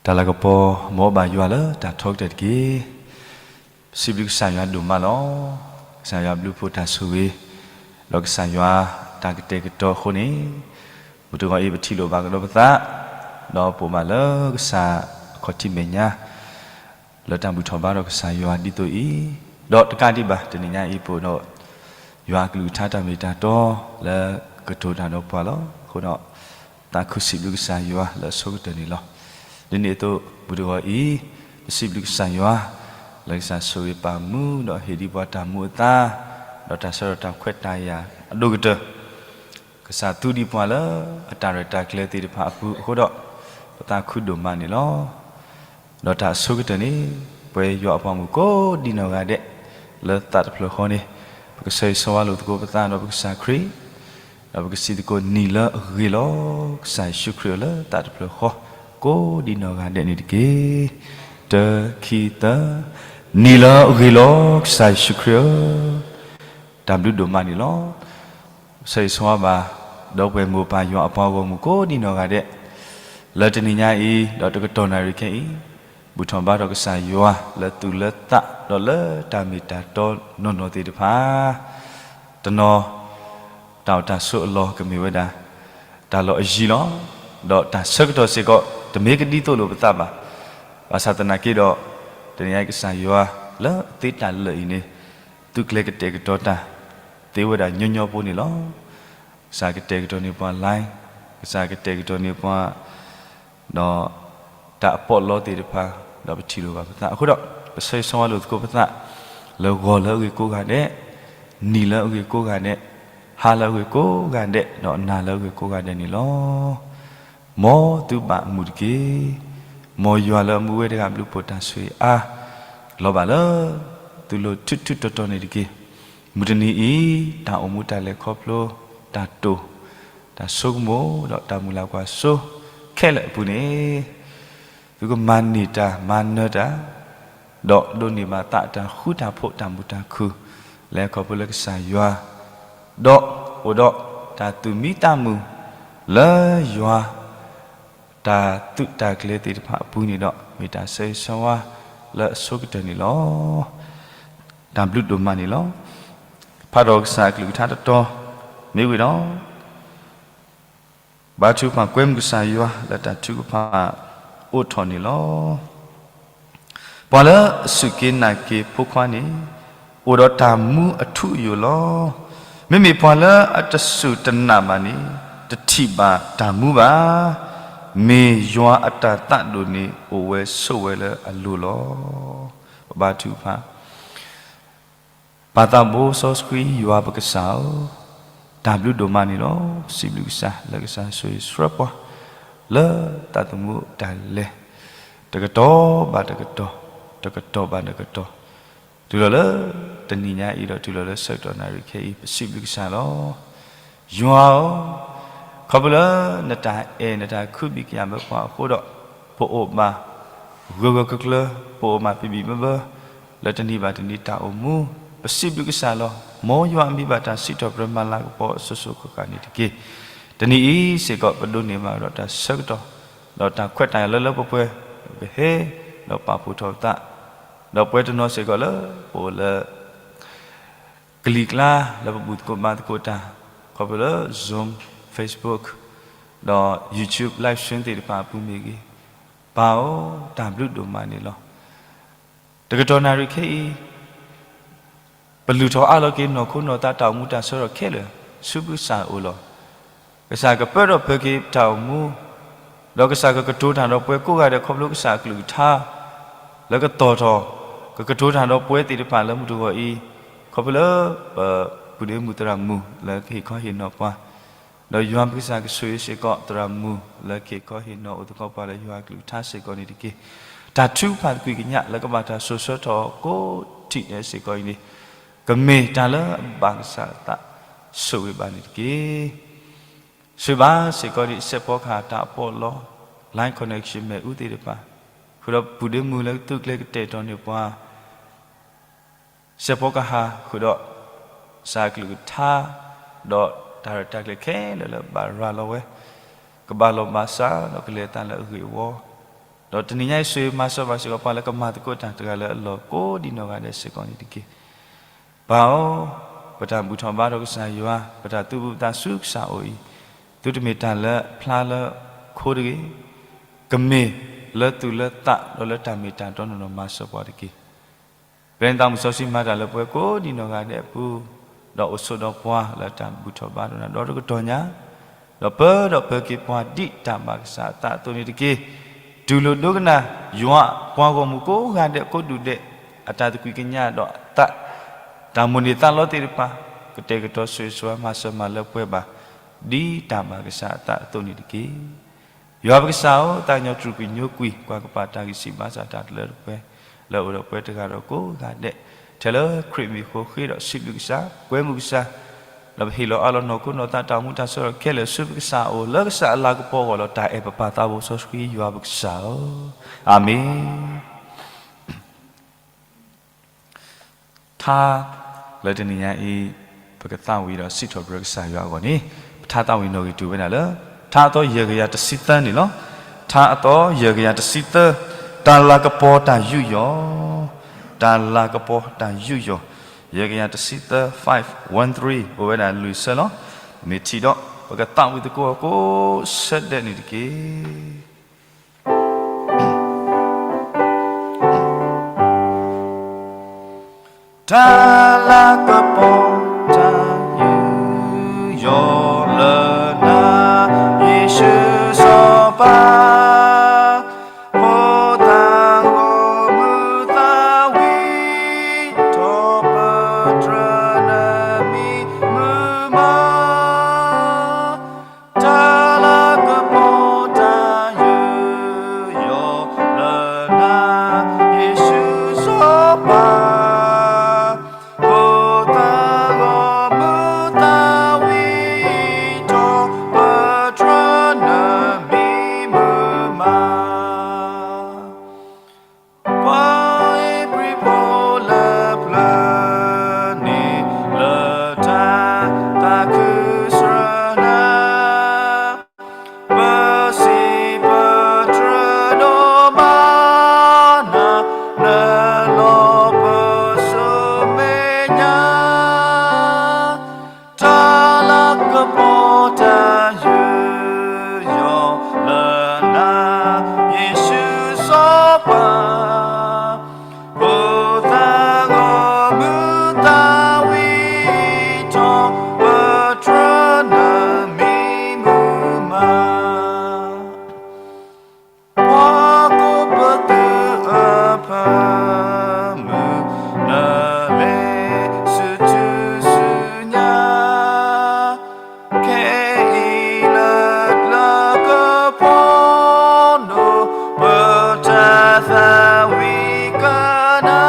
တၢ်လၤကပီၤ မ်အဘၣ်ယွၤလၢတၢ်ထီကတၢၢ်တက့ၢ်. ပစံးဘျုးကစၢ်ယွၤဒိၣ်မးလီၤ. ကစၢ်ယွၤဘျုးဖှိၣ်တၢ်ဆိၣ်ဂ့ၤ, ဒီးကစၢ်ယွၤတၢ်ကတဲာ်ကတီၤအဃိန့ၣ်, မုၢ်တဂီၤအံၤ ပထံၣ်လိာ်ဘၣ်ကဒီးပသး, ဒီးပိာ်ဘၣ်လၢကစၢ်အခီၣ်ထံးမဲာ်ညါ လၢတၢ်ဘူၣ်ထီၣ်ဘါထီၣ်ကစၢ်ယွၤဒ်သိးအံၤ, ဒီးတကးဒံးဘၣ် တနံၤညါအံၤ ပအိၣ်ဒီးယွၤအကလုၢ်ကထါတၢ်မ့ၢ်တၢ်တီ လၢကတိၤတၢ်ဒီးပှၤလီၤ. အဃိဒီး သးခုစံးဘျုးကစၢ်ယွၤလၢအဆိကတၢၢ်န့ၣ်လီၤ. ဒ်န့ၣ်အသိး မုၢ်တဂီၤအံၤ ပစံးဘျုးကစၢ်ယွၤ လၢကစၢ်ဆိၣ်ဂ့ၤပာ်မူ ဒီးဟ့ၣ်ဒံးပှၤတၢ်မူအသါ, ဒီးတၢ်ဆၢကတီၢ်တၢ်ခွဲးတၢ်ယာ်အဒိၣ်ကတၢၢ် ကစၢ်သူဒံးပှၤလၢအတၢ်ရဲၣ်တၢ်ကျဲၤသ့ၣ်တဖၣ်အပူၤအဃိဒီး, ပသးခုဒိၣ်မးန့ၣ်လီၤ. ဒီးတၢ်အဆိကတၢၢ်န့ၣ်, ပဝဲယွၤအပှၤမုၣ်ကိးဒံနီၢ်ဂၤဒဲး လၢသးတဖျၢၣ်ဃီန့ၣ်, ပကဆၢဂ့ၤဆၢဝါလိာ်သကိးပသးဒီးပကစၢ်ခရံာ်, ဒီးပကစံးသကိးနံၤလၢအဂ့ၤလီၤ. ကစၢ်ယ့ၣ်ၡူးခရံာ်ဧၢ လၢသးတဖျၢၣ်ဃီ ကိးဒံနီၢ်ဂၤဒဲးန့ၣ်တက့ၢ်. တၢ ခံ သၢ, နံၤလၢအဂ့ၤလီၤ ကစၢ်ယ့ၣ်ၡူးခရံာ်ဧၢ, တၢ်ဘျုးဒိၣ်မးန့ၣ်လီၤ. ဆၢဂ့ၤဆၢဝါဘၣ် ဒီပုၢ်ဝဲၢ်မိၢ်ပၢ်ယွၤအပှၤဂီၢ်မုၢ်ကိးဒံနီၢ်ဂၤဒဲး, လၢတနံၤညါအံၤ ဒီးတကတီၢ်နၣ်ရံၣ်ခဲအံၤ, ဘူၣ်ထီၣ်ဘါထီၣ်ကစၢ်ယွၤလၢသူၣ်လၢသး ဒီးလၢတၢ်မ့ၢ်တၢ်တီနီၢ်နီၢ်သ့ၣ်တဖၣ်, တနီၤ တၢ်အိၣ်တၢ်ဆိးအလီၢ်ကမ့ၢ်ဝဲဒၣ် တၢ်လီၢ်အယံၤလီၤ. ဒီးတၢ်ဆၢကတီၢ်စ့ၢ်ကီး တမ့ၢ်ကဒ်သိးလိာ်ပသးဘၣ်. ဘၣ်ဆၣ်သနာ်က့ဒီး, တနံၤညါအံၤကစၢ်ယွၤလၢအသ့တၢ်လၢာ်အံၤန့ၣ်, သုကျဲၤကတဲာ်ကတီၤတၢ် သ့ဝဲဒၣ်ညီညီဖိန့ၣ်လီၤ. ကစၢ်ကတဲာ်ကတီၤန့ၢ်ပှၤ line, ကစၢ်ကတဲာ်ကတီၤန့ၢ်ပှၤ ဒီးတၢ်အပီးအလီသ့ၣ်တဖၣ်, ဒီးပထံၣ်လိာ်ဘၣ်ပသးအဃိဒီး, ပဆၢဂ့ၤဆၢဝါလိာ်သကိးပသး, လၢဂီၤလၢအဂ့ၤကိးဂၤဒဲး, နံၤလၢအဂ့ၤကိးဂၤဒဲး, ဟါလၢအဂ့ၤကိးဂၤဒဲး, ဒီးနၤလၢအဂ့ၤကိးဂၤဒဲးန့ၣ်လီၤ. မ်သုဘၣ်အမုာ်တက့ၢ်. မ်ယွၤလၢအမူဝဲတဂၤဘျုးဖှိၣ်တၢ်ဆိၣ်ဂ့ၤအါ, လီၤဘၣ်လၢသုလိၤထူးထူးတီၤတီၤန့ၣ်တက့ၢ်. မုၢ်တနံၤအံၤ, တၢ်အိၣ်မူတၢ်လဲၤခီဖျိ, တၢ်တိာ်, တၢ်ဆိကမိၣ်, ဒီးတၢ်မုၢ်လၢ်ကွၢ်စိခဲလၢာ်အပူၤန့ၣ်, သုကမၤန့ၢ်တၢ်မၤနၢၤတၢ်, ဒီးဒိးန့ၢ်ဘၣ်သးအတၢ်ဃူတၢ်ဖိးတၢ်မုာ်တၢ်ခုၣ်, လၢခီဖျိလၢကစၢ်ယွၤ, ဒီးအိၣ်ဒီးတၢ်သူၣ်မံသးမုာ်လၢယွၤ တၢ်သုးတၢ်ကျဲၤသ့ၣ်တဖၣ်အပူၤန့ၣ်ဒီး မ့ၢ်တၢ်ဆၢဂ့ၤဆၢဝါလၢအဆိကတၢၢ်န့ၣ်လီၤ. တၢ်ဘျုးဒိၣ်မးန့ၣ်လီၤ. ဖးဒီးကစၢ်အကလုၢ်ကထါတတီၤ, မ့ၢ်ဝံၤဒီး, ဘါထုကဖၣ်ကွဲမုာ်ကစၢ်ယွၤလၢတၢ်ထုကဖၣ်အိးထီၣ်န့ၣ်လီၤ. ပှၤလၢအစူၢ်က့ၤနာ်က့ၤဖိခွါန့ၣ်, အိၣ်ဒီးတၢ်မူအထူအယိာ်လီၤ. မ့မ့ၢ်ပှၤလၢအတစူၢ်တနာ်ဘၣ်န့ၣ်, တထံၣ်ဘၣ်တၢ်မူဘၣ်. မ့ၢ်ယွၤအတၢ်သးဒိၣ်န့ၣ်အိၣ်ဝဲဆိးဝဲလၢအလိၤလီၤ. ပဘါထုကဖၣ် ပၢ်သးဘိစီဆှံယွၤပကစၢ်ဧၢ, တၢ်ဘျုးဒိၣ်မးန့ၣ်လီၤ. ပစံးဘျုးကစၢ်လၢကစၢ်ဆိၣ်ဂ့ၤဆှၢပှၤ လၢသးသမူတၢ်လဲၤ တကတီၢ်ဘၣ်တကတီၢ်, တကတီၢ်ဘၣ်တကတီၢ်, တုၤလီၤလၢတနံၤညါအံၤဒီး တုၤလီၤလၢဆၢကတီၢ်နၣ်ရံၣ်ခဲအံၤ ပစံးဘျုးကစၢ်လီၤ. ယွၤဧၢ, ခီဖျိလၢနတၢ်အဲၣ်နတၢ်ခုဘံၣ်ကယာ်ဘၢပှၤအဃိဒီး, ပအိၣ်ဘၣ်ဂၢၢ်ဂၢၢ်ကျၢၤကျၢၤ, ပအိၣ်ဘၣ်ဘံၣ်ဘံၣ်ဘၢဘၢ, လၢတနံၤဘၣ်တနံၤတၢ်အိၣ်မူ, ပစံးဘျုးကစၢ်လီၤ. မ်ယွၤအမံၤဘၣ်တၢ်စံးထီၣ်ပတြၢၤမၤလၤကပီၤအစိၤစိၤဃၣ်ဃၣ်န့ၣ်တက့ၢ်. တနံၤအံၤစ့ၢ်ကီး ပဒိးန့ၢ်ဘၣ်ဒီးတၢ်ဆၢကတီၢ်, ဒီးတၢ်ခွဲးတၢ်ယာ်လၢလၢပှဲၤပှဲၤ, ပကဟဲဒီးပာ်ဖှိၣ်ထီၣ်ပသး, ဒီးပဝဲတနီၤစ့ၢ်ကီးလၢပအိၣ်လၢ ကလံၤကျါလၢပဘူၣ်သကိးဘါသကိးတၢ်, ခီဖျိလၢ Zoom, Facebook, ဒီး YouTube live stream သ့ၣ်တဖၣ်အပူၤမ့ၢ်ဂ့ၤ, ပၢ်ဧၢ, တၢ်ဘျုးဒိၣ်မးန့ၣ်လီၤ. တကတီၢ်နၣ်ရံၣ်ခဲအံၤ ပလုၢ်ထီၣ်အးလီၤက့ၤနီၢ်ခိနီၢ်သးတၢ်အိၣ်မူတၢ်ဆၢကတီၢ်ခဲလၢာ် ဆူကစၢ်အအိၣ်လီၤ. ကစၢ်ကပၢထီၣ်ပၢၤက့ၤတၢ်အိၣ်မူ, ဒီးကစၢ်ကကတိၤတၢ်ဒီးပှၤကိးဂၤဒဲးခီဖျိကစၢ်အကလုၢ်ကထါ, လၢကသီၣ်ထီၣ်, ကကတိၤတၢ်ဒီးပှၤသ့ၣ်တဖၣ်လၢမုၢ်တဂီၤအံၤ, ခီဖျိလၢပပုၢ်ဒ့မုၣ်သရၣ်မုၣ်လၢကဟ့ၣ်ခီဟ့ၣ်နီၤပှၤ, ဒီးယွၤပကစၢ်ကဆိၣ်ဂ့ၤစ့ၢ်ကီးသရၣ်မုၣ်လၢကဟ့ၣ်ခီဟ့ၣ်နီၤအိၣ်သကိးပှၤလၢယွၤအကလုၢ်ကထါစ့ၢ်ကီးန့ၣ်တက့ၢ်. တၢ်ထုကဖၣ်သကွံာ်ကညးလၢကဘၣ်တၢ်စိာ်ဆှၢထီၣ်ကိးထံၣ်န့ၣ်စ့ၢ်ကီးအံၤန့ၣ်, ကမ့ၢ်တၢ်လၢအဘၣ်ကစၢ်အသးဆိၣ်ဂ့ၤဘၣ်န့ၣ်တက့ၢ်. ဆိၣ်ဂ့ၤဘၣ်စ့ၢ်ကီးဒံး စဲးဖီကဟၣ်တၢ်အပီးအလီ, line connection မ့ၣ်အူသ့ၣ်တဖၣ်, ဃုာ်ဒီးပုၢ်ဒ့မုၣ်လၢကသုးကျဲၤကတဲာ်ကတီၤန့ၢ်ပှၤ စဲးဖီကဟၣ်ဃုာ်ဒီး ကစၢ်အကလုၢ်ကထါ, ဒီးတၢ်ရဲၣ်တၢ်ကျဲၤခဲလၢာ်လၢဘၣ်ရၤလီၤဝဲ, ကဘၣ်လီၤဘၣ်စးဒီးကလဲၤသးလၢအဂ့ၢ်အဝီ, ဒီးတနံၤညါအံၤ ဆိၣ်ဂ့ၤမၤစၢၤဘၣ်စ့ၢ်ကီးပှၤလၢကမၤသကိးတၢ်တဂၤလၢအလီၢ်ကိးဒံးနီၢ်ဂၤဒဲးစ့ၢ်ကီးန့ၣ်တက့ၢ်. ပၢ်ဧၢ, ပတၢ်ဘူၣ်ထီၣ်ဘါထီၣ်ကစၢ်ယွၤ, ပတၢ်သူၣ်ဘံၣ်သးဆူကစၢ်အအိၣ်အံၤ, သုတမ့ၢ်တၢ်လၢအဖျါလၢခိတဂ့ၤ, ကမ့ၢ်လၢသူၣ်လၢသးဒီးလၢတၢ်မ့ၢ်တၢ်တီနီၢ်နီၢ်မၤစၢၤပှၤတက့ၢ်. ပျဲန့ၣ်သးမုၢ်စီဆှံမၤတၢ်လၢပှၤကိးဒံးနီၢ်ဂၤဒဲးအပူၤ, ဒီးအိၣ်ဆိးဒီးပှၤလၢတၢ်ဘူၣ်ထီၣ်ဘါထီၣ်နၤဒီတကတီၢ်ညါ, ဒီးပၢဒီးပၢၤက့ၤပှၤဒ်တၢ်ဘၣ်ကစၢ်အသးအသိးန့ၣ်တက့ၢ်. တူၢ်လိာ်ဒိကနၣ် ယွၤပှၤဂီၢ်မုၢ်ကိးဂၤဒဲးကိးဒူၣ်ဒဲး အတၢ်သကွံာ်ကညးဒီးအသး, တၢ်မိၣ်န့ၢ်သးလီသ့ၣ်တဖၣ်, ကတဲာ်ကတီၤဆိၣ်ဂ့ၤဆိၣ်ဝါမၤစၢၤမၤလၢပှဲၤဘၣ်, ဒ်တၢ်ဘၣ်ကစၢ်အသးအသိးန့ၣ်တက့ၢ်. ယွၤပကစၢ်ဧၢ, သးကညီၤတြူာ်ကွံာ်ညိကွံာ် ကွၢ်ကပာ်တၢ်ဂံၢ်စၢ်ဘါစၢ်တၢ်တလၢတပှဲၤ လၢအအိၣ်ဒီးပှၤတဂၤဒီးကိးဂၤဒဲး, ထဲလၢခရံာ်မံၤအဃိ ဃ့ဒီးစံးဘျုးကစၢ်, ကွဲမုာ်ကစၢ်, ဒီးပဟ့ၣ်လီၤအးလီၤနီၢ်ခိနီၢ်သးတၢ်အိၣ်မူတၢ်ဆၢကတီၢ်ခဲလၢာ်ဆူပကစၢ်အအိၣ် လၢကစၢ်အလၤကပီၤအဂီၢ်လီၤ. တၢ်အဲၣ်ပပၢ်သးဘိစီဆှံယွၤပကစၢ်ဧၢ, အၤမ့ၣ်. ထါလၢတနံၤညါအံၤ ပကသးဝံၣ်ဒီးစံးထီၣ်ပတြၢၤကစၢ်ယွၤအဂီၢ်န့ၣ်, ပထါသးဝံၣ်နီၣ်ဂံၢ်တုၤဝဲဒၣ်လၢ ထါအသီယဲၢ်ကယၤတဆံသၢန့ၣ်လီၤ. ထါအသီယဲၢ်ကယၤတဆံသၢ, တၢ်လၤကပီၤတၢ်ယူးယီၣ်, တၢ်လၤကပီၤတၢ်ယူးယီၣ်, ယဲၢ်ကယၤတဆံသၢ five one three အိၣ်ဝဲဒၣ်လွံၢ်ဆၢလီၤ. မ့ၢ်ထံၣ်ဒီး ပကသးဝံၣ်သကိးအီၤကိးဆၢဒဲးန့ၣ်တက့ၢ်. တၢ်လၤကပီၤ တၢ်ယူးယီၣ်လၢနၤ ယ့ၣ်ၡူးစီၤပၤ, ဖိသၣ်ဂီၢ်မုၢ်သးဝံၣ်ထီၣ်ပတြၢၤနမံၤမုာ်မး. တၢ်လၤကပီၤ တၢ်ယူးယီၣ်လၢနၤ ယ့ၣ်ၡူးစီၤပၤ, ဖိသၣ်ဂီၢ်မုၢ်သးဝံၣ်ထီၣ်ပတြၢၤနမံၤမုာ်မး. ပှၤဧ့ၤဘြံၤဖိလၢပျၢၤန့ၣ် လၢတၢ်သးခုစှၤနၤ, ပစံးပတြၢၤဒိၣ်မးနၤ, နလီၤပစိာ်မဲာ်ညါ. တၢ်လၤကပီၤ တၢ်ယူးယီၣ်လၢနၤ ယ့ၣ်ၡူးစီၤပၤ, ဖိသၣ်ဂီၢ်မုၢ်သးဝံၣ်ထီၣ်ပတြၢၤနမံၤမုာ်မး. ပှၤကိးပသူအဖၢမုၢ် နလဲၤဆူထူဆူညါ, ခဲအံၤလၢတၢ်လၤကပီၤ ပတၢ်သးဝံၣ်ကနၤ.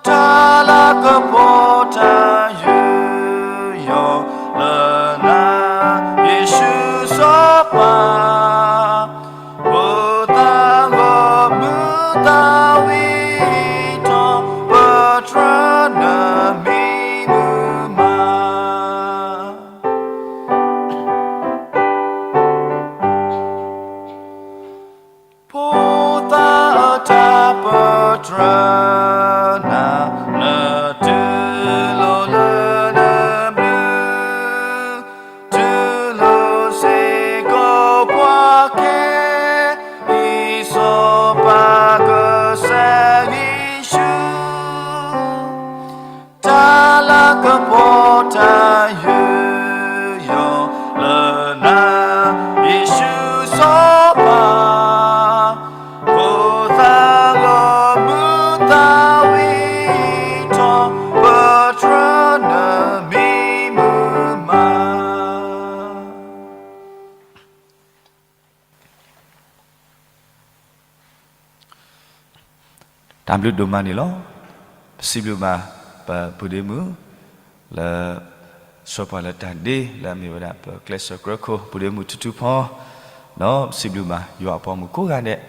တၢ်လၤကပီၤ တၢ်ယူးယီၣ်လၢနၤ ယ့ၣ်ၡူးစီၤပၤ, ဖိသၣ်ဂီၢ်မုၢ်သးဝံၣ်ထီၣ်ပတြၢၤနမံၤမုာ်မး. ဖိသၣ်အတၢ်ပတြၢၤ နၤနတူၢ်လိာ်လၢနဘျုး, တူၢ်လိာ်စ့ၢ်ကီးပှၤကဲ အံၤစီၤပၤကစၢ်ယ့ၣ်ၡူး. တၢ်လၤကပီၤ တၢ်ယူးယီၣ်လၢနၤ ယ့ၣ်ၡူးစီၤပၤ, ဖိသၣ်ဂီၢ်မုၢ်သးဝံၣ်ထီၣ်ပတြၢၤနမံၤမုာ်မး. တၢ်ဘျုးဒိၣ်မးန့ၣ်လီၤ. ပစံးဘျုးဘၣ် ပပုၢ်ဒ့မုၣ် လၢ ဆှၢပှၤလၢတၢ်ဒ့ လၢအမ့ၢ်ဝဲဒၣ် ပကျဲးစၢးကြၢးခိၣ် ပုၢ်ဒ့မုၣ်ထူထူဖီ, ဒီးပစံးဘျုးဘၣ် ယွၤအပှၤမုၣ်ကိးဂၤဒဲး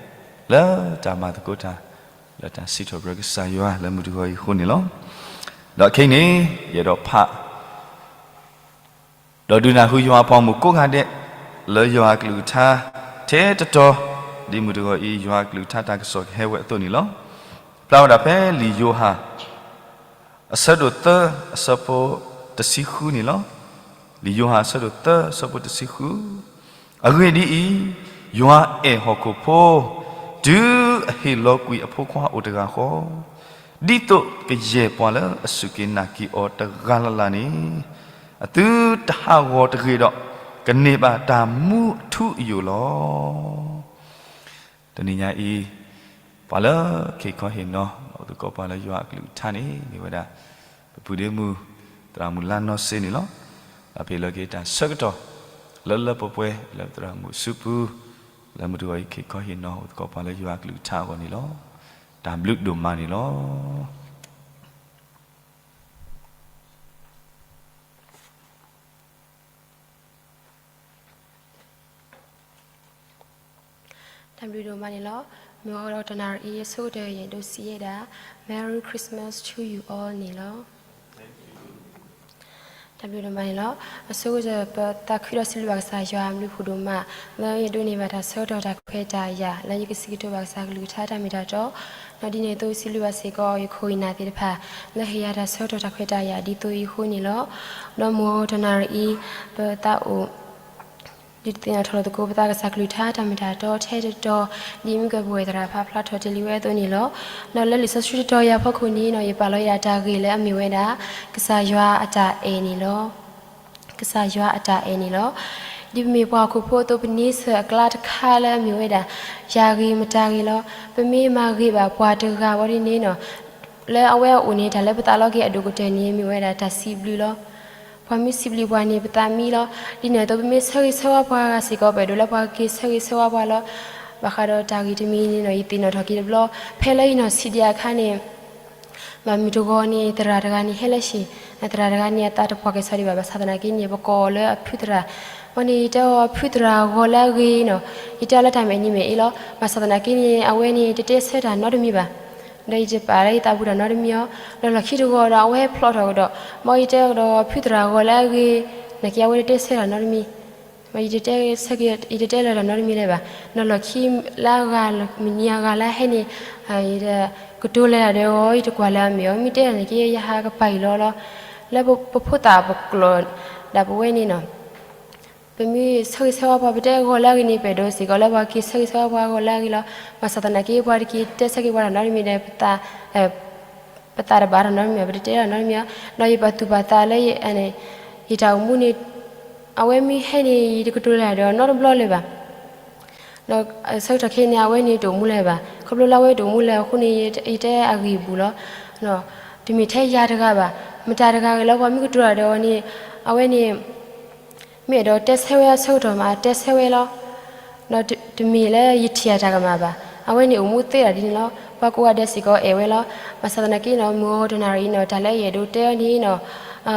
လၢတၢ်မၤသကိးတၢ် လၢတၢ်စံးထီၣ်ပတြၢၤကစၢ်ယွၤလၢမုၢ်တဂီၤအံၤအဃိန့ၣ်လီၤ. ဒီးခဲအံၤန့ၣ် ယအဲၣ်ဒိးဖး ဒီးဒုးနၢ်ဟူယွၤအပှၤမုၣ်ကိးဂၤဒဲး လၢယွၤအကလုၢ်ကထါ ထဲတတီၤ ဒ်မုၢ်တဂီၤအံၤ ယွၤအကလုၢ်ကထါတၢ်ကစီၣ်ကဟဲဝဲအသိးန့ၣ်လီၤ. ဖျါဝဲဒၣ်ဖဲလံာ်ယိၤဟၣ် အဆၢဒိၣ်သၢ အဆၢဖိတဆံဃုန့ၣ်လီၤ. လံာ်ယိၤဟၣ်အဆၢဒိၣ်သၢ အဆၢဖိတဆံဃု, အဂ့ၢ်ဒ်အံၤ, ယွၤအဲၣ်ဟီၣ်ခိၣ်ဖိ, တုၤအဟ့ၣ်လီၤကွံာ်အဖိခွါအိၣ်တဂၤဃီ, ဒ်သိးကယဲၢ်ပှၤလၢအစူၢ်က့ၤနာ်က့ၤအီၤတဂၤလၢ်လၢ်န့ၣ်, အသုတဟးဂီၤတဂ့ၤဒီး ကန့ၢ်ဘၣ်တၢ်မူအထူအယိာ်လီၤ. တနံၤညါအံၤ, ပှၤလၢခ့ခီဟ့ၣ်နီၤ အိၣ်သကိးပှၤလၢယွၤအကလုၢ်ကထါန့ၣ် မ့ၢ်ဝဲဒၣ် ပပုၢ်ဒ့မုၣ် သရၣ်မုၣ်လါနီၢ်စ့န့ၣ်လီၤ. ဒီးပဟ့ၣ်လီၤက့ၤတၢ်ဆၢကတီၢ် လၢလၢပှဲၤပှဲၤ လၢပသရၣ်မုၣ်အစုပူၤ, လၢမုၢ်တဂီၤအံၤ ခ့ခီဟ့ၣ်နီၤ အိၣ်သကိးပှၤလၢယွၤအကလုၢ်ကထါအဂီၢ်န့ၣ်လီၤ. တၢ်ဘျုးဒိၣ်မးန့ၣ်လီၤ. တၢ်ဘျုးဒိၣ်မးန့ၣ်လီၤ. မုၢ်ဂီၤဒီးတနၣ်ရံၣ်အံၤ အဆိကတၢၢ် ယအဲၣ်ဒိးစံးဝဲဒၣ် Merry Christmas to you all န့ၣ်လီၤ. တၢ်ဘျုးဒိၣ်မးန့ၣ်လီၤ. အဆိကတၢၢ် ပသးခုဒီးစံးဘျုးဘၣ်ကစၢ်ယွၤအဘျုးဖးဒိၣ်မး လၢယဒိးန့ၢ်ဘၣ်တၢ်ဆၢကတီၢ်တၢ်ခွဲးတၢ်ယာ် လၢယကစံးကတိၤဘၣ်ကစၢ်ကလုၢ်ကထါတၢ်မ့ၢ်တၢ်တီ, ဒီးဒ်န့ၣ်အသိး စံးဘျုးဘၣ်စ့ၢ်ကီးယခိၣ်ယနၢ်သ့ၣ်တဖၣ် လၢဟ့ၣ်ယၤတၢ်ဆၢကတီၢ်တၢ်ခွဲးတၢ်ယာ်ဒ်သိးအံၤအဃိန့ၣ်လီၤ. ဒီးမုၢ်ဂီၤတနၣ်ရံၣ်အံၤ ပသးအိၣ် ဒုးသ့ၣ်နီၣ်ထီၣ်လိာ်သကိး ပသးကစၢ်ကလုၢ်ကထါတၢ်မ့ၢ်တၢ်တီထဲတတီ, ဒ်မုၢ်ကဲပဝဲၢ်သရၣ်ဖးဖျါထီၣ်တ့ၢ်လံဝဲအသိးန့ၣ်လီၤ. ဒီးလၢလံာ်စီဆှံတတီၤအံၤအဖီခိၣ်န့ၣ် ယပာ်လီၤယၤတၢ်ဂ့ၢ်လၢအမ့ၢ်ဝဲဒၣ် ကစၢ်ယွၤအတၢ်အဲၣ်န့ၣ်လီၤ. ကစၢ်ယွၤအတၢ်အဲၣ်န့ၣ်လီၤ. ဒ်ပမ့ၢ်ပှၤဟီၣ်ခိၣ်ဖိအသိး ပန့ဆၢၣ်အကျါတခါလၢအမ့ၢ်ဝဲဒၣ် ယၤဂ့ၤမတၤဂ့ၤလီၤ. ပမ့ၢ်မၤဂ့ၤဘၣ်ပှၤတဂၤဝဲဒ်န့ၣ်နီၤ လၢအဝဲအအိၣ်န့ၣ် တၢ်လၢပသးလီက့ၤအဒိၣ်ကတၢၢ်န့ၣ် မ့ၢ်ဝဲဒၣ်တၢ်စံးဘျုးလီၤ. ပှၤမ့ၢ်စံးဘျုးပှၤန့ၣ် ပသးမံလီၤ. ဒ်န့ၣ်အသိး ပမ့ၢ်ဆၢဂ့ၤဆၢဝါပှၤဂၤစ့ၢ်ကီး ပအဲၣ်ဒိးလၢပှၤကက့ၤဆၢဂ့ၤဆၢဝါပှၤလီၤ. ဘၣ်ဃးဒီးတၢ်ဂ့ၢ်တမံၤန့ၣ်နီၤ ယသ့ၣ်နီၣ်ထီၣ်က့ၤတဘျီ ဖဲလၢယနီၢ်ဆံးဒံးအခါန့ၣ် ဘၣ်မုၢ်တဂီၤန့ၣ် သရၣ်တဂၤန့ၣ် ဟဲလၢဟံၣ်, သရၣ်တဂၤန့ၣ် အသးတပှၢ်ကဲၣ်ဆိးဒံးဘၣ်, ဘၣ်ဆၣ်သနာ်က့န့ၣ် ပကိးအီၤလၢအဖုသရၣ်. အဃိန့ၣ် ယတဲအီၤ ဖုသရၣ်ဂီၤလၢအဂ့ၤနီၤ, ယတဲအီၤလၢတၢ်မဲာ်န့ၣ်မဲာ်အံၤလီၤ. ဘၣ်ဆၣ်သနာ်က့န့ၣ် အဝဲန့ၣ် တတဲဆၢတၢ်နီတမံၤဘၣ်. ဒီးယတပာ်လၢယသးပူၤတၢ်နီတမံၤအီၤ, ဒီးလီၢ်ခံတဂီၤဒီး အဝဲဖျိးထီၣ်ကဒီး, မ်ယတဲကဒီး ဖုသရၣ်ဂီၤလၢအဂ့ၤ, နာ်က့အဝဲတတဲဆၢတၢ်နီတမံၤ. မ်ယတတဲဆၢက့ၤ ယတတဲလၢၤတၢ်နီတမံၤလၢၤဘၣ်. ဒီးလီၢ်ခံလၢအဂၤ မုၢ်နံၤအဂၤလၢဟဲန့ၣ် ယကတိၤလဲၤတၢ်ဒီးအီၤ ယတကွၢ်လၢအမ့ၢ်အီၤ မ့ၢ်တဲတၢ်န့ၣ်က့ ယဟးကပာ်အံၤလီၤလီၤ. လၢပဖိသၣ်ပကျိာ်ဒၣ်ပဝဲန့ၣ်နီၤ ပမ့ၢ်ဆၢဂ့ၤဆၢဝါပှၤ ပတဲဂီၤလၢအဂ့ၤန့ၣ် ပအဲၣ်ဒိးစ့ၢ်ကီးလၢပှၤက့ၤဆၢဂ့ၤဆၢဝါပှၤဂီၤလၢအဂ့ၤလီၤ. ဘၣ်ဆၣ်သနာ်က့ ပှၤတက့ၤတဲဆၢက့ၤပှၤတၢ်နီတမံၤဒီး ပသးတဘၣ်တၢ်နီတမံၤဘၣ်, ပတတဲတၢ်နီတမံၤဘၣ်. ဒီးယပာ်သူၣ်ပာ်သးလၢ ယတၢ်အိၣ်မူန့ၣ် အဝဲမ့ၢ်ဟဲန့ၣ် ယတကတိၤလၢၤဒီးနီတဘျီလၢၤဘၣ်. ဒီးဆၢကတီၢ်ခဲအံၤန့ၣ် အဝဲန့ၣ်တအိၣ်မူလၢၤဘၣ်. ခီဖျိလၢအဝဲတအိၣ်မူလၢၤအဃိန့ၣ် ယတဲအဂ့ၢ်အပူၤလီၤ. တမ့ၢ်ထဲယၤတဂၤဘၣ်, မတၤတဂၤဂ့ၤလၢပှၤမ့ၢ်ကတိၤတၢ်ဒီးအီၤန့ၣ် အဝဲန့ၣ် မ့ၢ်အဲၣ်ဒိးတဲဆၢဝဲအဆၢကတီၢ်မး တဲဆၢဝဲလီၤ. ဒီးတမ့ၢ်လၢယထံၣ်အတၢ်ကမၣ်ဘၣ်. အဝဲန့ၣ်အိၣ်မူသ့ဒၣ်ဒ်န့ၣ်လီၤ. ပှၤကိးဂၤဒဲးစ့ၢ်ကီးအဲၣ်ဝဲလီၤ. ဘၣ်ဆၣ်သနာ်က့နီၤ မုၢ်ဂီၤတနၣ်ရံၣ်နီၤ တၢ်လၢယအဲၣ်ဒိးတဲအီၤန့ၣ်နီၤ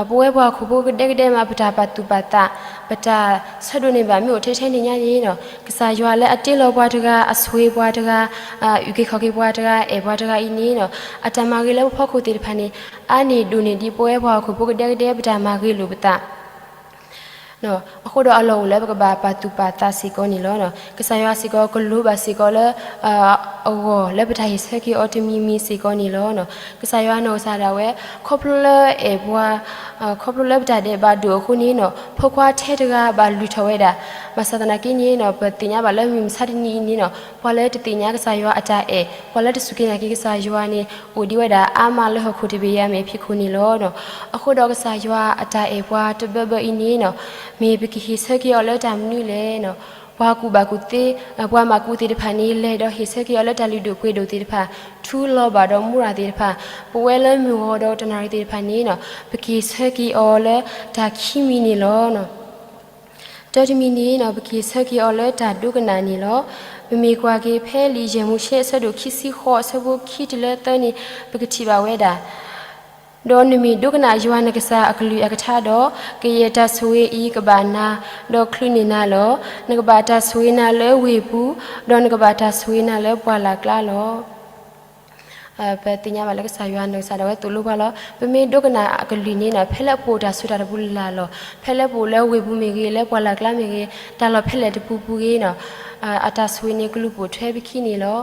ပဝဲပှၤဟီၣ်ခိၣ်ဖိကဒဲကဒဲမး ပတၢ်ပာ်သူၣ်ပာ်သး ပတၢ်ဆၢဒိးန့ၢ်ဘၣ် မ့ၢ်အိၣ်ထဲထဲန့ၣ်ညါန့ၣ်နီၤ ကစၢ်ယွၤလၢအတ့လီၤပှၤတဂၤ အဆိၣ်ဂ့ၤပှၤတဂၤ အုၣ်က့ၤခီၣ်က့ၤပှၤတဂၤ အဲၣ်ပှၤတဂၤအံၤန့ၣ်နီၤ အတၢ်မၤဂ့ၤလၢပဖီခိၣ်သ့ၣ်တဖၣ်န့ၣ် အါန့ၢ်ဒိၣ်န့ၢ်ဒံးပဝဲပှၤဟီၣ်ခိၣ်ဖိကဒဲကဒဲ ပတၢ်မၤဂ့ၤလိာ်ပသး အဃိဒီးအလီၢ်အိၣ်လၢပကဘၣ်ပာ်သူၣ်ပာ်သးစ့ၢ်ကီးန့ၣ်လီၤ. ကစၢ်ယွၤစ့ၢ်ကီးကလိၣ်ဘၣ်စ့ၢ်ကီးလၢ အဂီၢ်လၢပတၢ်ဟ့ၣ်ဆၢက့ၤအီၤတမံၤမံၤစ့ၢ်ကီးန့ၣ်လီၤ. ကစၢ်ယွၤနီၢ်ကစၢ်ဒၣ်ဝဲ ခီဖျိလၢအဲၣ်ပှၤ ခီဖျိလၢပတၢ်ဒဲးဘးဒိၣ်အဃိန့ၣ်နီၤ ဖိခွါထဲတဂၤဘၣ်လုၢ်ထီၣ်ဝဲဒၣ်. ဘၣ်ဆၣ်သနာ်က့န့ၣ်နီၤ ပသ့ၣ်ညါဘၣ်လၢမုၢ်မဆါတနံၤအံၤန့ၣ်နီၤ ပှၤလၢတသ့ၣ်ညါကစၢ်ယွၤအတၢ်အဲၣ် ပှၤလၢတစူၢ်က့ၤနာ်က့ၤကစၢ်ယွၤန့ၣ် အိၣ်ဒံးဝဲဒၣ်အါမးလၢဟီၣ်ခိၣ်တဘ့ၣ်အံၤအမဲာ်ဖံးခိၣ်န့ၣ်လီၤ. အဃိဒီးကစၢ်ယွၤအတၢ်အဲၣ်ပှၤတဘၢဘၢအံၤန့ၣ်နီၤ မ့ၢ်ပကဟ့ၣ်ဆၢက့ၤအီၤလၢတၢ်မနုၤလဲၣ်နီၤ ပှၤကူၣ်ဘၣ်ကူၣ်သ့ ပှၤမၤကူၣ်သ့ၣ်တဖၣ်န့ၣ် လဲၤဒီးဟ့ၣ်ဆၢက့ၤအီၤလၢတၢ်လုၢ်ဒိၣ်ပှ့ၤဒိၣ်သ့ၣ်တဖၣ် ထူလီၤဘၣ်ဒီးမူရၤသ့ၣ်တဖၣ် ပဝဲလၢမုၢ်ဂီၤဒီးတနၣ်ရံၣ်သ့ၣ်တဖၣ်န့ၣ်နီၤ ပကဟ့ၣ်ဆၢက့ၤအီၤလၢတၢ်ခံမံၤန့ၣ်လီၤ. တၢတမံၤန့ၣ်နီၤ ပကဟ့ၣ်ဆၢက့ၤအီၤလၢတၢ်ဒိကနၣ်န့ၣ်လီၤ. ပမ့ၢ်ကွၢ်က့ၤဖဲလံာ်ယဲၢ်မိၤၡ့အဆၢဒိၣ်ခံဆံဃိးအဆၢဖိခံတုၤလၢသၢန့ၣ် ပကထံၣ်ဘၣ်ဝဲဒၣ် ဒီးနမ့ၢ်ဒိကနၣ်ယွၤနကစၢ်အကလုၢ်အကထါဒီး ကယဲၢ်တၢ်ဆိၣ်ဂ့ၤအံၤကဘၣ်နၤ, ဒီးချုးန့ၢ်နၤလီၤ. နကဘၣ်တၢ်ဆိၣ်ဂ့ၤနၤလၢဝ့ၢ်ပူၤ, ဒီးနကဘၣ်တၢ်ဆိၣ်ဂ့ၤနၤလၢပှၢ်လၢ်ကျါလီၤ. ပသ့ၣ်ညါဘၣ်လၢကစၢ်ယွၤနီၢ်ကစၢ်ဒၣ်ဝဲသိၣ်လိပှၤလီၤ. ပမ့ၢ်ဒိကနၣ်အကလုၢ်န့ၣ်နီၤ ဖဲလၢအပအိၣ်တၢ်စိၤတၢ်တပူၤလၢ်လၢ်လီၤ. ဖဲလၢပအိၣ်လၢဝ့ၢ်ပူၤမ့ၢ်ဂ့ၤ, လၢပှၢ်လၢ်ကျါမ့ၢ်ဂ့ၤ, တၢ်လီၢ်ဖဲလဲၣ်တပူၤပူၤဂ့ၤနီၤ, အတၢ်ဆိၣ်ဂ့ၤန့ၣ် ကလူၤပိာ်ထွဲပခံန့ၣ်လီၤ.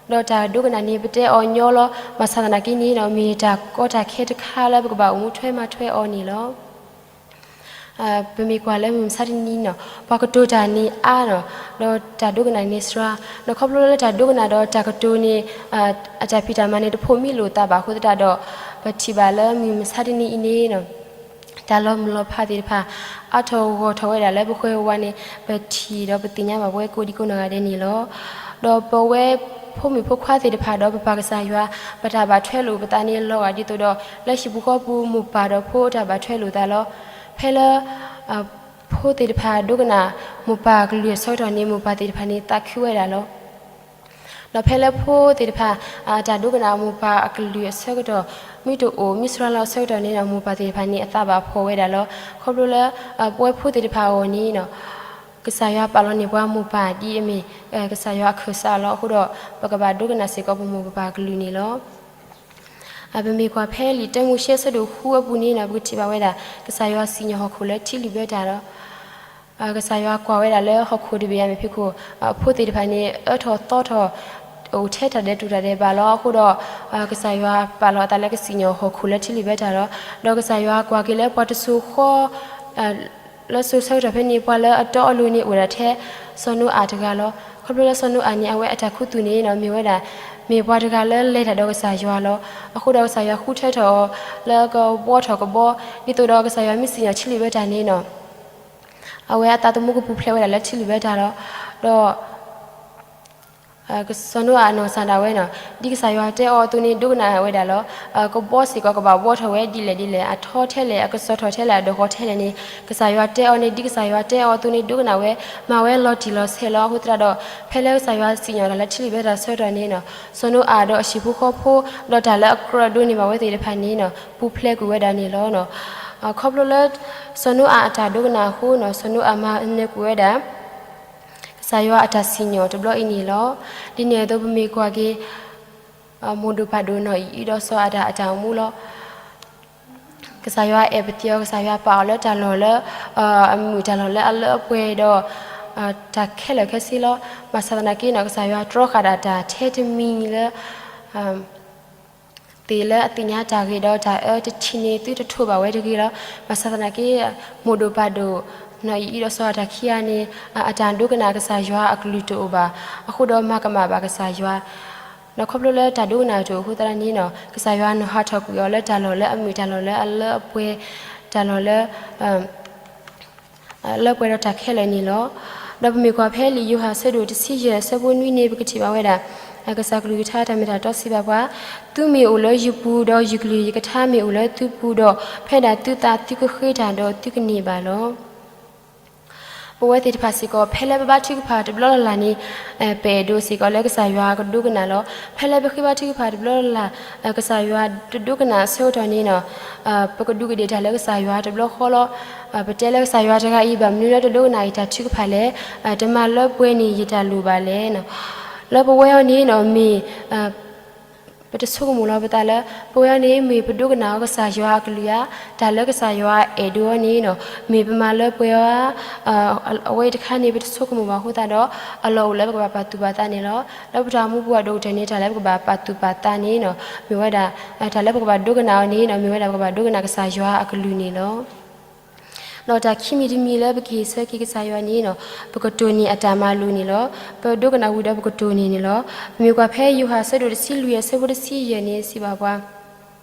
ဒီးတၢ်ဒိကနၣ်န့ၣ် ပတဲအီၤညီလီၤ. ဘၣ်ဆၣ်သနာ်က့န့ၣ်နီၤ မ့ၢ်တၢ်ကီတၢ်ခဲတခါလၢပကဘၣ်အိၣ်မူထွဲမၤထွဲအီၤန့ၣ်လီၤ. ပမ့ၢ်ကွၢ်လၢမုၢ်မဆါတနံၤနီၤ ပှၤကတိၤတၢ်န့ၣ်အါနီၤ, ဒီးတၢ်ဒိကနၣ်န့ၣ်စှၤ, ဒီးခီဖျိလၢတၢ်ဒိကနၣ်ဒီးတၢ်ကတိၤန့ၣ် အတၢ်ဖံးတၢ်မၤန့ၣ် တဖိးမံလိာ်သးဘၣ်အဃိသတးဒီး ပထံၣ်ဘၣ်လၢမုၢ်မဆါတနံၤအံၤန့ၣ်နီၤ တၢ်လီၤမုၢ်လီၤဖးသ့ၣ်တဖၣ် အါထီၣ်ဂီၢ်ထီၣ်ဝဲဒၣ်လၢပဃဲဝါန့ၣ် ပထံၣ်ဒီးပသ့ၣ်ညါဘၣ်ပဝဲကိးဒံကိးနီၢ်ဂၤဒဲးန့ၣ်လီၤ. ဒီးပဝဲဖိမုၣ်ဖိခွါသ့ၣ်တဖၣ်ဒီးပပၢ်ကစၢ်ယွၤ ပတၢ်ဘၣ်ထွဲလိာ်ပသးန့ၣ်လီၤဂာ်ဒ်သိးဒီး လၢဟံၣ်ပူၤဃီပူၤမိၢ်ပၢ်ဒီးဖိတၢ်ဘၣ်ထွဲလိာ်သးလီၤ. ဖဲလၢ ဖိသ့ၣ်တဖၣ်ဒိကနၣ် မိၢ်ပၢ်အကလုၢ်အဆၢကတီၢ်န့ၣ် မိၢ်ပၢ်သ့ၣ်တဖၣ်န့ၣ် သးခုဝဲဒၣ်လီၤ. ဒီးဖဲလၢဖိသ့ၣ်တဖၣ် အတၢ်ဒိကနၣ်မိၢ်ပၢ်အကလုၢ်အဆၢကတီၢ် မ့ၢ်တအိၣ်မ့ၢ်စှၤလီၤအဆၢကတီၢ်န့ၣ်ဒီး မိၢ်ပၢ်သ့ၣ်တဖၣ်န့ၣ် အသးဘၣ်ဖှီၣ်ဝဲဒၣ်လီၤ. ခီဖျိလၢ ပဝဲဖိသ့ၣ်တဖၣ်အဂီၢ်န့ၣ်နီၤ ကစၢ်ယွၤပာ်လီၤန့ၢ်ပှၤမိၢ်ပၢ်ဒ်အမ့ၢ် ကစၢ်ယွၤအခၢၣ်စးလီၤ. အဃိဒီး ပကဘၣ်ဒိကနၣ်စ့ၢ်ကီးပမိၢ်ပပၢ်အကလုၢ်န့ၣ်လီၤ. ပမ့ၢ်ကွၢ်ဖဲလံာ်တၢမိၤၡ့အဆၢဒိၣ်ဃုအပူၤန့ၣ်နီၤ ပကထံၣ်ဘၣ်ဝဲဒၣ် ကစၢ်ယွၤစံၣ်ညီၣ်ဟီၣ်ခိၣ်လၢထံလုၢ်ဘၢတၢ်လီၤ. ကစၢ်ယွၤကွၢ်ဝဲဒၣ်လၢဟီၣ်ခိၣ်တဘ့ၣ်အမ့ၢ်ဖံးခိၣ် အဖိသ့ၣ်တဖၣ်န့ၣ် အၢထီၣ်သီထီၣ် အိၣ်ထဲတၢ်ဒဲးတူၢ်တၢ်ဒဲးဘးလီၤ. အဃိဒီး ကစၢ်ယွၤပာ်လီၤအသးလၢကစံၣ်ညီၣ်ဟီၣ်ခိၣ်လၢထံလုၢ်ဘၢတၢ်လီၤ. ဒီးကစၢ်ယွၤကွၢ်က့ၤလၢပှၤတစိၤဃီ လၢစိၤဆၢကတီၢ်ဖဲန့ၣ် ပှၤလၢအတီအလိၤန့ၣ် အိၣ်ဝဲဒၣ်ထဲ စီၤနိအၤတဂၤလီၤ. ခီဖျိလၢစီၤနိအၤန့ၣ် အဝဲအတၢ်ခူသူၣ်န့ၣ်နီၤ မ့ၢ်ဝဲဒၣ် မ့ၢ်ပှၤတဂၤလၢလဲၤတၢ်ဒီးကစၢ်ယွၤလီၤ. အဃိဒီးကစၢ်ယွၤဃုထၢထီၣ်အီၤ လၢကဘှီထီၣ်ကဘီ ဒ်သိးဒီးကစၢ်ယွၤမ့ၢ်စံၣ်ညီၣ်ထံလုၢ်ဘၢတၢ်န့ၣ်နီၤ အဝဲအသးသမူကပူၤဖျဲးဝဲဒၣ်လၢထံလုၢ်ဘၢတၢ်လီၤ. ဒီး စီၤနိအၤအနီၢ်ကစၢ်ဒၣ်ဝဲနီၤ ဒ်ကစၢ်ယွၤတဲအီၤအသိးန့ၣ် ဒိကနၣ်ဝဲဒၣ်လီၤ. ကဘီစ့ၢ်ကီးကဘၣ်ဘှီထီၣ်ဝဲဒ်လဲၣ်ဒ်လဲၣ် အထီထဲလဲၣ် အကစီၤထီၣ်ထဲလဲၣ် အဒိၣ်ဃီၤထဲလဲၣ်န့ၣ် ကစၢ်ယွၤတဲအီၤန့ၣ် ဒ်ကစၢ်ယွၤတဲအီၤအသိးန့ၣ် ဒိကနၣ်ဝဲ မၤဝဲလီၤတံၢ်လီၤဆဲးလီၤ. အဃိသတးဒီး ဖဲလၢကစၢ်ယွၤစံၣ်ညီၣ်တၢ်လၢထံလုၢ်ဘၢတၢ်ဆၢကတီၢ်န့ၣ်နီၤ စီၤနိအၤဒီးအဟံၣ်ဖိဃီဖိ ဒီးတၢ်လၢအကြၢးဒိးန့ၢ်ဘၣ်ဝဲသ့ၣ်တဖၣ်န့ၣ်နီၤ ပူၤဖျဲးကွံာ်ဝဲဒၣ်န့ၣ်လီၤ. ခီဖျိလၢ စီၤနိအၤအတၢ်ဒိကနၣ်အဃိနီၤ စီၤနိအၤမၤနၢၤကွံာ်ဝဲဒၣ် ကစၢ်ယွၤအတၢ်စံၣ်ညီၣ်တဘျီအံၤန့ၣ်လီၤ. ဒ်န့ၣ်အသိးပမ့ၢ်ကွၢ်က့ၤ မိၢ်ဒိၣ်ပၢ်ဒိၣ်နီၢ်အံၣ်အံၤဒီးစီၤအၤဒၣ်အတၢ်အိၣ်မူလီၤ. ကစၢ်ယွၤအဲၣ်ပသ့ၣ်အီၤ ကစၢ်ယွၤပာ်အီၤလၢတၢ်လီၢ်လၢ အမုာ် တၢ်လီၢ်လၢအလၢအပှဲၤဒီး တၢ်ခဲလၢာ်ခဲဆ့လီၤ. ဘၣ်ဆၣ်သနာ်က့နီၤ ကစၢ်ယွၤတြီဃာ်ဒၣ်တၢ်ထဲတမံၤလၢ သ့ၣ်လၢအသ့ၣ်ညါတၢ်ဂ့ၤဒီးတၢ်အၢတထံၣ်န့ၣ် သုတထိးဘၣ်ဝဲတဂ့ၤလီၤ. ဘၣ်ဆၣ်သနာ်က့ မိၢ်ဒိၣ်ပၢ်ဒိၣ် နီၢ်အံၣ်အံၤဒီးစီၤအၤဒၣ်ခံဂၤန့ၣ် အတၢ်ဒိကနၣ်ကစၢ်ယွၤအကလုၢ်တအိၣ်ဘၣ်. အဃိဒီးမၤကမၣ်ဘၣ်ကစၢ်ယွၤ ဒီးခီဖျိလၢတၢ်ဒိကနၣ်တအိၣ်အဃိသတးန့ၣ်နီၤ ကစၢ်ယွၤနီၤဟးထီၣ်ကွံာ်အီၤလၢတၢ်လီၢ်လၢအမုာ် တၢ်လီၢ်လၢအလၢအပှဲၤ တၢ်လီၢ်လၢ လၢပှဲၤဒီးတၢ်ခဲလၢာ်န့ၣ်လီၤ. ဒီးပမ့ၢ်ကွၢ်ဖဲလံာ်ယိၤဟၣ်အဆၢဒိၣ်တဆံယဲၢ်အဆၢဖိနွံန့ၣ် ပကထံၣ်ဘၣ်ဝဲဒၣ် ကစၢ်ကလုၢ်ကထါတၢ်မ့ၢ်တၢ်တီစံးဘၣ်ပှၤ, သုမ့ၢ်အိၣ်လၢယပူၤ ဒီးယကလုၢ်ယကထါမ့ၢ်အိၣ်လၢသုပူၤဒီး ဖဲဒၣ်သုသးသုကဃ့တၢ်ဒီးသုကန့ၢ်ဘၣ်လီၤ. ပဝဲသ့ၣ်တဖၣ်စ့ၢ်ကီး ဖဲလၢပဘါထုကဖၣ်တဘျီလၢ်လၢ်န့ၣ် ပအဲၣ်ဒိးစ့ၢ်ကီးလၢကစၢ်ယွၤကဒိကနၣ်လီၤ. ဖဲလၢပဃ့ဘါထုကဖၣ်တဘျီလၢ်လၢ် ကစၢ်ယွၤတဒိကနၣ်အဆၢကတီၢ်န့ၣ်နီၤ ပကဒူးကဒ့ၣ်တၢ်လၢကစၢ်ယွၤတဘျီဃီလီၤ. ပတဲလၢကစၢ်ယွၤတဂၤအံၤ ဘၣ်မနုၤလၢတဒိကနၣ်အံၤတၢ်ထုကဖၣ်လဲၣ်. တမၤလၢပှဲၤန့ၢ်ယတၢ်လိၣ်ဘၣ်လဲၣ်. လၢပဝဲအံၤန့ၣ်နီၤ မ့ၢ် ပတဆိကမိၣ်လီၤပသးလၢ ပဝဲအံၤန့ၣ် မ့ၢ်ပဒိကနၣ်အီၤကစၢ်ယွၤအကလုၢ်ဧါ, တၢ်လၢကစၢ်ယွၤအဲၣ်ဒိးအီၤန့ၣ်နီၤ မ့ၢ်ပမၤလၢပှဲၤအီၤဧါ. အဝဲတခါန့ၣ် ပတဆိကမိၣ်ဘၣ်အဃိသတးဒီး အလီၢ်အိၣ်လၢပကဘၣ်ပာ်သူၣ်ပာ်သးန့ၣ်လီၤ. လၢပတၢ်အိၣ်မူပူၤအဒိၣ်ကတၢၢ်န့ၣ် တၢ်လၢပကဘၣ်ပာ်သူၣ်ပာ်သးန့ၣ်နီၤ မ့ၢ်ဝဲဒၣ် တၢ်လၢပကဘၣ်ဒိကနၣ်အီၤန့ၣ်နီၤ မ့ၢ်ဝဲဒၣ်ပကဘၣ်ဒိကနၣ်ကစၢ်ယွၤအကလုၢ်န့ၣ်လီၤ. ဒီးတၢ်ခံမံၤတမံၤလၢပကဟ့ၣ်ဆၢက့ၤကစၢ်ယွၤန့ၣ်နီၤ ပကတိၢ်န့ၢ်အတၢ်မၤလိာ်န့ၣ်လီၤ. ပဒိကနၣ်ဝံၤဒီးပကတိၢ်န့ၢ်န့ၣ်လီၤ. ပမ့ၢ်ကွၢ်ဖဲယိၤဟၣ်အဆၢဒိၣ်တဆံလွံၢ်အဆၢဖိတဆံယဲၢ်န့ၣ် စံးဘၣ်ပှၤ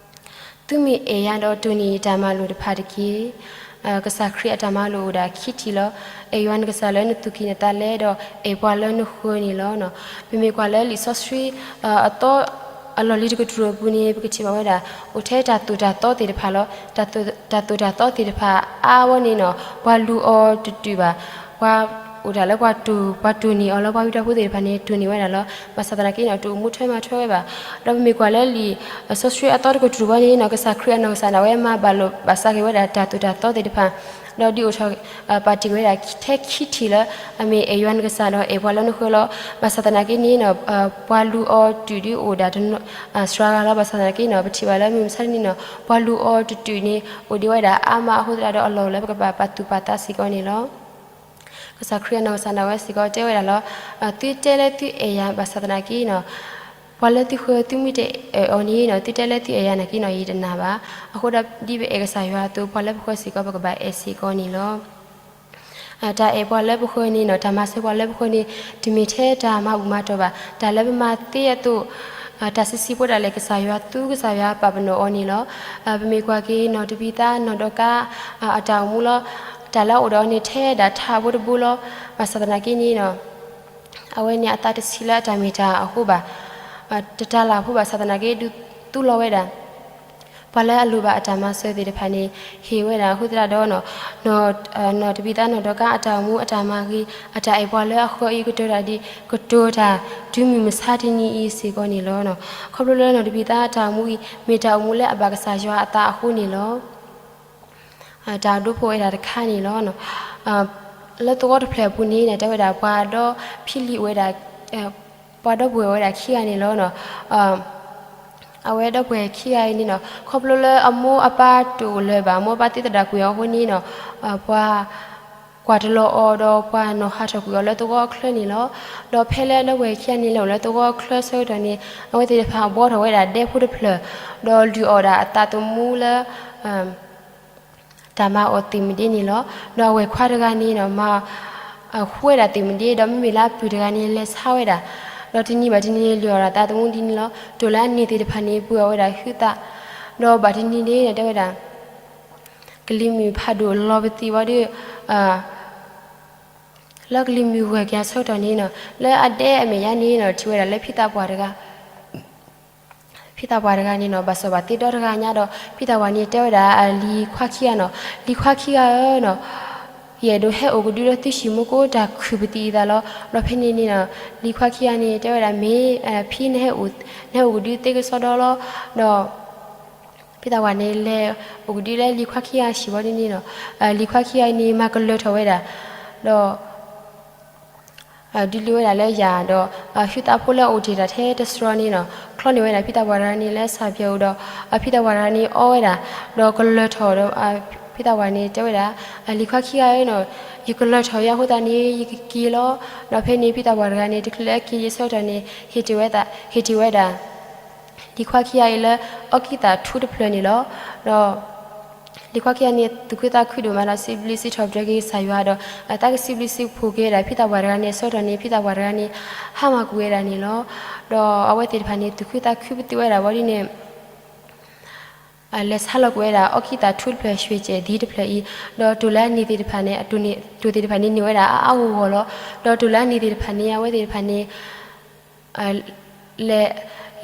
သုမ့ၢ်အဲၣ်ယၤဒီး တိၢ်န့ၢ်ယတၢ်မၤလိာ်တဖၣ်တက့ၢ်. ကစၢ်ခရံာ်အတၢ်မၤလိာ်အိၣ်ဒၣ်ခံထံၣ်လီၤ. အဲၣ်ယွၤနကစၢ်လၢနသူၣ်ကံၢ်နသးလဲဒီး အဲၣ်ပှၤလၢနဃၢၤန့ၣ်လီၤ. ပမ့ၢ်ကွၢ်လၢလံာ်စီဆှံ အသီ အလီၢ်လံၤတကတြူၢ်အပူၤန့ၣ် ပကထံၣ်ဘၣ်ဝဲဒၣ် အိၣ်ထဲတၢ်သိၣ်တၢ်သီသ့ၣ်တဖၣ်လီၤ. တၢ်သိၣ်တၢ်သီသ့ၣ်တဖၣ်အါဝဲန့ၣ်နီၤ ပှၤလူၤအီၤတတုာ်ဘၣ်. ပှၤအိၣ်တၢ်လၢပှၤတိၢ် ပှၤတိၢ်န့ၢ်အီၤလၢပှၤဝံတၢ်ဖိသ့ၣ်တဖၣ်န့ၣ် တိၢ်န့ၢ်ဝဲဒၣ်လီၤ. ဘၣ်ဆၣ်သနာ်က့နီၤ တအိၣ်မူထွဲမၤထွဲဝဲဘၣ်. ဒီးပမ့ၢ်ကွၢ်လၢလံာ်စီဆှံအသီတကတြူၢ်ဝဲန့ၣ်နီၤ ကစၢ်ခရံာ်အနီၢ်ကစၢ်ဒၣ်ဝဲ မၤဘၣ်လိာ်ဘၣ်စးက့ၤဝဲဒၣ်တၢ်သိၣ်တၢ်သီသ့ၣ်တဖၣ် ဒီးဒုးအိၣ်ထီၣ် ပာ်တ့ၢ်ဝဲဒၣ်ထဲခံထံၣ်လၢ အမ့ၢ်အဲၣ်ယွၤနကစၢ်ဒီးအဲၣ်ပှၤလၢနဃၢၤလီၤ. ဘၣ်ဆၣ်သနာ်က့န့ၣ် ပှၤလူၤအီၤတုၤဒုးအိၣ်ဒၣ်တနီၤစှၤဂၤလီၤ. ဘၣ်ဆၣ်သနာ်က့န့ၣ် ပထံၣ်ဘၣ်လၢမုၢ်မဆါတနံၤန့ၣ် ပှၤလူၤအီၤတတုၤန့ၣ် အိၣ်ဒံးဝဲဒၣ်အါမးအဃိသတးဒီးအလီၢ်အိၣ်လၢပကဘၣ်ပာ်သူၣ်ပာ်သးစ့ၢ်ကီးန့ၣ်လီၤ. ကစၢ်ခရံာ်အနီၢ်ကစၢ်ဒၣ်ဝဲစ့ၢ်ကီးတဲဝဲဒၣ်လီၤ. သုတဲလၢသုအဲၣ်ယၤဘၣ်ဆၣ်သနာ်က့န့ၣ် ပှၤလၢသုဃၢၤသုမ့ၢ်တအဲၣ်အီၤန့ၣ် သုတဲလၢသုအဲၣ်ယၤနာ်က့န့ၣ် ယတနာ်ဘၣ်. အဃိဒီးဒ်ပအဲၣ်ကစၢ်ယွၤအသိး ပှၤလၢပဃၢၤစ့ၢ်ကီး ပကဘၣ်အဲၣ်စ့ၢ်ကီးန့ၣ်လီၤ. တၢ်အဲၣ်ပှၤလၢပဃၢၤန့ၣ် တၢ်မၤစၢၤပှၤလၢပဃၢၤန့ၣ် တမ့ၢ်ထဲတၢ်မၤဘူၣ်မၤတီၢ်ဘၣ်. တၢ်လၢပမၤသ့အသိး တၢ်စံးဆံးဖိတၢ်လဲၣ် ကစၢ်ယွၤသူ ကစၢ်ယွၤပာ်ပနီၣ်အီၤန့ၣ်လီၤ. ပမ့ၢ်ကွၢ်က့ၤနီၢ်တဘံသါ နီၢ်ဒီကၤ အတၢ်အိၣ်မူလီၤ. တၢ်လၢအအိၣ်ဒီးအီၤန့ၣ် ထဲဒၣ်ထးဖိတဘိလီၤ. ဘၣ်ဆၣ်သနာ်က့န့ၣ် အဝဲန့ၣ်အသးတဆံးလၢအတၢ်မ့ၢ်တၢ်အဃိဘၣ်, တတၤလၢ်ဖိဘၣ်ဆၣ်သနာ်က့ ဒုးသူလီၤဝဲဒၣ် ပှၤလၢအလိၣ်ဘၣ်အတၢ်မၤစၢၤသ့ၣ်တဖၣ်န့ၣ် ဟ့ၣ်ဝဲဒၣ်အဃိသတးဒီး နီၢ်တဘံသါနီၢ်ဒီကၤအတၢ်အိၣ်မူအတၢ်မၤဂ့ၤ အတၢ်အဲၣ်ပှၤလၢအဃၢၤအံၤ ကတိၤတၢ်ဒ်ကတိၤတၢ်တုၤမုၢ်မဆါတနံၤအံၤစ့ၢ်ကီးန့ၣ်လီၤ. ခီဖျိလၢနီၢ်တဘံသါအတၢ်အိၣ်မူအံၤ မ့ၢ်တၢ်အိၣ်မူလၢအဘၣ်ကစၢ်ယွၤအသးအဃိန့ၣ်လီၤ. တၢ်ဒိဖိဝဲဒၣ်တခါန့ၣ်လီၤ. လၢသဝီတဖျၢၣ်အပူၤန့ၣ် တဲဝဲဒၣ်ပှၤဒီဖံလံးအိၣ်ဝဲဒၣ် ပှၤဒီပုၢ်ဝဲၢ်အိၣ်ဝဲဒၣ်ခံဂၤန့ၣ်လီၤ. အဝဲဒီပုၢ်ဝဲၢ်ခံဂၤအံၤန့ၣ် ခီဖျိလၢအမိၢ်အပၢ်တအိၣ်လၢၤဘၣ်, အမိၢ်အပၢ်သံသဒၣ်ကွံာ်အီၤအဃိန့ၣ် ပှၤကွၢ်တလီၤအီၤဒီးပှၤနီၣ်ဟးထီၣ်ကွံာ်အီၤလၢသဝီအချၢန့ၣ်လီၤ. ဒီးဖဲလၢဒီပုၢ်ဝဲၢ်ခံဂၤန့ၣ် လဲၤအိၣ်လၢသဝီအချၢဆၢကတီၢ်န့ၣ် အဝဲသ့ၣ်တဖၣ်ဘှီထီၣ်ဝဲဒၣ်ဒဲဖိတဖျၢၣ် ဒီးလုၢ်အီၣ်ဒၣ်အသးသမူလၢ တၢ်မၤအီၣ်သ့ၣ်မုၣ်ဒ့န့ၣ်လီၤ. ဒီးအဝဲၢ်ခွါတဂၤန့ၣ် မၤဃူဝဲဒၣ်သ့ၣ်မုၣ်ဒ့ ဒီးမ့မ့ၢ်လၢအပုၢ်တဂၤန့ၣ် လဲၤဆါဝဲဒၣ်, ဒီးတနံၤဘၣ်တနံၤန့ၣ် လုၢ်အီၣ်ဒၣ်သးသမူဒ်န့ၣ်လီၤ. တိၢ်လၢအန့ၢ်သ့ၣ်တဖၣ်န့ၣ် ပှ့ၤအီၣ်ဝဲဒၣ်ဟုသး, ဒီးဘၣ်တနံၤန့ၣ် တဲဝဲဒၣ် ကလံၤမုၢ်ဖးဒိၣ်လီၤပသံဝံၤဒီး လၢကလံၤမုၢ်ဂၢၢ်က့ၤအဆၢကတီၢ်န့ၣ် လၢအဒဲအမဲာ်ညါန့ၣ် ထံၣ်ဝဲဒၣ်လၢဖံသးပှၢ်တဂၤ ဖံသးပှၢ်တဂၤန့ၣ် ဘၣ်စီၣ်ဘၣ်သ့ဒီတဂၤညါဒီး ဖံသးပှၢ်န့ၣ် တဲဝဲဒၣ်လံၤခွါခံဂၤန့ၣ်, လံၤခွါခံဂၤဧၢ, ယအဲၣ်ဒိးဟဲအိၣ်ကဒုလၢသုဟံၣ်မူကိ တၢ်ခုၣ်ပသံၣ်အသးလီၤ. ဒီးဖဲန့ၣ်န့ၣ် လံၤခွါခံဂၤန့ၣ် တဲဝဲဒၣ် မ့ၢ်ဖံ နဟဲအိၣ်ကဒုသ့ကစီဒီလီၤ. ဒီး ဖံသးပှၢ်န့ၣ် လဲၤအိၣ်ကဒုလၢလံၤခွါခံဂၤဟံၣ်ဝံၤဒ်န့ၣ် လံၤခွါခံဂၤအံၤန့ၣ် မၤကလၢၤထီၣ်ဝဲဒၣ်, ဒီး ဒုးလ့ဝဲဒၣ်လၢယၤဒီး ဟုသးဖိလၢအအိၣ်တ့ၢ်တၢ်ထဲတစှီၤန့ၣ် ချီန့ၢ်ဝဲဒၣ်ဖံသးပှၢ်တဂၤန့ၣ်လၢစၢ်ဖၠၣ်အအိၣ်ဒီး ဖံသးပှၢ်တဂၤန့ၣ်အီဝဲဒၣ်, ဒီးကလၢၤထီၣ်ဒီး ဖံသးပှၢ်န့ၣ် တဲဝဲဒၣ် လံၤခွါခံဂၤဧၢ, ယကလၢၤထီၣ်ယၤအဃိသတးန့ၣ် ယကက့ၤလီၤ. ဒီးဖဲန့ၣ် ဖံသးပှၢ်တဂၤန့ၣ် တချုးလၢအက့ၤယံၤဆၢကတီၢ်န့ၣ် ဟ့ၣ်တ့ၢ်ဝဲဒၣ် လံၤခွါခံဂၤအံၤလၢ အီကံၢ်သးထူတဖျၢၣ်န့ၣ်လီၤ. ဒီး လံၤခွါခံဂၤန့ၣ် သူၣ်ခုသးခုဒိၣ်မးဒီး စံးဘျုးစံးထီၣ်ပတြၢၤက့ၤကစၢ်ယွၤဒီး တၢ်ကစံးဘျုးစံးဖှိၣ်က့ၤဝဲဒၣ်ဖံသးပှၢ်တဂၤန့ၣ် အဆၢကတီၢ်န့ၣ် ဖံသးပှၢ်တဂၤန့ၣ် ဟါမၢ်ကွံာ်ဝဲဒၣ်န့ၣ်လီၤ. ဒီးအဝဲသ့ၣ်တဖၣ်န့ၣ် သူၣ်ခုသးခုပသံဝဲဒၣ်ဝံၤဒ်န့ၣ် လဲၤဆါလီၤကွံာ်ဝဲဒၣ် အီကံၢ်သးထူတဖျၢၣ် ရွှ့ၣ်ကၠဲၣ်သံတဖျၢၣ်အံၤ, ဒီးတိၢ်လၢအန့ၢ်သ့ၣ်တဖၣ်န့ၣ် တိၢ်သ့ၣ်တဖၣ်န့ၣ်န့ၢ်ဝဲဒၣ်အါအါဂီၢ်ဂီၢ်လီၤ. ဒီးတိၢ်လၢအန့ၢ်သ့ၣ်တဖၣ်န့ၣ် အဝဲသ့ၣ်တဖၣ်န့ၣ် လဲ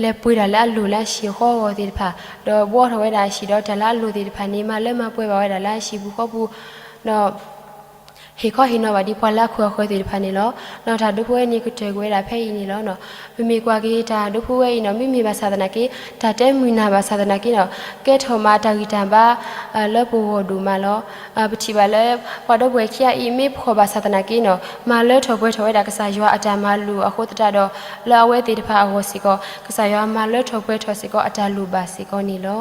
ၤပှ့ၤတၢ်လၢအလိၣ်လၢအဟံၣ်အဃီအဂီၢ်သ့ၣ်တဖၣ်, ဒီးဘှီထီၣ်ဝဲဒၣ်အဟံၣ်ဒီးတၢ်လၢအလိၣ်သ့ၣ်တဖၣ်န့ၣ် မၤလၢမၤပှဲၤဘၣ်ဝဲဒၣ်လၢအဟံၣ်ပူၤဃီပူၤ, ဒီး ဟ့ၣ်ခီဟ့ၣ်နီၤဘၣ်ဒ်ပှၤလၢအခိၣ်အဃၢၤသ့ၣ်တဖၣ်န့ၣ်လီၤ. ဒီးတၢ်ဒိဖိဝဲန့ၣ် ကတၢၢ်ကွံာ်ဝဲဒၣ်ဖဲအံၤန့ၣ်လီၤ. ပမ့ၢ်ကွၢ်က့ၤတၢ်ဒိဖိဝဲအံၤန့ၣ် မ့မ့ၢ်ဘၣ်ဆၣ်သနာ်က့ တၢ်တဲမုာ်နၢ်ဘၣ်ဆၣ်သနာ်က့န့ၣ် ကဲထီၣ်မးတၢ်ဂံၢ်တၢ်ဘါ လၢပဂီၢ်ဒိၣ်မးလီၤ. ပထံၣ်ဘၣ်လၢ ပှၤဒီပုၢ်ဝဲၢ်ခံဂၤအံၤ မ့ၢ်ဖှီၣ်ဘၣ်ဆၣ်သနာ်က့န့ၣ် မၤလၢထီၣ်ပှဲၤထီၣ်ဝဲဒၣ်ကစၢ်ယွၤအတၢ်မၤလိာ်အဃိသတးဒီး လၢအဝဲသ့ၣ်တဖၣ်အဂီၢ်စ့ၢ်ကီး ကစၢ်ယွၤမၤလၢထီၣ်ပှဲၤထီၣ်စ့ၢ်ကီးအတၢ်လိၣ်ဘၣ်စ့ၢ်ကီးန့ၣ်လီၤ.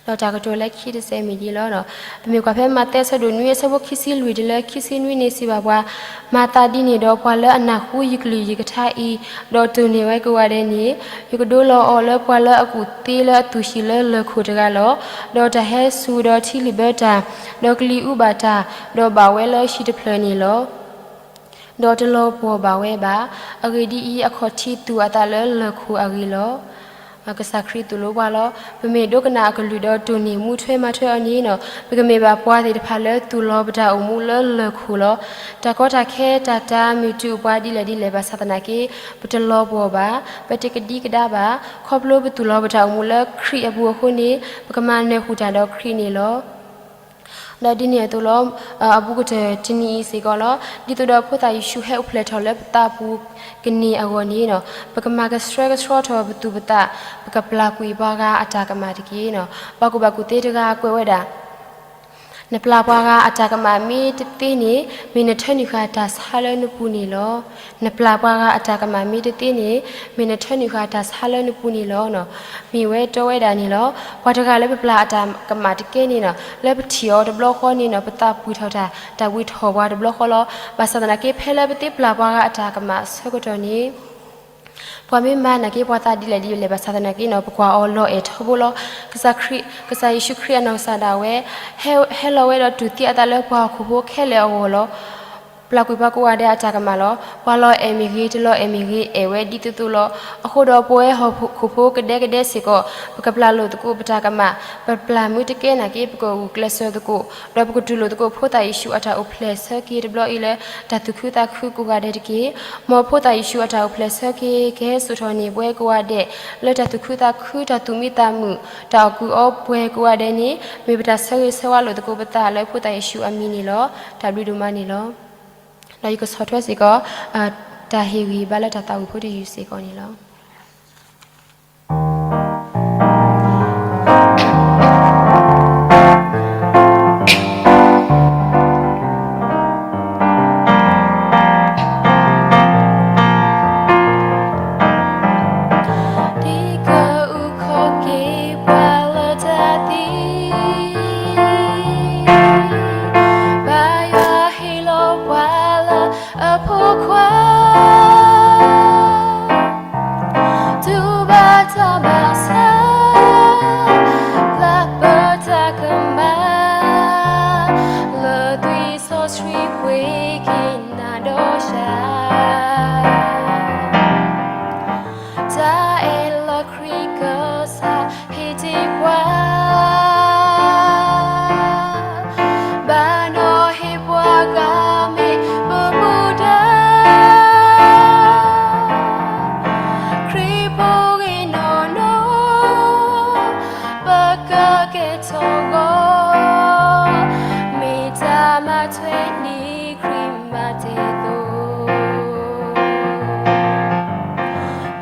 ဒီးတၢ်ကတိၤလၢခံတစဲးမ့ၢ်ဒ်လီၤ. ပမ့ၢ်ကွၢ်ဖဲမးသဲအဆၢဒိၣ်နွံအဆၢဖိခံဆံလွံၢ်တုၤလၢခံဆံနွံန့ၣ်စံးဘၣ်ပှၤ, မၤသးဒ်န့ၣ်ဒီးပှၤလၢအနၢ်ဟူယကလုၢ်ယကထါအံၤ, ဒီးတိၢ်န့ၢ်ဝဲကိးဂၤဒဲးန့ၣ်, ယကဒိလီၤအီၤလၢပှၤလၢအကူၣ်သ့လၢအသူၣ်ဟံၣ်လၢလၢၢ်ခိၣ်တဂၤလီၤ. ဒီးတၢ်ဟဲစူၤဒီးထံလုၢ်ဘၢတၢ်, ဒီးကလံၤအူဘၣ်တၢ်, ဒီးဘၣ်ဝဲလၢဟံၣ်တဖျၢၣ်န့ၣ်လီၤ. ဒီးတလီၤပှီၢ်ဘၣ်ဝဲဘၣ်. အဂ့ၢ်ဒ်အံၤ, အခီၣ်ထံးသူၣ်အသးလၢလၢၢ်ခိၣ်အဂ့ၢ်လီၤ. ကစၢ်ခရံာ်သိၣ်လိပှၤလီၤ. ပမ့ၢ်ဒိကနၣ်အကလုၢ်ဒီးတိၢ်န့ၢ်မူထွဲမၤထွဲအီၤန့ၣ်, ပကမ့ၢ်ဘၣ်ပှၤသ့ၣ်တဖၣ်လၢသူၣ်လီၤပတၢ်အိၣ်မူလၢလၢၢ်ခိၣ်လီၤ. တၢ်ကီတၢ်ခဲတၢ်တၢ်မ့ၢ်တုၤအိၣ်ပှၤဒ်လဲၣ်ဒ်လဲၣ်ဘၣ်ဆၣ်သနာ်က့, ပတလီၤပှီၢ်ဘၣ်, ပတကဒံကဒါဘၣ်, ခီဖျိပသူၣ်လီၤပတၢ်အိၣ်မူလၢခရံာ်အပူၤအဃိန့ၣ်, ပကမၤနၢၤဃုာ်တၢ်ဒီးခရံာ်န့ၣ်လီၤ. ဒီးဒ်န့ၣ်အသိးလီၤ. အဘူးကတၢၢ်တနံၤအံၤစ့ၢ်ကီးလီၤ. ဒ်သိးဒီးဖိသၣ်ယ့ၣ်ၡူးဟဲအိၣ်ဖျဲၣ်ထီၣ်လၢပသးပူၤကန့ၢ်အဂီၢ်န့ၣ်, ပကမၤကဆှဲကဆှီထီၣ်ပသူၣ်ပသး, ပကပျၢ်ကွံာ်ပှၤဂၤအတၢ်ကမၣ်တက့ၢ်. ပှၤကူၣ်ဘၣ်ကူၣ်သ့တဂၤကွဲးဝဲဒၣ်, နပျၢ်ပှၤဂၤအတၢ်ကမၣ်မ့ၢ်တသ့န့ၣ်, မ့ၢ်နထၢနုာ်ဃာ်တၢ်ဆါလၢနပူၤန့ၣ်လီၤ. နပျၢ်ပှၤဂၤအတၢ်ကမၣ်မ့ၢ်တသ့န့ၣ်, မ့ၢ်နထၢနုာ်ဃာ်တၢ်ဆါလၢနပူၤန့ၣ်လီၤ. မ့ၢ်ဝဲတဲဝဲဒၣ်န့ၣ်လီၤ. ပှၤတဂၤလၢပပျၢ်အတၢ်ကမၣ်တကဲန့ၣ်, လၢပထံၣ်အီၤတဘျီဃီန့ၣ်, ပသးပှံၢ်ထီၣ်တၢ်, တၢ်ဝံထီၣ်ပှၤတဘျီဃီလီၤ. ဘၣ်ဆၣ်သနာ်က့ ဖဲလၢပသ့ပျၢ်ပှၤဂၤအတၢ်ကမၣ်အဆၢကတီၢ်န့ၣ် ပှၤမ့ၢ်မၤနာ်က့ ပှၤသးဒ်လဲၣ်ဒ်လဲၣ်ဘၣ်ဆၣ်သနာ်က့န့ၣ်, ပကွၢ်အီၤလီၤအဲၣ်ထီဘိလီၤ. ကစၢ်ခရံာ်, ကစၢ်ယ့ၣ်ၡူးခရံာ်အနီၢ်ကစၢ်ဒၣ်ဝဲ ဟဲလီၤဝဲဒီးတူၢ်သံအသးလၢပှၤဟီၣ်ခိၣ်ဖိခဲလၢာ်အဂီၢ်လီၤ. ပျၢ်ကွံာ်ပှၤကိးဂၤဒဲးအတၢ်ကမၣ်လီၤ. ပှၤလီၤအဲၣ်မ့ၢ်ဂ့ၤ, တလီၤအဲၣ်မ့ၢ်ဂ့ၤ, အဲၣ်ဝဲဒ်သိးသိးလီၤ. အဃိဒီး ပဝဲဟီၣ်ခိၣ်ဖိကဒဲကဒဲစ့ၢ်ကီး, ပကပျၢ်လိာ်သကိးပတၢ်ကမၣ်, ပပျၢ်မ့ၢ်တကဲနာ်က့ ပကဂုာ်ကျဲးစၢးသကိး, ဒီးပကတူၢ်လိာ်သကိး ဖိသၣ်ယ့ၣ်ၡူးအတၢ်အိၣ်ဖျဲၣ်ဆၢက့ၤတဘျီအံၤလၢ တၢ်သူၣ်ခုသးခုကိးဂၤဒဲးတက့ၢ်. မ်ဖိသၣ်ယ့ၣ်ၡူးအတၢ်အိၣ်ဖျဲၣ်ဆၢက့ၤ ကဟဲစိာ်ထီၣ်န့ၢ်ပဝဲကိးဂၤဒဲး လၢတၢ်သူၣ်ခုသးခု, တၢ်သူၣ်မံသးမုာ်, တၢ်အီၣ်ကုာ်အီပှဲၤကိးဂၤဒဲးန့ၣ်, မ့ၢ်ပတၢ်ဆၢဂ့ၤဆၢဝါလိာ်သကိးပသးလၢဖိသၣ်ယ့ၣ်ၡူးအမံၤန့ၣ်လီၤ. တၢ်ဘျုးဒိၣ်မးန့ၣ်လီၤ. ဒီးယကဆီၣ်ထွဲစ့ၢ်ကီး တၢ်ဟ့ၣ်ဂံၢ်ဟ့ၣ်ဘါလၢတၢ်သးဝံၣ်ဖိတယုၢ်စ့ၢ်ကီးန့ၣ်လီၤ. ဒ်ကအုၣ်ခီၣ်က့ၤပှၤလၢတၢ်သံ, ဘၣ်ယွၤဟ့ၣ်လီၤပှၤလၢအဖိခွါ တူၢ်ဘၣ်တၢ်ဘၣ်ဆၣ်, ပျၢ်ပတၢ်ကမၣ်, လၢသွံၣ်စီဆှံပှ့ၤက့ၤနၤဒီးယၤ, တၢ်အဲၣ်လၢခရံာ်ကစၢ်ဟ့ၣ်တ့ၢ်ပှၤ ဘၣ်နီၣ်ဟ့ၣ်ပှၤဂၤမ့ၢ်ပမူဒါ, ခရံာ်ဖိဂ့ၤနီၢ်နီၢ် ပကကဲထီၣ်ဂီၤ, မ့ၢ်တၢ်မၤထွဲဒ်ခရံာ်မၤတ့ၢ်အသိး,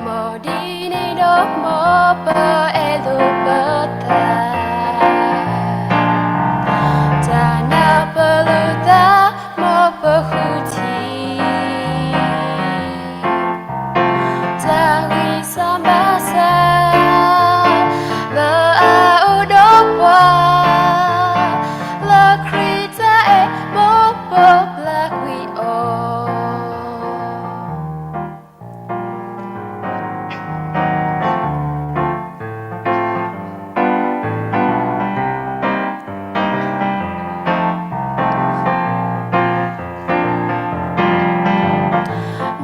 မ်ဒ်န့ၣ်ဒီးမ်ပအဲၣ်လိာ်ပသး, တၢ်နၢ်ပၢၢ်လိာ်သးမ်ပဃုထံၣ်, တၢ်ဂံၢ်စၢ်ဘါစၢ် လၢအအိၣ်ဒီးပှၤ, လၢခရံာ်တၢ်အဲၣ်မ်ပပျၢ်ကွံာ်အီၤ.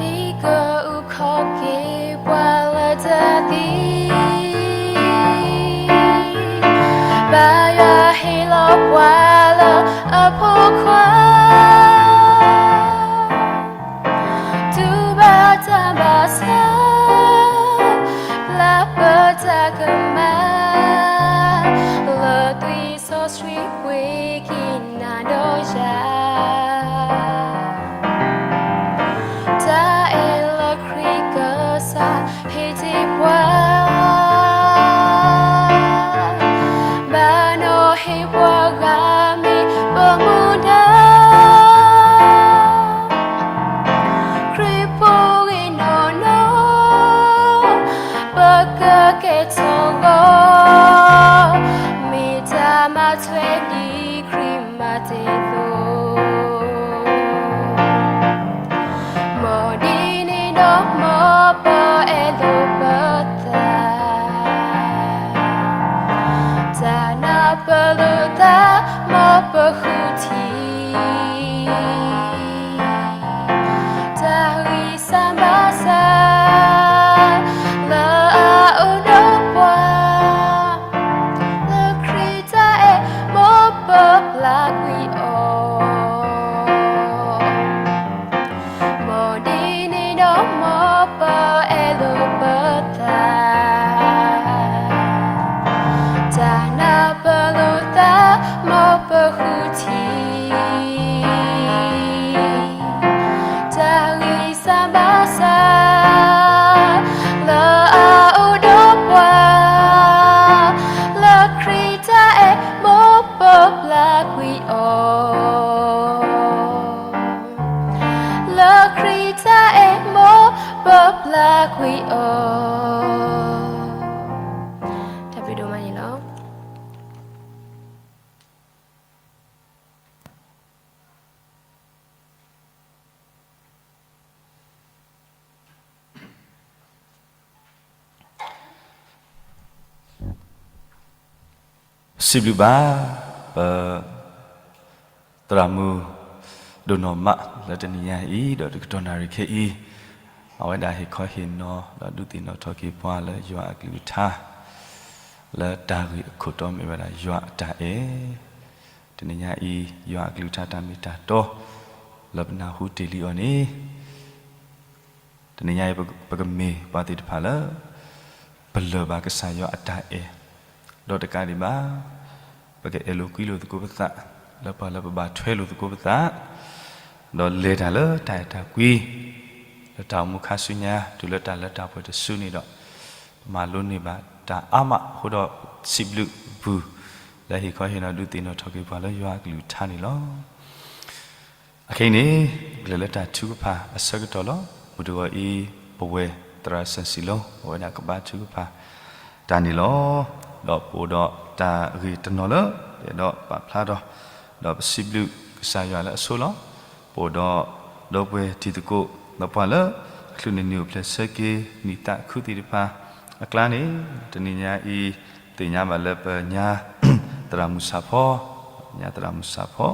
ဒ်ကအုၣ်ခီၣ်က့ၤပှၤလၢတၢ်သံ, ဘၣ်ယွၤဟ့ၣ်လီၤပှၤလၢအဖိခွါ တူၢ်ဘၣ်တၢ်ဘၣ်ဆၣ်, ပျၢ်ပတၢ်ကမၣ်, လၢသွံၣ်စီဆှံပှ့ၤက့ၤနၤဒီးယၤ, တၢ်အဲၣ်လၢခရံာ်ကစၢ်ဟ့ၣ်တ့ၢ်ပှၤ ဘၣ်နီၣ်ဟ့ၣ်ပှၤဂၤမ့ၢ်ပမူဒါ, ခရံာ်ဖိဂ့ၤနီၢ်နီၢ် ပကကဲထီၣ်ဂီၤ, မ့ၢ်တၢ်မၤထွဲဒ်ခရံာ်မၤတ့ၢ်အသိး, မ်ဒ်န့ၣ်ဒီးမ်ပအဲၣ်လိာ်ပသး, တၢ်နၢ်ပၢၢ်လိာ်သးမ်ပဃုထံၣ်, တၢ်ဂံၢ်စၢ်ဘါစၢ် လၢအအိၣ်ဒီးပှၤ, လၢခရံာ်တၢ်အဲၣ်မ်ပပျၢ်ကွံာ်အီၤ, မ်ဒ်န့ၣ်ဒီးမ်ပအဲၣ်လိာ်ပသး, တၢ်နၢ်ပၢၢ်လိာ်သးမ်ပဃုထံၣ်, တၢ်ဂံၢ်စၢ်ဘါစၢ် လၢအအိၣ်ဒီးပှၤ, လၢခရံာ်တၢ်အဲၣ်မ်ပပျၢ်ကွံာ်အီၤ. စံးဘျုးဘၣ် ပသရၣ်မုၣ် ဒိၣ်နီၢ်မးလၢတနံၤညါအံၤ ဒီးတကတီၢ်နၣ်ရံၣ်ခဲအံၤ အဝဲဒၣ်ဟ့ၣ်ခီဟ့ၣ်နီၤ ဒီးဒုးသ့ၣ်နီၣ်ထီၣ်က့ၤပှၤလၢယွၤအကလုၢ်ကထါ လၢတၢ်ဂ့ၢ်အခိၣ်တီမ့ၢ်ဝဲဒၣ်ယွၤအတၢ်အဲၣ် တနံၤညါအံၤ ယွၤအကလုၢ်ကထါတၢ်မ့ၢ်တၢ်တီ လၢပနၢ်ဟူတ့ၢ်လံအီၤန့ၣ် တနံၤညါအံၤ ပကမ့ၢ်ပှၤသ့ၣ်တဖၣ်လၢ ပလၢၢ်ဘၣ်ကစၢ်ယွၤအတၢ်အဲၣ် ဒီးတကးဒံးဘၣ် ပကအဲၣ်လိာ်ကွံလိာ်သကိးပသး လၢပှၤလၢပဘၣ်ထွဲလိာ်သကိးပသး ဒီးလဲၤတၢ်လၢတၢ်အဲၣ်တၢ်ကွံ လၢတၢ်အိၣ်မူခါဆူညါ တုၤလၢတၢ်လၢတၢ်ပှဲၤတစုန့ၣ်ဒီး ပမၤလိန့ၢ်ဘၣ်တၢ်အါမးအဃိဒီး စံးဘျုးပူၤ လၢဟ့ၣ်ခီဟ့ၣ်နီၤဒုးသ့ၣ်နီၣ်ထီၣ်က့ၤပှၤလၢယွၤအကလုၢ်ကထါန့ၣ်လီၤ. အခဲအံၤန့ၣ် ကလဲၤလၢတၢ်ထုကဖၣ်အဆၢကတီၢ်လီၤ. မုၢ်တဂီၤအံၤ ပဝဲသရၣ်စၢၣ်စံၣ်လိ အဝဲဒၣ်ကဘါထုကဖၣ်တၢ်န့ၣ်လီၤ. ဒီးပအိၣ်ဒီးတၢ်ဂ့ၢ်တနီၤလၢ ပအဲၣ်ဒိးပာ်ဖျါထီၣ် ဒီးပစံးဘျုးကစၢ်ယွၤလၢအဆိလီၤ. ပအိၣ်ဒီးဒီပုၢ်ဝဲၢ်တံၤသကိး ဒီးပှၤလၢ အချုးန့ၢ်နံၤအိၣ်ဖျဲၣ်ဆၢက့ၤ နံၣ်သးခုသ့ၣ်တဖၣ်အကျါန့ၣ် တနံၤညါအံၤ သ့ၣ်ညါဘၣ်လၢပညါ သရၣ်မုၣ်ဆၣ်ဖီ ညါသရၣ်မုၣ်ဆၣ်ဖီ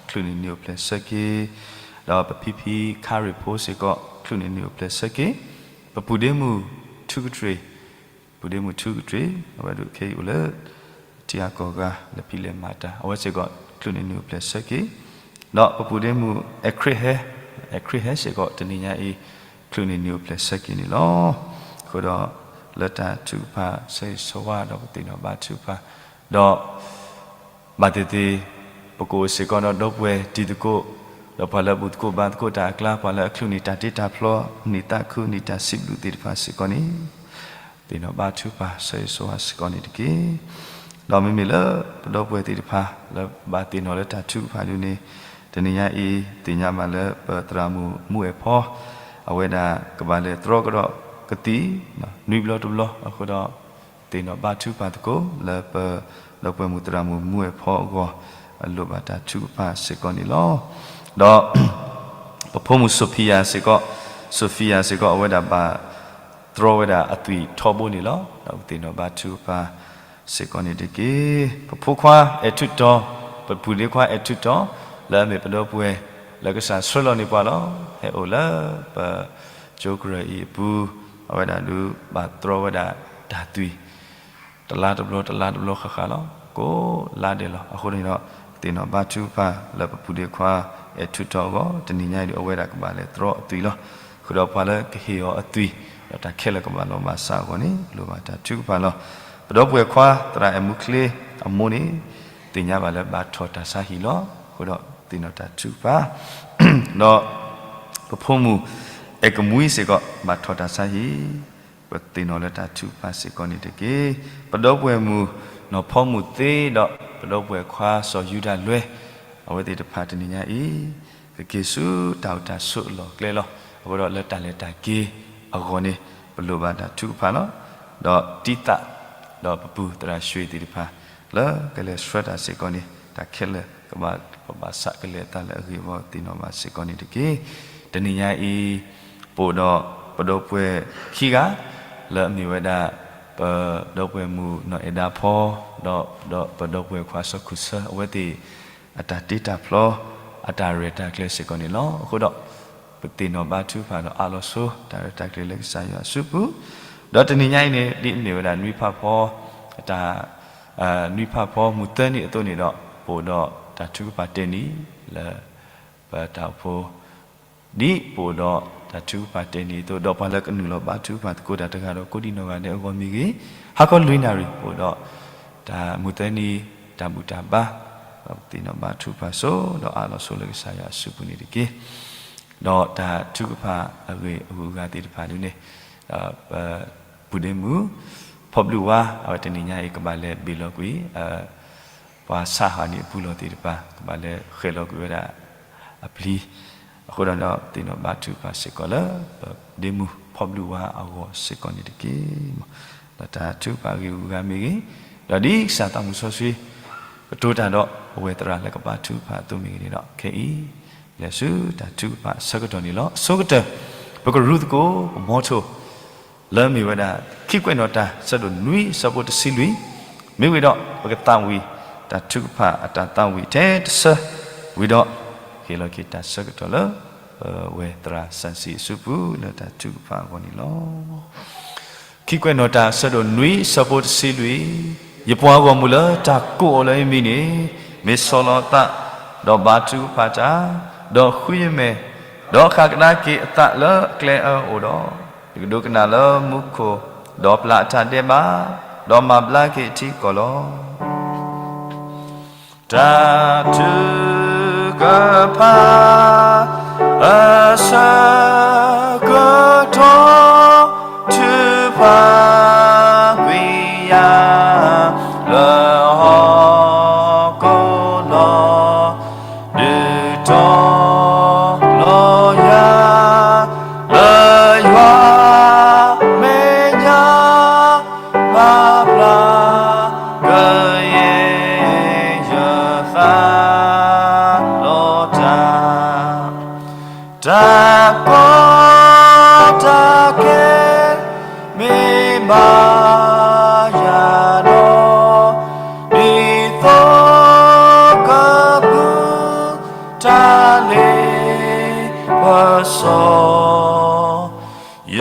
ချုးန့ၢ်နံၤအိၣ်ဖျဲၣ်ဆၢက့ၤ ဒီးပဖံဖံခါရ့ၣ်ဖိစ့ၢ်ကီး ချုးန့ၢ်နံၤအိၣ်ဖျဲၣ်ဆၢက့ၤ ပပုၢ်ဒ့မုၣ်ထူကတြ့ၢ် ပုၢ်ဒ့မုၣ်ထူကတြ့ၢ် အဝဲဒၣ်ခဲအံၤအိၣ်လၢ ထံဂၤကီၢ်ဂၤ လဲၤဖံးလဲၤမၤတၢ် အဝဲစ့ၢ်ကီး ချုးန့ၢ်နံၤအိၣ်ဖျဲၣ်ဆၢက့ၤ ဒီးပပုၢ်ဒ့မုၣ်အဲၣ်ခရံာ်ဟဲ အဲၣ်ခရံာ်ဟဲစ့ၢ်ကီး တနံၤညါအံၤ ချုးန့ၢ်နံၤအိၣ်ဖျဲၣ်ဆၢက့ၤန့ၣ်လီၤ. အဃိဒီး လၢတၢ်ထုကဖၣ်ဆၢဂ့ၤဆၢဝါဒီးပသ့ၣ်နီၣ်ဘါထုကဖၣ် ဒီး ဘၣ်သ့ၣ်သ့ၣ် ပကအိၣ်စ့ၢ်ကီးဒီးဒီပုၢ်ဝဲၢ်တံၤသကိး ဒီးပှၤလၢအဘူၣ်သကိးဘါသကိးတၢ်အကျါ ပှၤလၢအချုးန့ၢ်တၢ်တ့တၢ်ဖျီ နံၣ်သးခု နံၣ်တၢ်စံးဘျုးသ့ၣ်တဖၣ်စ့ၢ်ကီးန့ၣ် သ့ၣ်နီၣ်ဘါထုကဖၣ်ဆၢဂ့ၤဆၢဝါစ့ၢ်ကီးန့ၣ်တက့ၢ်. ဒီးမ့မ့ၢ်လၢပဒီပုၢ်ဝဲၢ်သ့ၣ်တဖၣ် လၢဘၣ်သ့ၣ်နီၣ်လၢတၢ်ထုကဖၣ်ဒ်န့ၣ် တနံၤညါအံၤ သ့ၣ်ညါဘၣ်လၢပသရၣ်မုၣ်မူအဲၣ်ဖီ အဝဲဒၣ်ကဘၣ်လဲၤတြီကဒီးကသံၣ် နွံဘျီတဘျီ အဃိဒီး သ့ၣ်နီၣ်ဘါထုကဖၣ်သကိး လၢပဒီပုၢ်ဝဲၢ်မုၣ်သရၣ်မုၣ်မူအဲၣ်ဖီအဂီၢ် အလိၣ်ဘၣ်တၢ်ထုကဖၣ်စ့ၢ်ကီးန့ၣ်လီၤ. ဒီး ပဖိမုၣ်စီၤဖံယၤစ့ၢ်ကီး စီၤဖံယၤစ့ၢ်ကီး အဝဲဒၣ်ဘၣ်တြီဝဲဒၣ်အသွံၣ်ထီဘိန့ၣ်လီၤ. ဒီးပသ့ၣ်နီၣ်ဘါထုကဖၣ်စ့ၢ်ကီးန့ၣ်တက့ၢ်. ပဖိခွါအဲၣ်ထူးတီၤ ပပုၢ်ဒ့ခွါအဲၣ်ထူးတီၤ လၢအမ့ၢ်ပဒီပုၢ်ဝဲၢ် လၢကစၢ်ဆှၢလီၤန့ၢ်ပှၤလီၤ. ဟဲအိၣ်လၢပ ကၠိကရၢၢ်အံၤအပူၤ အဝဲဒၣ်ဒုးဘၣ်တြီဝဲဒၣ်တၢ်သွံၣ် တလါတဘျီ တလါတဘျီဃၣ်ဃၣ်လီၤ. ကိးလါဒဲးလီၤ. အဃိန့ၣ်ဒီး ပသ့ၣ်နီၣ်ဘါထုကဖၣ်လၢပပုၢ်ဒ့ခွါအဲၣ်ထူးတီၤအဂီၢ် တနံၤညါအံၤဒီး အဝဲဒၣ်ကဘၣ်လဲၤတြီအသွံၣ်လီၤ. အဃိဒီးပှၤလၢကဟ့ၣ်အီၤအသွံၣ် ဒီးတၢ်ခဲလၢာ်ကဘၣ်လီၤဘၣ်စးအဂီၢ်န့ၣ် လိၣ်ဘၣ်တၢ်ထုကဖၣ်လီၤ. ပဒီပုၢ်ဝဲၢ်ခွါသရၣ်အဲၣ်မူချ့အမိၢ်န့ၣ် သ့ၣ်ညါဘၣ်လၢဘၣ်ထီၣ်တၢ်ဆါဟံၣ်လီၤ. အဃိဒီးသ့ၣ်နီၣ်တၢ်ထုကဖၣ် ဒီး ပဖိမုၣ်အဲၣ်ကမှံစ့ၢ်ကီး ဘၣ်ထီၣ်တၢ်ဆါဟံၣ် ပသ့ၣ်နီၣ်လၢတၢ်ထုကဖၣ်စ့ၢ်ကီးန့ၣ်တက့ၢ်. ပဒီပုၢ်ဝဲၢ်မုၣ်နီၢ်ဖီမုၢ်သ့ဒီး ပဒီပုၢ်ဝဲၢ်ခွါစီၤယူဒၤလွဲ အဝဲသ့ၣ်တဖၣ်တနံၤညါအံၤ ကက့ၤဆူတၢ်အိၣ်တၢ်ဆိးအလီၢ်အကျဲလီၤ. အဃိဒီးလၢတၢ်လဲၤတၢ်က့ၤအဂီၢ်န့ၣ် ပလိၣ်ဘၣ်တၢ်ထုကဖၣ်လီၤ. ဒီးတံသး ဒီးပပုၢ်သရၣ်ၡွ့ၣ်သ့ၣ်တဖၣ် လၢကလဲၤဆှၢတၢ်စ့ၢ်ကီးန့ၣ် တၢ်ခဲလၢာ်ကဘၣ်လီၤဘၣ်စးကလဲၤအသးလၢအဂ့ၤအဂီၢ် သ့ၣ်နီၣ်ဘၣ်စ့ၢ်ကီးန့ၣ်တက့ၢ်. တနံၤညါအံၤ ပအိၣ်ဒီးပဒီပုၢ်ဝဲၢ်ခံဂၤ လၢအမ့ၢ်ဝဲဒၣ် ပဒီပုၢ်ဝဲၢ်မုၣ်နီၢ်အဲၣ်ဒါဖီ ဒီးပဒီပုၢ်ဝဲၢ်ခွါစီၤခူၣ်ဆၢ အဝဲသ့ၣ်အတၢ်တ့တၢ်ဖျီ အတၢ်ရဲၣ်တၢ်ကျဲၤစ့ၢ်ကီးန့ၣ်လီၤ. အဃိဒီး ပသ့ၣ်နီၣ်ဘါထုကဖၣ်ဒီးအးလီၤဆိ တၢ်ရဲၣ်တၢ်ကျဲၤလၢကစၢ်ယွၤအစုပူၤ ဒီးတနံၤညါအံၤန့ၣ် ဒ်အမ့ၢ်ဝဲဒၣ်နွံဖးဖီ အတၢ် နွံဖးဖီမုၢ်သၢနံၤအသိးန့ၣ်ဒီး ပအိၣ်ဒီးတၢ်ထုကဖၣ်တဲာ်နံၤ လၢ ပတၢ်အိၣ်ဖှိၣ် ဒ်ပအိၣ်ဒီးတၢ်ထုကဖၣ်တဲာ်နံၤအသိး ဒီးပှၤလၢကနုာ်လီၤဘါထုကဖၣ်သကိးတၢ်တဂၤဒီးကိးဒံနီၢ်ဂၤဒဲးအဂီၢ်မ့ၢ်ဂ့ၤ ဟါခီလွံၢ်နၣ်ရံၣ် ပအိၣ်ဒီး တၢ်မုၢ်သၢနံၤ တၢ်ဘူၣ်တၢ်ဘါ ဒီးပသ့ၣ်နီၣ်ဘါထုကဖၣ်ဆိ ဒီးအးလီၤဆိလၢကစၢ်ယွၤအစုပူၤန့ၣ်တက့ၢ်. ဒီးတၢ်ထုကဖၣ်အဂ့ၢ်အဂုၤအဂၤသ့ၣ်တဖၣ်ဒ်န့ၣ် ပပုၢ်ဒ့မုၣ် ဖီဘျုးဝါ အဝဲတနံၤညါအံၤကဘၣ်လဲၤဘ့ၣ်လီၤကွံာ် ပှၤဆးဟးန့ၣ်အပူၤလီၢ်သ့ၣ်တဖၣ် ကဘၣ်လဲၤဃဲၤလီၤကွံာ်ဝဲဒၣ်အပျံၤ အဃိဒီး ပသ့ၣ်နီၣ်ဘါထုကဖၣ်စ့ၢ်ကီးလၢ ပဒ့မုၣ်ဖီဘျုးဝါအဂီၢ်စ့ၢ်ကီးန့ၣ်တက့ၢ်. ဒီးတၢ်ထုကဖၣ်အဂ့ၢ်အဂုၤအဂၤမ့ၢ်ဂ့ၤ ဒီးဒ်ကစၢ်သးမုၢ်စီဆှံ ကတိၤတၢ်ဒီးအဝဲသရၣ်လၢကဘါထုကဖၣ်အသိးမ့ၢ်ဂ့ၤန့ၣ်ဒီး ခဲအံၤ လဲၤဆူတၢ်ထုကဖၣ်အဆၢကတီၢ်န့ၣ်လီၤ. အဆိကတၢၢ် ပကရူသကိးပမီထိၣ် လၢမ့ၢ်ဝဲဒၣ် ခံကွဲးနီၣ်တၢ် ဆၢဒိၣ်နွံ ဆၢဖိတဆံလွံၢ်, မ့ၢ်ဝံၤဒီး ပကသးဝံၣ် တၢ်ထုကဖၣ်အတၢ်သးဝံၣ်ထဲတဆၢ, ဝံၤဒီး ဟ့ၣ်လီၤက့ၤတၢ်ဆၢကတီၢ်လၢ ပဝဲသရၣ်စၣ်စံၣ်အစုပူၤလၢတၢ်ထုကဖၣ်အဂီၢ်န့ၣ်လီၤ. ခံကွဲးနီၣ်တၢ် အဆၢဒိၣ်နွံ အဆၢဖိတဆံလွံၢ်, ယပှၤဂီၢ်မုၢ်လၢတၢ်ကိးအီၤလၢယမံၤန့ၣ်, မ့ၢ်ဆီၣ်လီၤအသး, ဒီးဘါထုကဖၣ်တၢ်, ဒီးဃုယမဲာ်, ဒီးဃၣ်ကဒါက့ၤအသးလၢအကျဲအၢအအိၣ်ဒီး, ယကဒိကနၣ်လၢမူခိၣ်, ဒီးပျၢ်အတၢ်ဒဲးဘး, ဒီးမၤဘျါက့ၤအထံအကီၢ်လီၤ. တၢ်ထုကဖၣ် အဆၢကတီၢ် ထုကဖၣ်ကွံာ်ယၤ လၢဟီၣ်ခိၣ်လီၤ. ဒုးတီၤလီၤယၤ လၢယွၤမဲာ်ညါ ပာ်ဖျါကယဲၢ် ယသးလီၤတၢ်, တၢ်ကီတၢ်ခဲ မ့ၢ်ဘၣ်ယၤဒီး, ဒ်သိးကပူၤ တၢ်လ့ပစီ ယ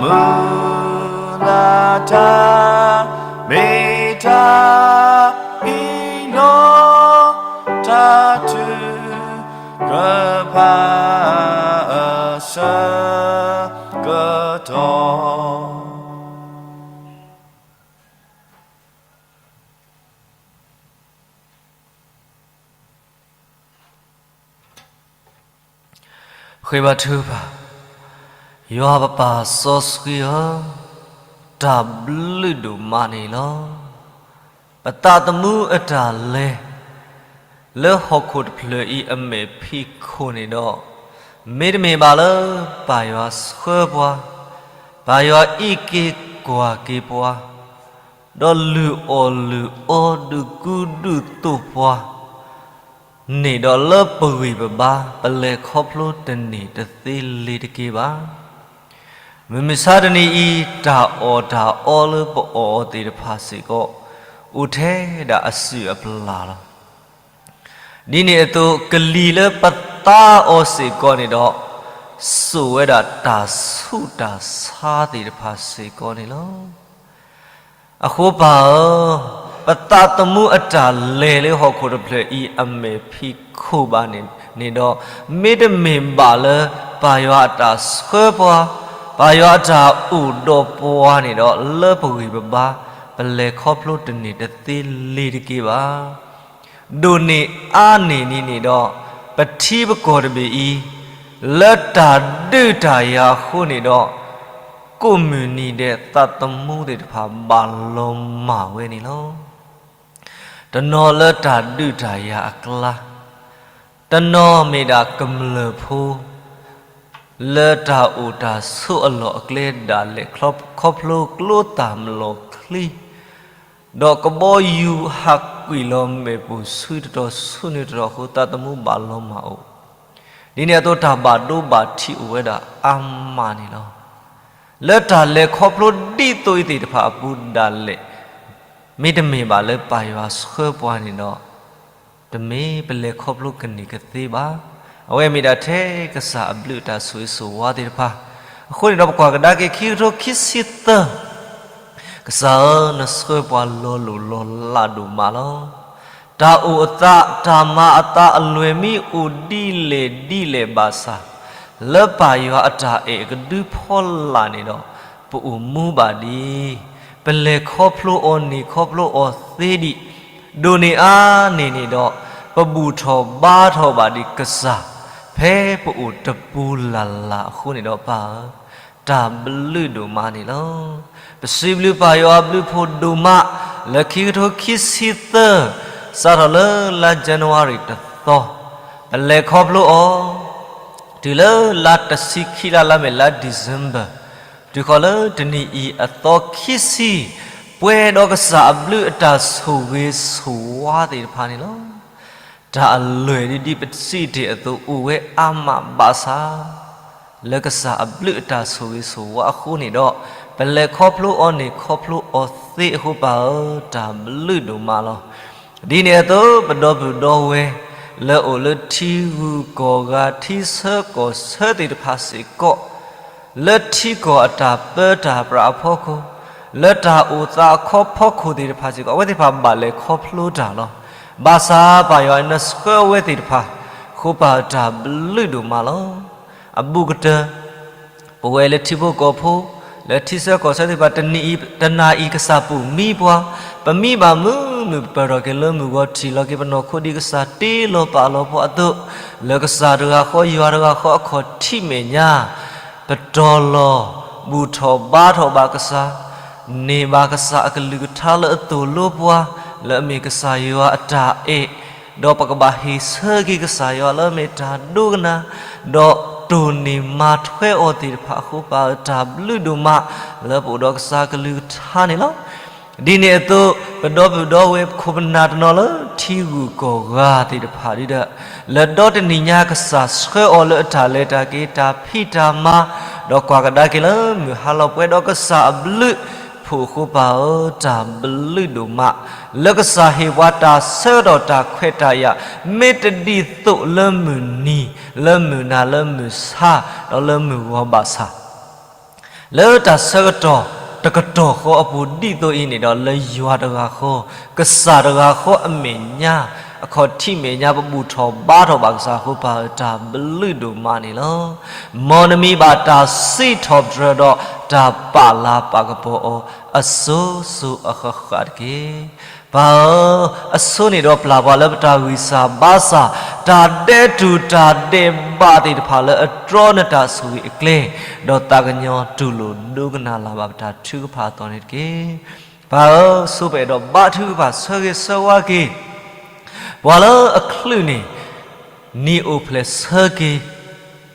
မုၢ်လၢ်တၢ် မ့ၢ်တၢ်အံၤလီၤ. တၢ်ထုကဖၣ်အဆၢကတီၢ် ဃ့ဘါထုကဖၣ်, ယွၤပပၢ်စီဆှံဧၢ, တၢ်ဘျုးဒိၣ်မးန့ၣ်လီၤ. ပသးသမူအတၢ်လဲၤ လၢဟီၣ်ခိၣ်တဖျၢၣ်အံၤအမဲာ်ဖံးခိၣ်န့ၣ်ဒီး, မ့တမ့ၢ်ဘၣ်လၢပၢ်ယွၤဆှၢပှၤ, ပၢ်ယွၤအံးက့ၤကွၢ်က့ၤပှၤ, ဒီးလုၢ်အီၣ်လုၢ်အီဒုးကူဒုးသိးပှၤ န့ၣ်ဒီးလၢပဂံၢ်ပဘါ ပလဲၤခီဖျိတန့ၢ်တသ့လ့ၤတက့ၢ်ဘၣ်. မုၢ်မဆါတနံၤအံၤ တၢ်အီၣ်တၢ်အီလၢပအီၣ်အီၤသ့ၣ်တဖၣ်စ့ၢ်ကီး အိၣ်ထဲဒၣ်အစုၣ်အပျၢ်လီၤ. ဒ်န့ၣ်အသိး ကလံၤလၢပသါအီၤစ့ၢ်ကီးန့ၣ်ဒီး စိာ်ဝဲဒၣ်တၢ်ဆူးတၢ်ဆါသ့ၣ်တဖၣ်စ့ၢ်ကီးန့ၣ်လီၤ. အဃိပၢ်ဧၢ, ပသးသမူအတၢ်လဲၤလၢဟီၣ်ခိၣ်တဖျၢၣ်အံၤအမဲာ်ဖံးခိၣ်ဘၣ်န့ၣ်ဒီး, မ့တမ့ၢ်ဘၣ်လၢပၢ်ယွၤအတၢ်ဆှၢပှၤ, ပၢ်ယွၤအတၢ်အိၣ်ဒီးပှၤန့ၣ်ဒီး လၢပဂံၢ်ပဘါ ပလဲၤခီဖျိတန့ၢ်တသ့လ့ၤတက့ၢ်ဘၣ်. ဒိၣ်န့ၢ်အါန့ၢ်န့ၣ်န့ၣ်ဒီး, ပထံပကီၢ်တဘ့ၣ်အံၤ လၢတၢ်ဒုးတၢ်ယၤအဃိန့ၣ်ဒီး, ကိးမုၢ်နံၤဒဲးသးသမူသ့ၣ်တဖၣ်ဘၣ်လီၤမၢ်ဝဲန့ၣ်လီၤ. တနီၤလၢတၢ်ဒုးတၢ်ယၤအကျါ, တနီၤမ့ၢ်ဒၣ်ကမျၢၢ်ဖိ လၢတၢ်အိၣ်တၢ်ဆိးအလီၢ်အကျဲဒၣ်လဲာ် ခီဖျိကျိသၣ်မလီၤချံ, ဒီးကဘီယူၤဟးကွံာ်လီၤမ့ၣ်ပိၢ်ဆူတတီၤဆူန့ၣ်တတီၤအဃိ သးသမူဘၣ်လီၤမၢ်အိၣ်, ဒ်န့ၣ်အသိးတၢ်ဘၣ်ဒိဘၣ်ထံးအိၣ်ဝဲဒၣ်အါမးန့ၣ်လီၤ. လၢတၢ်လဲၤခီဖျိဒ်သိးအံၤသ့ၣ်တဖၣ်အပူၤဒၣ်လဲာ်, မ့တမ့ၢ်ဘၣ်လၢပၢ်ယွၤဆှၢပှၤန့ၣ်ဒီး, တမ့ၢ်ပလဲၤခီဖျိကန့ၢ်ကသ့ဘၣ်. အဝဲမ့ၢ်ဒၣ်ထဲကစၢ်အဘျုးအတၢ်ဆိၣ်ဂ့ၤဆိၣ်ဝါသ့ၣ်တဖၣ်, အဃိန့ၣ်ဒီးပကွၢ်ကဒါက့ၤခံကထိခံဆံသၢ ကစၢ်ဧၢ, နဆှၢပှၤလီၤလိၢ်လီၤလးဒိၣ်မးလီၤ. တၢ်အိၣ်အသး တၢ်မၤအသးအလွဲၢ်မ့ၢ်အိၣ်ဒ်လဲၣ်ဒ်လဲၣ်ဘၣ်ဆၣ်, လၢပၢ်ယွၤအတၢ်အဲၣ်အကဒုဖီလာ်န့ၣ်ဒီး, ပအိၣ်မူဘၣ်ဒံး, ပလဲၤခီဖျိအီၤန့ၢ်ခီဖျိအီၤသ့ဒံး, ဒိၣ်န့ၢ်အါန့ၢ်န့ၣ်ဒီး, ပဘူၣ်ထီၣ်ဘါထီၣ်ဘၣ်ဒံးကစၢ်, ဖဲပအိၣ်တပူၤလၢ်လၢ်အဃိန့ၣ်ဒီးပၢ်ဧၢ, တၢ်ဘျုးဒိၣ်မးန့ၣ်လီၤ. ပစံးဘျုးပၢ်ယွၤအဘျုးအဖှိၣ်ဒိၣ်မး, လၢခံကထိခံဆံသၢ စးထီၣ်လၢလါ January တသီ, ပလဲၤခီဖျိအီၤ, တုၤလၢလါတဆံခံလါ လါမ့ၢ်လါ December, တုၤဃီၤလၢတနံၤအံၤအသီခံဆံ, ပှဲၤဒီးကစၢ်အဘျုးအတၢ်ဆိၣ်ဂ့ၤဆိၣ်ဝါသ့ၣ်တဖၣ်န့ၣ်လီၤ. တၢ်အလွဲၢ်ဒ်ဒ်ပစံးတ့ၢ်အသိးအိၣ်ဝဲအါမးဘၣ်ဆၣ်, လၢကစၢ်အဘျုးအတၢ်ဆိၣ်ဂ့ၤဆိၣ်ဝါအဃိန့ၣ်ဒီး, ပလဲၤခီဖျိအီၤန့ၢ်ခီဖျိအီၤသ့အဃိပၢ်ဧၢ, တၢ်ဘျုးဒိၣ်မးလီၤ. ဒ်န့ၣ်အသိး ပဒီပုၢ်ဒီဝဲၢ် လၢအိၣ်လၢထံဂုၤကီၢ်ဂၤ ထံဆၢကီၢ်ဆၢသ့ၣ်တဖၣ်စ့ၢ်ကီး, လၢထံကီၢ်အတၢ်ပၢတၢ်ပြးအဖီခိၣ်, လၢတၢ်အိၣ်သးအခီဖီခိၣ်သ့ၣ်တဖၣ်စ့ၢ်ကီး အဝဲသ့ၣ်တဖၣ်ဘၣ်လဲၤခီဖျိတၢ်လီၤ. ဘၣ်ဆၣ်ပၢ်ယွၤနဆှၢအဝဲသ့ၣ်တဖၣ် ဃိပာ်အတၢ်ဘျုးဒိၣ်မးလီၤ. အဘူးကတၢၢ် ပဝဲလၢထံဖိကီၢ်ဖိ, လၢထံဆၢကီၢ်ဆၢသ့ၣ်တဖၣ် တနံၤအံၤ တနၤအံၤကစၢ်ပူၤမံပှၤ, ပမံဘၣ်မုာ်မုာ် ပပၢၢ်ထီၣ်က့ၤလၢမုၢ်ဂီၤထံးလီၤက့ၤပနီၢ်ခိ ဒ်ကစၢ်တ့လီၤပာ်လီၤပှၤအသိး, လၢကစၢ်တဂၤဃီ ယွၤတဂၤဃီအခီၣ်ထံးမဲာ်ညါ ပတီၢ်လီၤ ဘူၣ်ထီၣ်ဘါထီၣ်ဘၣ်ကစၢ်, န့ၢ်ဘၣ်ကစၢ်အကလုၢ်ကထါလၢအသိၣ်လိပှၤ, လၢအမ့ၢ်ကစၢ်ယွၤအတၢ်အဲၣ်, ဒီးပကဘၣ်ဟ့ၣ်ဆၢက့ၤကစၢ်ယွၤလၢအမ့ၢ်တၢ်ဒိကနၣ်, ဒီးတိၢ်န့ၢ်မၤထွဲအီၤသ့ၣ်တဖၣ်အဃိ ပၢ်အတၢ်ဘျုးဒိၣ်မး လၢပအိၣ်ဒီးကစၢ်ကလုၢ်ကထါန့ၣ်လီၤ. ဒ်န့ၣ်အသိး ပဒီပုၢ်ဒီဝဲၢ်ခိၣ်ပနၢ်တနီၤလၢထံဂုၤကီၢ်ဂၤသ့ၣ်တဖၣ်ဒ်ဒီး လၢဒီတနံၤညါကစၢ်ဆှၢအီၤလၢအတၢ်လဲၤတၢ်က့ၤတၢ်ဖံးတၢ်မၤ, ဒီးကွၢ်ကဒါက့ၤလၢမုၢ်ဟါလီၤပှဲၤဒီးကစၢ်အဘျုး ဖှိၣ်အဃိ ပၢ်ဧၢ တၢ်ဘျုးဒိၣ်မး, လၢကစၢ်ဟ့ၣ်ပှၤတၢ်ဆၢကတီၢ်တၢ်ခွဲးတၢ်ယာ် မ့ၢ်တဒ်သိးလၢမုၢ်နံၤ လၢမုၢ်နၤလၢမုၢ်ဆါ ဒီးလၢမုၢ်ဂီၤဘၣ်ဆၣ် လၢတၢ်ဆၢကတီၢ်တကတီၢ်ဃီအပူၤဒ်သိးအံၤန့ၣ်ဒီး လၢယွၤတဂၤဃီ ကစၢ်တဂၤဃီအမဲာ်ညါ အခီၣ်ထံးမဲာ်ညါ ပဘူၣ်ထီၣ်ဘါထီၣ်ဘၣ်ကစၢ်အဃိ ပၢ်ဧၢ တၢ်ဘျုးဒိၣ်မးန့ၣ်လီၤ. မ်နမံဘၣ်တၢ်စံးထီၣ်ပတြၢၤဒီးတၢ်ပာ်လၤပာ်ကပီၤအီၤ အစိၤစိၤအဃၣ်ဃၣ်တက့ၢ်. ပၢ်ဧၢ, အဆိန့ၣ်ဒီးပျၢ်ပှၤလၢပတၢ်ဂံၢ်စၢ်ဘါစၢ်, တၢ်ဒဲးတူၢ်တၢ်ဒဲးဘးသ့ၣ်တဖၣ်လၢအတြီနတၢ်ဆိၣ်ဂ့ၤအကျဲ, ဒီးသးကညီၤတူၢ်လိာ်ဒိကနၣ်လၢ်ဘၣ်ပတၢ်ထုကဖၣ်အသီန့ၣ်တက့ၢ်. ပၢ်ဧၢ, ဆိပအဲၣ်ဒိးဘါထုကဖၣ်ဆၢဂ့ၤဆၢဝါက့ၤ ပှၤလၢအချုးန့ၢ် နံၣ်အိၣ်ဖျဲၣ်ဆၢက့ၤ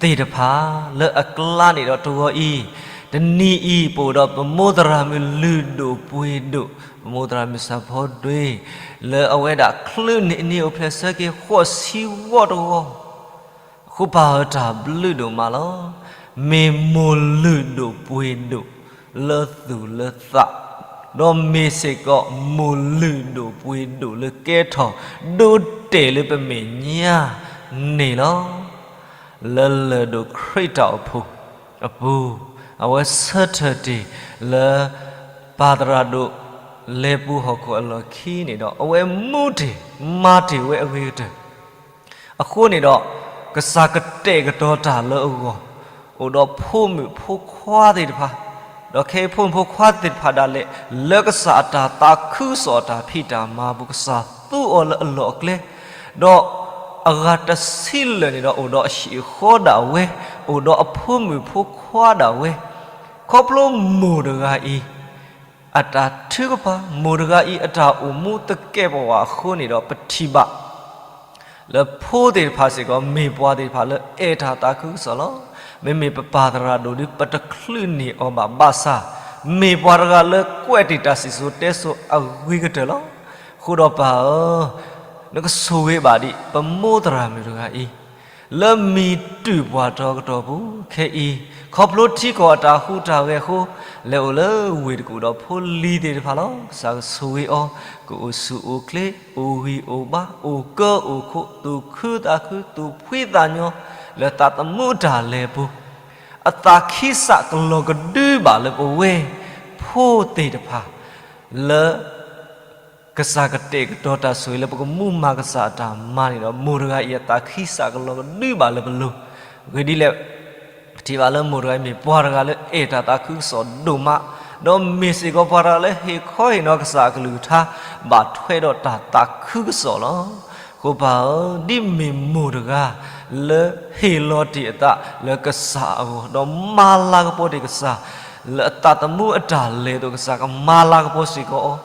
သ့ၣ်တဖၣ် လၢအကျါန့ၣ်ဒီးတဂီၤအံၤ, တနံၤအံၤ ပအိၣ်ဒီးပမိၢ်သရၣ်မုၣ်လုၢ်ဒိၣ်ပှ့ၤဒိၣ်, ပမိၢ်သရၣ်မုၣ်စၢ်ဖီဒွ့, လၢအဝဲဒၣ်ချုးန့ၢ်နံၣ်အိၣ်ဖျဲၣ်ဆၢက့ၤဃိးဆံဝီတဂီၤ, အဃိပၢ်ဧၢ တၢ်ဘျုးဒိၣ်မးလီၤ. မ့ၢ်မိၢ်လုၢ်ဒိၣ်ပှ့ၤဒိၣ်လၢသူၣ်လၢသး, ဒီးမ့ၢ်စ့ၢ်ကီးမိၢ်လုၢ်ဒိၣ်ပှ့ၤဒိၣ်လၢကဲထီၣ်ဒိတဲာ်လၢပမဲာ်ညါန့ၣ်လီၤ. လၢလၢၢ်ဒိၣ်ခရံာ်တၢ်အိၣ်ဖှိၣ်အပူၤ, အဝဲဆၢထၢၣ်တ့ၢ်လၢ ပၢ်သရၣ်ဒိၣ်လဲၤပူၤဟီၣ်ခိၣ်အလီၢ်ခံန့ၣ်ဒီး အဝဲမူတ့ၢ်မၤတ့ၢ်ဝဲအဂ့ၤကတၢၢ် အဃိန့ၣ်ဒီး ကစၢ်ကတဲာ်ကတီၤတၢ်လၢအဂီၢ်, အိၣ်ဒီးဖိမုၣ်ဖိခွါသ့ၣ်တဖၣ်, ဒီးခဲအံၤဖိမုၣ်ဖိခွါသ့ၣ်တဖၣ်ဒၣ်လဲာ် လၢကစၢ်အတၢ်သးခုကစီၣ်အတၢ်ဖံးတၢ်မၤအပူၤ ကစၢ်သူအီၤလၢအလီၢ်အကျဲ, ဒီးအဂၤတဆံလၢာ်န့ၣ်ဒီး အိၣ်ဒီးအဟံၣ်အဃီဒၣ်ဝဲ, အိၣ်ဒီးအဖိမုၣ်ဖိခွါဒၣ်ဝဲ, ခီဖျိမိၢ်တဂၤအံၤ အတၢ်ထုကဖၣ်, မိၢ်တဂၤအံၤအတၢ်အိၣ်မူသကဲးပဝးအဃိန့ၣ်ဒီး ပထံၣ်ဘၣ် လၢဖိသ့ၣ်တဖၣ်စ့ၢ်ကီး မ့ၢ်ပှၤသ့ၣ်တဖၣ်လၢအဲၣ်တၢ်သးခုကစီၣ်လီၤ. မ့မ့ၢ်ပပၢ်သရၣ်ဒိၣ်ဒီး ပတချုးန့ၢ်အီၤဘၣ်ဘၣ်ဆၣ်, မ့ၢ်ပှၤတဂၤလၢကွဲးတ့ၢ်တၢ်စံၣ်စိၤတဲစိၤအဂ့ၤကတၢၢ်လီၤ. အဃိဒီးပၢ်ဧၢ, နကဆိၣ်ဂ့ၤဘၣ်ဒံး ပမိၢ်သရၣ်မုၣ်တဂၤအံၤ လၢမံၤတုၤပှၤတီကတီၢ်ပူၤခဲအံၤ, ခီဖျိထံကီၢ်အတၢ်ဟူးတၢ်ဂဲၤအဃိ, လဲၤအိၣ်လၢဝ့ၢ်တကူၣ်ဒီးဖိလံၤသ့ၣ်တဖၣ်လီၤ. ကစၢ်ကဆိၣ်ဂ့ၤအီၤ, ကအိၣ်ဆူၣ်အိၣ်ချ့, အိၣ်ဂံၢ်အိၣ်ဘါ, အိၣ်ကၢအိၣ်ခိး, သူၣ်ခုသးခု, သူၣ်ဖှံသးညီ, လၢသးသမူအတၢ်လဲၤအပူၤ, အသးခံစးကလီၤကဒုဘၣ်လၢပဝဲဖိသ့ၣ်တဖၣ် လၢ ကစၢ်ကတဲာ်ကတီၤတၢ်ဆိၣ်ဂ့ၤလၢပကမူမၤကစၢ်အတၢ်မၤန့ၣ်ဒီး မိၢ်တဂၤအံၤအသးခံစးကလီၤကဒုဘၣ်လၢပလိၤ, အဂ့ၢ်ဒ်လဲၣ်, ပထံၣ်ဘၣ်လၢမိၢ်တဂၤအံၤမ့ၢ်ပှၤတဂၤလၢအဲၣ်တၢ်သးခုကစီၣ်ဒိၣ်မး, ဒီးမ့ၢ်စ့ၢ်ကီးပှၤတဂၤလၢဟ့ၣ်ခီဟ့ၣ်နီၤကစၢ်အကလုၢ်ကထါ ဘၣ်ထွဲဒီးတၢ်သးခုကစီၣ်လီၤ. အဃိပၢ်ဧၢ, ဒ်မ့ၢ်မိၢ်တဂၤ လၢဟ့ၣ်လီၤတ့ၢ်အသးလၢကစၢ်အဂီၢ်, ဒီးမၤလၤကပီၤတ့ၢ်ကစၢ်, လၢအသးသမူအတၢ်လဲၤအသိး ကစၢ်ကမၤလၤကပီၤစ့ၢ်ကီးအီၤ,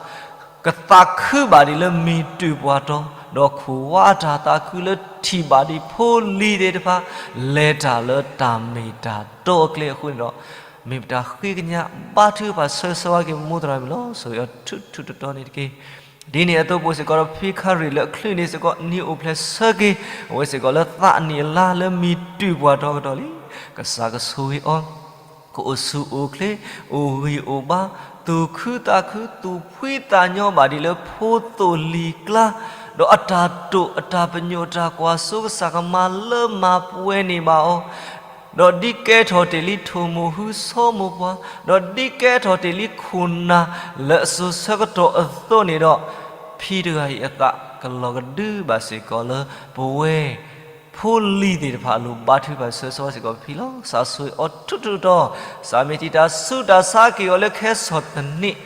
ကသးခုဘၣ်ဒံးလၢမံၤတုၤပှၤတီ, ဒီးခိၣ်ဝါအတၢ်သးခုလၢထံၣ်ဘၣ်ဒံးဖိလံၤသ့ၣ်တဖၣ် လဲၤတၢ်လၢတၢ်မ့ၢ်တၢ်တီအကျဲအဃိန့ၣ်ဒီး, မ့ၢ်ပတၢ်ဃ့ကညးဘါထုကဖၣ်ဆၢဂ့ၤဆၢဝါက့ၤ မိၢ်သရၣ်မုၣ်လီၤ. ဆိၣ်ဂ့ၤအီၤထူထူတီတီန့ၣ်တက့ၢ်. ဒ်န့ၣ်အသိး ပအိၣ်စ့ၢ်ကီးဒီးဖံခါရံၣ်လၢအချုးန့ၢ်စ့ၢ်ကီး နံၣ်အိၣ်ဖျဲၣ်ဆၢက့ၤ အဝဲစ့ၢ်ကီးလၢသးအနံၣ်အလါလၢမံၤတုၤပှၤတီကတီၢ်လံ. ကစၢ်ကဆိၣ်ဂ့ၤအီၤ, ကအိၣ်ဆူၣ်အိၣ်ချ့, အိၣ်ဂံၢ်အိၣ်ဘါ, သူၣ် သူၣ်ခုသးခု သူၣ်ဖှံသးညီဘၣ်ဒ်လၢဖိသိၣ်လံၤကျါ, ဒီးအတၢ်တိာ်အတၢ်ပညိၣ်အတၢ်ကွၢ်စိ ကစၢ်ကမၤလၢမၤပှဲၤန့ၢ်ဘၣ်အီၤ, ဒီးဒ်ကဲထီၣ်တ့ၢ်လံထိၣ်မိၢ်ဟုဆီမိၢ်ပှၢ်, ဒီးဒ်ကဲထီၣ်တ့ၢ်လံခိၣ်နၢ်လၢအစိၤဆၢကတီၢ်အသိးန့ၣ်ဒီး, ဖံတဂၤအံၤအသးကလီၤကဒုဘၣ်စ့ၢ်ကီးလၢပဝဲ ဖိလံၤသ့ၣ်တဖၣ်အလိၤ ဘါထုကဖၣ်ဆၢဂ့ၤဆၢဝါစ့ၢ်ကီးပဖံလီၤ. ကစၢ်ဆိၣ်ဂ့ၤအီၤထူထူတီတီ, ကစၢ်မ့ၢ်တံာ်တာ်ဆူတၢ်ဆါက့ၤအီၤလၢခဲဆီၣ်သနံး,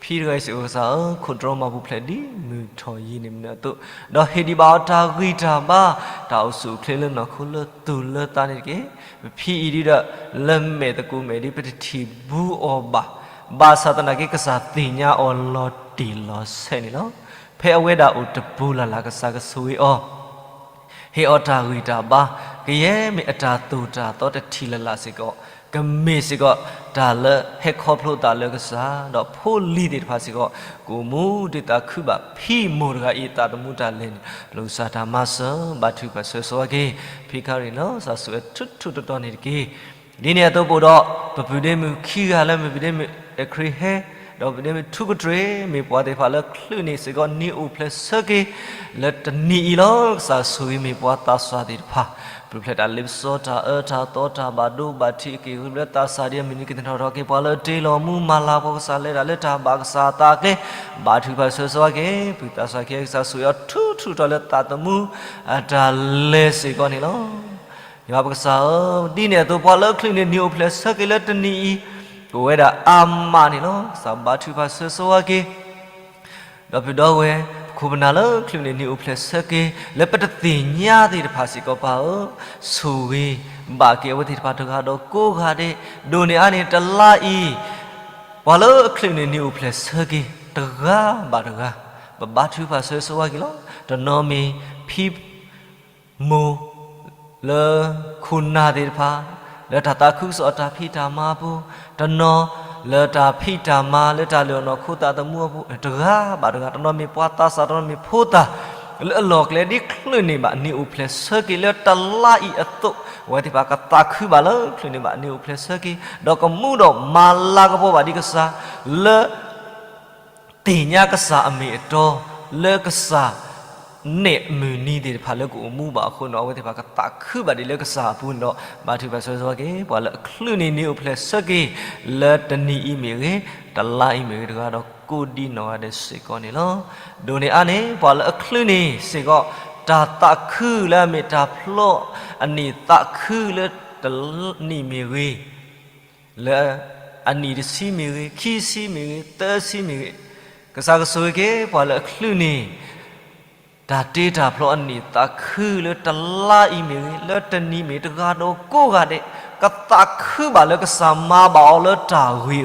ဖံတဂၤအံၤစ့ၢ်ကီးကစၢ်ဧၢ, ခိၣ်တြီမၤပူၤဖျဲးဒ်မုၢ်ထီၣ်ယံၤန့ၣ်မနုၤအသိး, ဒီးဟ့ၣ်ဒံးဘၣ်အီၤတၢ်ဂံၢ်တၢ်ဘါ, တၢ်အိၣ်ဆူၣ်အိၣ်ချ့လၢနီၢ်ခိလၢသူၣ်လၢသးန့ၣ်တက့ၢ်. ပဖံအံၤဒ်ဒီး လၢမဲာ်သကိးမဲာ်ဒ်ပတထံၣ်ဘူးအီၤဘၣ်, ဘၣ်ဆၣ်သနာ်က့ ကစၢ်သ့ၣ်ညါအီၤလီၤတံၢ်လီၤဆဲးန့ၣ်လီၤ. ဖဲအဝဲဒၣ်အိၣ်တပူၤလၢ်လၢ် ကစၢ်ကဆိၣ်ဂ့ၤအီၤ ဟ့ၣ်အီၤတၢ်ဂံၢ်တၢ်ဘါ, ကယဲၢ်မ့ၢ်အတၢ်သိၣ်တၢ်သီတထံၣ်လၢ်လၢ်စ့ၢ်ကီး, ကမ့ၢ်စ့ၢ်ကီးတၢ်လၢဟဲခီဖျိသးလၢကစၢ်, ဒီးဖိလံၤသ့ၣ်တဖၣ်စ့ၢ်ကီး ကအိၣ်မူဒုးသးခုဘၣ်ဖံမိၢ်တဂၤအံၤအသးသမူတၢ်လဲၤန့ၣ်, ပျုၢ်ကစၢ်တၢ်မၤစၢၤ ဘါထုကဖၣ်ဆၢဂ့ၤဆၢဝါက့ၤ ဖံခါရံၣ်လီၤ. ကစၢ်ဆိၣ်ဂ့ၤအီၤထူထူတီတီန့ၣ်တက့ၢ်. ဒ်န့ၣ်အသိးပအိၣ်ဒီး ပပုၢ်ဒ့မုၣ်ခံဂၤလၢမ့ၢ်ပုၢ်ဒ့မုၣ်အဲၣ်ခရံာ်ဟဲ, ဒီးပုၢ်ဒ့မုၣ်ထူကတြ့ၣ် မ့ၢ်ပှၤသ့ၣ်တဖၣ်လၢချုးန့ၢ်စ့ၢ်ကီးနံၤအိၣ်ဖျဲၣ်ဆၢက့ၤ လၢတနံၤအံၤလီၤ. ကစၢ်ဆိၣ်ဂ့ၤမ့ၢ်ပှၤသးစၢ်သ့ၣ်တဖၣ်, ပျုၢ်ဖျဲးတၢ်လ့ပစီတၢ်အၢတၢ်သီတၢ်ဘၣ်ဒိဘၣ်ထံးအက့ၢ်အဂီၤလၢသးစၢ်ဒ်အမုၢ်နံၤကသ့ၣ်နီၣ်ထီၣ်က့ၤ ပှၤလၢတ့လီၤမူမၤလၤပှၤကစၢ်လဲၤတၢ်လၢတၢ်ဘၣ်ကစၢ်အသးကျဲ, ဘါထုကဖၣ်ဆၢဂ့ၤဆၢဝါက့ၤ ပုၢ်သးစၢ်ခံဂၤ ကစၢ်ဆိၣ်ဂ့ၤအီၤထူထူတီတီလၢသးသမူအတၢ်လဲၤစ့ၢ်ကီးန့ၣ်လီၤ. ယွၤပကစၢ်ဧၢ, ဒ်န့ၣ်အသိးပှၤလၢအချုးန့ၢ်နံၤအိၣ်ဖျဲၣ်ဆၢက့ၤလၢတနံၤအံၤ, ပဝဲဒၣ်အါမးန့ၣ်လီၤ. ကစၢ်ဘါထုကဖၣ်ဆၢဂ့ၤဆၢဝါက့ၤ ဒီပုၢ်ဒီဝဲၢ်, ပခိၣ်ပနၢ်လၢချုးန့ၢ်နံၤအိၣ်ဖျဲၣ်ဆၢက့ၤ လၢပတသ့ၣ်ညါသ့ၣ်တဖၣ်စ့ၢ်ကီးပၢ်ဧၢ, ဆိၣ်ဂ့ၤဘၣ်က့ၤအဝဲသ့ၣ်တဖၣ်တဂၤဒီးကိးဂၤဒဲး, ဒိၣ်န့ၢ်အါန့ၢ်တလါအံၤ, ပှၤလၢအချုးန့ၢ်နံၤအိၣ်ဖျဲၣ်ဆၢက့ၤ တဂၤဘၣ်တဂၤ, ပဘါထုကဖၣ်ဆၢဂ့ၤဆၢဝါက့ၤလီၤ. တနီၤမ့ၢ်ဖံ မိၢ် လၢခိၣ်နၢ်သ့ၣ်တဖၣ်, လၢတၢ်သးခုကစီၣ်အတၢ်ဖံးတၢ်မၤအပူၤ, တနီၤလၢတၢ်ဖံးတၢ်မၤလၢတၢ်လၢာ်အီၣ်နီၢ်ခိသးသမူအပူၤ, တဂၤဘၣ်တဂၤ, တနီၤမ့ၢ်ပှၤသးစၢ် တနီၤမ့ၢ်ဖိသၣ်, လၢအလီၢ်ကျဲဒ်ချုးန့ၢ်ဘၣ်နံၤအိၣ်ဖျဲၣ်ဆၢက့ၤလၢတလါအံၤအသိး, အဝဲသ့ၣ်တဖၣ်ကသးခုဘၣ်လၢချုးန့ၢ်ဘၣ်နံၤအိၣ်ဖျဲၣ်ဆၢက့ၤ, ဒီးကမူဒီးမၤလၤကပီၤဘၣ်ဒံးကစၢ်, လၢ သ့ၣ်ညါကစၢ်အမ့ၢ်အတီ, လၢကစၢ်နဲၣ်မုၢ်နံၤသ့ၣ်တဖၣ်လၢကအိၣ်မူဘၣ်အဃိန့ၣ်ဒီး အဝဲသ့ၣ်တဖၣ်ကသးခုဘၣ်ဒံးလၢကစၢ်အပူၤန့ၣ်ဒီး ဘါထုကဖၣ်ဆၢဂ့ၤဆၢဝါက့ၤ ပှၤလၢအချုးန့ၢ်နံၤအိၣ်ဖျဲၣ်ဆၢက့ၤ လၢတနံၤအံၤမ့ၢ်ဂ့ၤ, တလါအံၤမ့ၢ်ဂ့ၤတဂၤဒီးကိးဒံနီၢ်ဂၤဒဲးစ့ၢ်ကီးန့ၣ်လီၤ. ဒိၣ်န့ၢ်အါန့ၣ် ပှၤလၢအချုးန့ၢ်စ့ၢ်ကီး တၢ်သးခုလၢအမ့ၢ်တၢ်ဖျီအနံၣ်သးခုလၢတနံၤမ့ၢ်ဂ့ၤ လၢအနံၣ်တဆံမ့ၢ်ဂ့ၤ, ခံဆံမ့ၢ်ဂ့ၤ, သၢဆံမ့ၢ်ဂ့ၤ, ကစၢ်ကဆိၣ်ဂ့ၤက့ၤ ပှၤလၢအချုးန့ၢ် တၢ်တ့တၢ်ဖျီအနံၣ်သးခုလၢတလါအံၤမ့ၢ်ဂ့ၤ, လၢတနံၤမ့ၢ်တဂၤဒီးကိးဂၤဒဲး, ကသးခုဘၣ်လၢကစၢ်မၤဘၣ်အီၤလၢတၢ်ဂ့ၤအဃိ,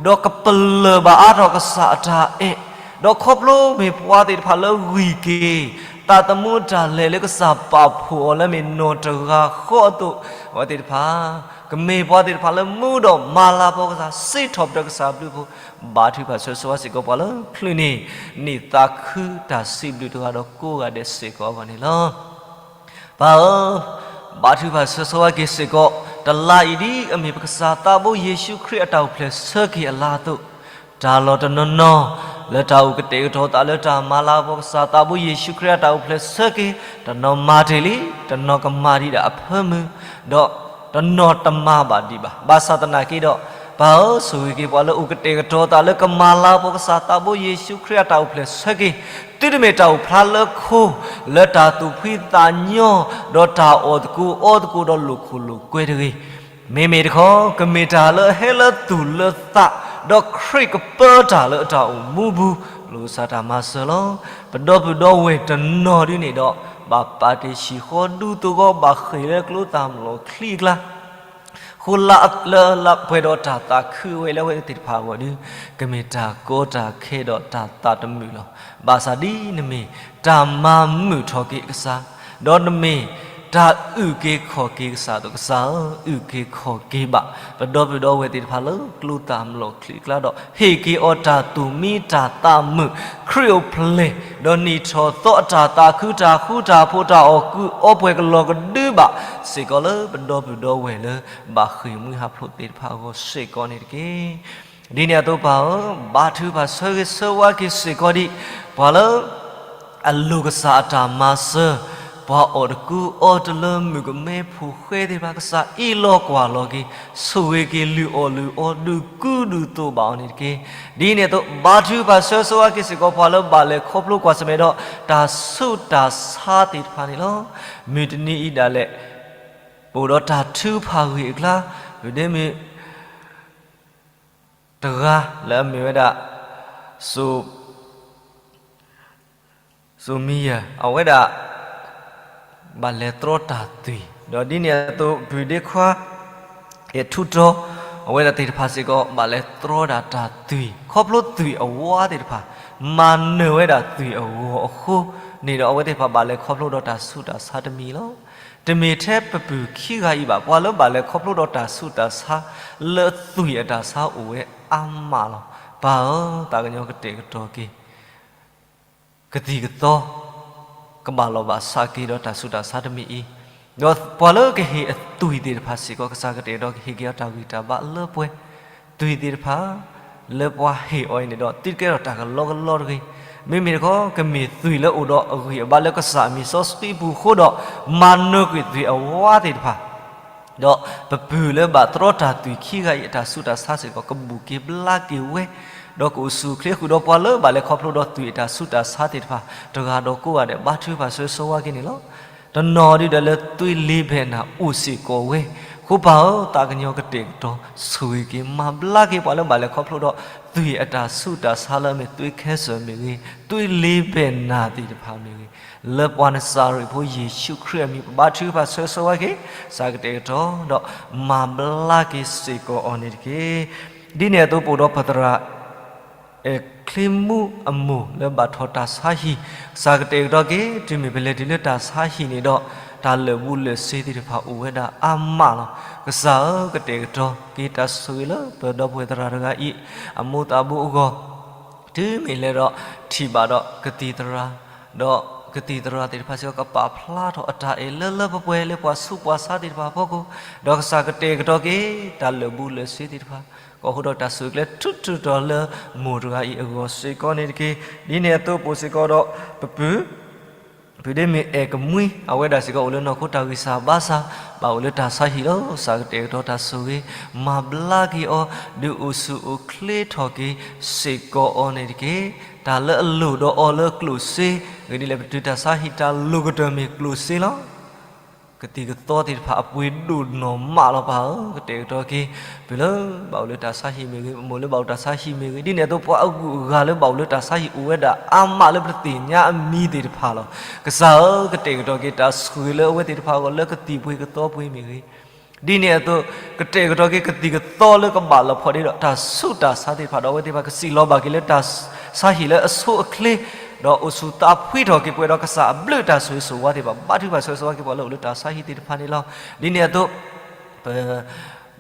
ဒီးကပလၢၢ်ဘၣ်အါထီၣ်ကစၢ်အတၢ်အဲၣ်, ဒီးခီဖျိမ့ၢ်ပှၤသ့ၣ်တဖၣ်လၢဂံၢ်က့ၤ သးသမူတၢ်လဲၤလၢကစၢ်ပာ်ဖှိၣ်အီၤလၢမ့ၢ်နီၢ်တဂၤဃီအသိး, အဝဲသ့ၣ်တဖၣ် ကမ့ၢ်ပှၤသ့ၣ်တဖၣ်လၢမူဒီးမၤလၤကပီၤကစၢ် စံးထီၣ်ပတြၢၤကစၢ်အဘျုးအဃိ, ဘါထုကဖၣ်ဆၢဂ့ၤဆၢဝါစ့ၢ်ကီးပှၤလၢချုးန့ၢ် နံၣ်သးခုတၢ်စံးဘျုးတဂၤဒီးကိးဂၤဒဲးစ့ၢ်ကီးအဂီၢ်န့ၣ်လီၤ. ပၢ်ဧၢ, ဘါထုကဖၣ်ဆၢဂ့ၤဆၢဝါက့ၤစ့ၢ်ကီး တလါအံၤဒ်အမ့ၢ်ပကစၢ်သးဘိယ့ၣ်ၡူးခရံာ်အတၢ်အိၣ်ဖျဲၣ်ဆၢက့ၤအလါအသိး, တၢ်လီၢ်တနီၤနီၤ လၢတၢ်အိၣ်ကတဲာ်ကတီၤသးလၢတၢ်မၤလၤကပီၤကစၢ်သးဘိယ့ၣ်ၡူးခရံာ်အတၢ်အိၣ်ဖျဲၣ်ဆၢက့ၤ, တနီၤမၤတ့ၢ်လံ, တနီၤကမၤဒံးဒၣ်အဖၢမုၢ်, ဒီးတနီၤတမၤဘၣ်ဒံးဘၣ်. ဘၣ်ဆၣ်သနာ်က့ဒီး, ပၢ်ဧၢ, ဆိၣ်ဂ့ၤက့ၤပှၤလၢအိၣ်ကတဲာ်ကတီၤသးလၢကမၤလၤကပီၤကစၢ်သးဘိယ့ၣ်ၡူးခရံာ်အတၢ်အိၣ်ဖျဲၣ်ဆၢက့ၤ, သုတမ့ၢ်တၢ်အိၣ်ဖျါလၢခိ, လၢတၢ်သူၣ်ဖှံသးညီ, ဒီးတၢ်အီၣ်သကိးအီသကိးဒီးလိာ်ခိၣ်လိာ်ကွဲတဂ့ၤ. မ့မ့ၢ်တခီ, ကမ့ၢ်တၢ်လၢအဟဲလၢသူၣ်လၢသး, ဒီးခရံာ်ကပၢတၢ်လၢအတၢ်အိၣ်မူပူၤ, ပျုၢ်ကစၢ်တၢ်မၤစၢၤလီၤ. ပဒီပုၢ်ဒီဝဲၢ်တနီၤဒ်န့ၣ်ဒီး, ဘၣ်ပာ်တ့ၢ်ဆံၣ်ဃီဒူသဝီဘၣ်ဃ့ၢ်လၢကျိသၣ်မျိာ်ချံအကျါ ဃိလၢလၢပှဲၤဒီးတၢ်သးခုဝဲလၢအဝဲသ့ၣ်တဖၣ်အဂီၢ်ဒီး, ကမ့ၢ်တၢ်ကီတၢ်ခဲဒီးတၢ်သးတမုာ်လီၤ. ဘၣ်ဆၣ်ဒ်နမ့ၢ်တၢ်မၤမုာ်ထီၣ်က့ၤအကစၢ်, ဒီးနမ့ၢ်တၢ်အုၣ်က့ၤခီၣ်က့ၤကစၢ်အသိး, ကစၢ်ဧၢ, အုၣ်က့ၤခီၣ်က့ၤဘၣ် ပဒီပုၢ်ဒီဝဲၢ်သ့ၣ်တဖၣ်လၢကျိသၣ်မျိာ်ချံအကျါဒီး, ဟ့ၣ်က့ၤအီၤတၢ်သူၣ်မံတၢ်သးမုာ်, ခရံာ်အိၣ်ဖျဲၣ်, ဒီးနံၣ်ထီၣ်သီအတၢ်သးခုတၢ်ဃူတၢ်ဖိးတၢ်အီၣ်ကုာ်အီပှဲၤကလီၤကဒုဘၣ်စ့ၢ်ကီးလၢပဒီပုၢ်ဒီဝဲၢ်လၢ ဘၣ်ဃ့ၢ်မှံဟးဖျိးသ့ၣ်တဖၣ်အဂီၢ်စ့ၢ်ကီးန့ၣ်တက့ၢ်. ဒ်န့ၣ်အသိးပၢ်ဧၢ, ဘါထုကဖၣ်ဆၢဂ့ၤဆၢဝါက့ၤစ့ၢ်ကီးဒံး ပှၤလၢ အလိၣ်ကစၢ်အတၢ်မၤစၢၤ, ပှၤအီၣ်တကူအီတလၢမုၣ်ကမဲဖိဃဲသ့ၣ်တဖၣ် ကစၢ်အ့ၣ်လိာ်ကွၢ်လိာ်က့ၤ, ဆိၣ်ဂ့ၤက့ၤလုၢ်အီၣ်လုၢ်အီ ဒုးကူဒုးသိးဘၣ်အီၤန့ၣ်တက့ၢ်. ဒ်န့ၣ်အသိး ဘါထုကဖၣ်ဆၢဂ့ၤဆၢဝါက့ၤစ့ၢ်ကီး ပှၤလၢဘၣ်လဲၤခီဖျိကွၢ်ဆၢၣ်မဲာ်ဒီး တၢ်ဆူးတၢ်ဆါသ့ၣ်တဖၣ်န့ၣ်လီၤ. မုၢ်တနံၤအံၤဒၣ်လဲာ် ပအိၣ်ဒီးတၢ်ထုကဖၣ်ဂ့ၢ်အကျါ, မုၢ်ဒ့မုၢ် တဂၤလၢအမ့ၢ်ဝဲဒၣ် စိၤမံယၤ အဝဲဒၣ် ဘၣ်လဲၤတြီတၢ်သွံၣ်, ဒီးဒ်န့ၣ်အသိး ပုၢ်ဒ့ခွါ အဲၣ်ထူတီ အဝဲဒၣ်သ့ၣ်တဖၣ်စ့ၢ်ကီး ဘၣ်လဲၤတြီဒၣ်တၢ်သွံၣ် ခီဖျိသွံၣ်အဝါသ့ၣ်တဖၣ် မၤနၢၤဝဲဒၣ်သွံၣ်အဂီၤအဃိန့ၣ်ဒီး အဝဲသ့ၣ်တဖၣ်ဘၣ်လဲၤခီဖျိဒီးတၢ်ဆူးတၢ်ဆါတမံၤလီၤ. တမ့ၢ်ထဲပပုၢ်ခံဂၤအံၤဘၣ်, ပှၤလၢဘၣ်လဲၤခီဖျိဒီးတၢ်ဆူးတၢ်ဆါ လၢသွံၣ်အတၢ်ဆါအိၣ်ဝဲအါမးလီၤ. ပၢ်ဧၢ, သးကညီၤကတဲာ်ကတီၤက့ၤ ကသံၣ်ကသီ ကဘၣ်လီၤဘၣ်စးက့ၤဒီးတၢ်ဆူးတၢ်ဆါတမံၤအံၤ, ဒီးပှၤလၢကဟ့ၣ်အသွံၣ်သ့ၣ်တဖၣ်စ့ၢ်ကီး ကစၢ်ကတဲာ်ကတီၤကဟ့ၣ်က့ၤအီၤတၢ်ဂံၢ်တၢ်ဘါလၢပှဲၤ, သွံၣ်သ့ၣ်တဖၣ် လၢပှၤဟ့ၣ်အီၤအံၤန့ၣ်ဒီး သုတကဲထီၣ်တၢ်ကလီကလီတဂ့ၤ. မ့မ့ၢ်တခီ ကမ့ၢ်သွံၣ်လၢအိၣ်ဒီးအဂံၢ်အဘါလၢကစၢ်အမံၤစီဆှံအပူၤအဃိဒီး မၤနၢၤကွံာ်သွံၣ်အဝါသ့ၣ်တဖၣ် ဒီးပပုၢ်လၢဘၣ်တြီတၢ်သွံၣ်ခံဂၤအံၤ အတၢ်ဆူးတၢ်ဆါစ့ၢ်ကီး ကဘူၣ်က့ၤဘျါက့ၤဝဲ, ဒီးကအိၣ်ဆူၣ်အိၣ်ချ့ဃုာ်ဒီးပှၤလၢဘၣ်လဲၤခီဖျိဒီးသွံၣ်အတၢ်ဆူးတၢ်ဆါသ့ၣ်တဖၣ် တဂၤဒီးကိးဂၤဒဲး ဘါထုကဖၣ်ဆၢဂ့ၤဆၢဝါက့ၤန့ၣ်လီၤ. တနီၤဒုဒီးလၢသွံၣ်လ့ဘဲၣ်နၢ်အိၣ်စ့ၢ်ကီးဝဲ, အဃိပၢ်ဧၢ, သးကညီၤကတဲာ်ကတီၤဆိၣ်ဂ့ၤက့ၤ မၤဘျါက့ၤပှၤလၢဘၣ်လဲၤခီဖျိဒီး သွံၣ်အတၢ်ဆူးတၢ်ဆါလၢအမ့ၢ်သွံၣ်ခဲစၢၣ်မ့ၢ်ဂ့ၤ, သွံၣ်လ့ဘဲၣ်နၢ်သ့ၣ်တဖၣ်မ့ၢ်ဂ့ၤ, လၢပှၤနစၤရ့းဖိယ့ၣ်ၡူးခရံာ်အမံၤ ပဘါထုကဖၣ်ဆၢဂ့ၤဆၢဝါက့ၤ ကစၢ်ကတဲာ်ကတီၤဒီး မၤဘျါက့ၤစ့ၢ်ကီးအီၤန့ၣ်တက့ၢ်. ဒ်န့ၣ်အသိးပအိၣ်ဒီးပသရၣ် အဲၣ်ချ့မူအမိၢ်လၢဘၣ်ထီၣ်တၢ်ဆါဟံၣ်, ကစၢ်ကတဲာ်ကတီၤက့ၤ တုၤမ့ၢ်ပလဲၤတုၤလၢတၢ်ဆါဟံၣ်န့ၣ်ဒီး တၢ်လၢာ်ဘူၣ်လၢာ်စ့သ့ၣ်တဖၣ်အိၣ်ဝဲဒၣ်အါမးလီၤ. ကစၢ်ဧၢ, ကတဲာ်ကတီၤက့ၤတၢ်ဆိၣ်ဂ့ၤလၢပဒီပုၢ်ဝဲၢ်သရၣ်တဂၤအံၤ အမိၢ်သးဘိအဂီၢ်, တုၤမ့ၢ်လဲၤဒီး ထံၣ်ဘၣ်ဒီးကသံၣ်သရၣ်, ဒီးကသံၣ်သရၣ်သ့ၣ်တဖၣ်စ့ၢ်ကီး ကပာ်ဖျါထီၣ်အတၢ်အဲၣ်လၢလၢပှဲၤပှဲၤလၢပှၤဆူးပှၤဆါသ့ၣ်တဖၣ်အဖီခိၣ်, ဒီးကစၢ်ကတဲာ်ကတီၤက့ၤ တၢ်လၢာ်ဘူၣ်လၢာ်စ့သ့ၣ်တဖၣ်, ကအိၣ်ဃုာ်ဒီးတၢ်ဆိၣ်ဂ့ၤလၢထူးထူးတီၤလၢမိၢ်တဂၤအံၤအဂီၢ်စ့ၢ်ကီးန့ၣ်တက့ၢ်. ဒ်န့ၣ်အသိးပအိၣ်စ့ၢ်ကီးဒီး ပပုၢ် ပုၢ်ဒ့မုၣ်အဲၣ်ကမှံ အဝဲဒၣ်စ့ၢ်ကီးအိၣ်လၢနီၢ်ခိတၢ်ဂံၢ်စၢ်ဘါစၢ်, ဘၣ်အိၣ်လၢတၢ်ဆါဟံၣ်လီၤ. ကစၢ်ကတဲာ်ကတီၤတၢ်ဆိၣ်ဂ့ၤ မၤဘျါက့ၤအီၤ, ဒုးအိၣ်ဆူၣ်အိၣ်ချ့ထီၣ်က့ၤစ့ၢ်ကီးအီၤန့ၣ်တက့ၢ်. တၢ်လၢအလိၣ်ဒီးအီၤလၢကျိၣ်စ့, ဂ့ၤဒ်လဲၣ်ပတုၤတၢ်ဆါဟံၣ်တၢ်လိၣ်ကတၢၢ်မ့ၢ်ကျိၣ်စ့လီၤ. ကသံၣ်ကသီသ့ၣ်တဖၣ်အပှ့ၤဒိၣ်နီၢ်မးလီၤပၢ်ဧၢ, ကတဲာ်ကတီၤက့ၤ ပုၢ်လၢဘၣ်အိၣ်လၢတၢ်ဆါဟံၣ်မ့ၢ်ဂ့ၤ, မိၢ်လၢဘၣ်အိၣ်တၢ်ဆါဟံၣ်မ့ၢ်ဂ့ၤ, ဒ်န့ၣ်အသိးပှၤအဂုၤအဂၤလၢဘၣ်အိၣ်လၢတၢ်ဆါဟံၣ်အိၣ်ဝဲဒၣ်အါမးလၢပတသ့ၣ်ညါအမံၤသ့ၣ်တဖၣ်လီၤ. ကစၢ်ဧၢ, ကတဲာ်ကတီၤက့ၤတၢ်ဆိၣ်ဂ့ၤလၢအဝဲသ့ၣ်တဖၣ်အဂီၢ် လၢကသံၣ်ပှ့ၤကသီပှ့ၤမ့ၢ်ဂ့ၤ, ဒ်န့ၣ်အသိး ကတဲာ်ကတီၤက့ၤကသံၣ်ကသီလၢကဘၣ်လီၤဖှီၣ်ဒ့ဒီးတၢ်ဆူးတၢ်ဆါသ့ၣ်တဖၣ်ဒီး အဝဲသ့ၣ်တဖၣ်ကစံၣ်လီၤဘၣ်က့ၤလၢတၢ်ဆါဟံၣ်လၢအဆိအချ့, ဒီးအိၣ်ဆူၣ်သးဖှံထီၣ်က့ၤပှဲၤဒီးကစၢ်အဘျုးတၢ်ဆိၣ်ဂ့ၤဆိၣ်ဝါသ့ၣ်တဖၣ် ဘါထုကဖၣ်ဆၢဂ့ၤဆၢဝါက့ၤပှၤလၢအိၣ်လၢတၢ်ဆါဟံၣ်သ့ၣ်တဖၣ်န့ၣ်လီၤ. ဒ်န့ၣ်အသိး ပ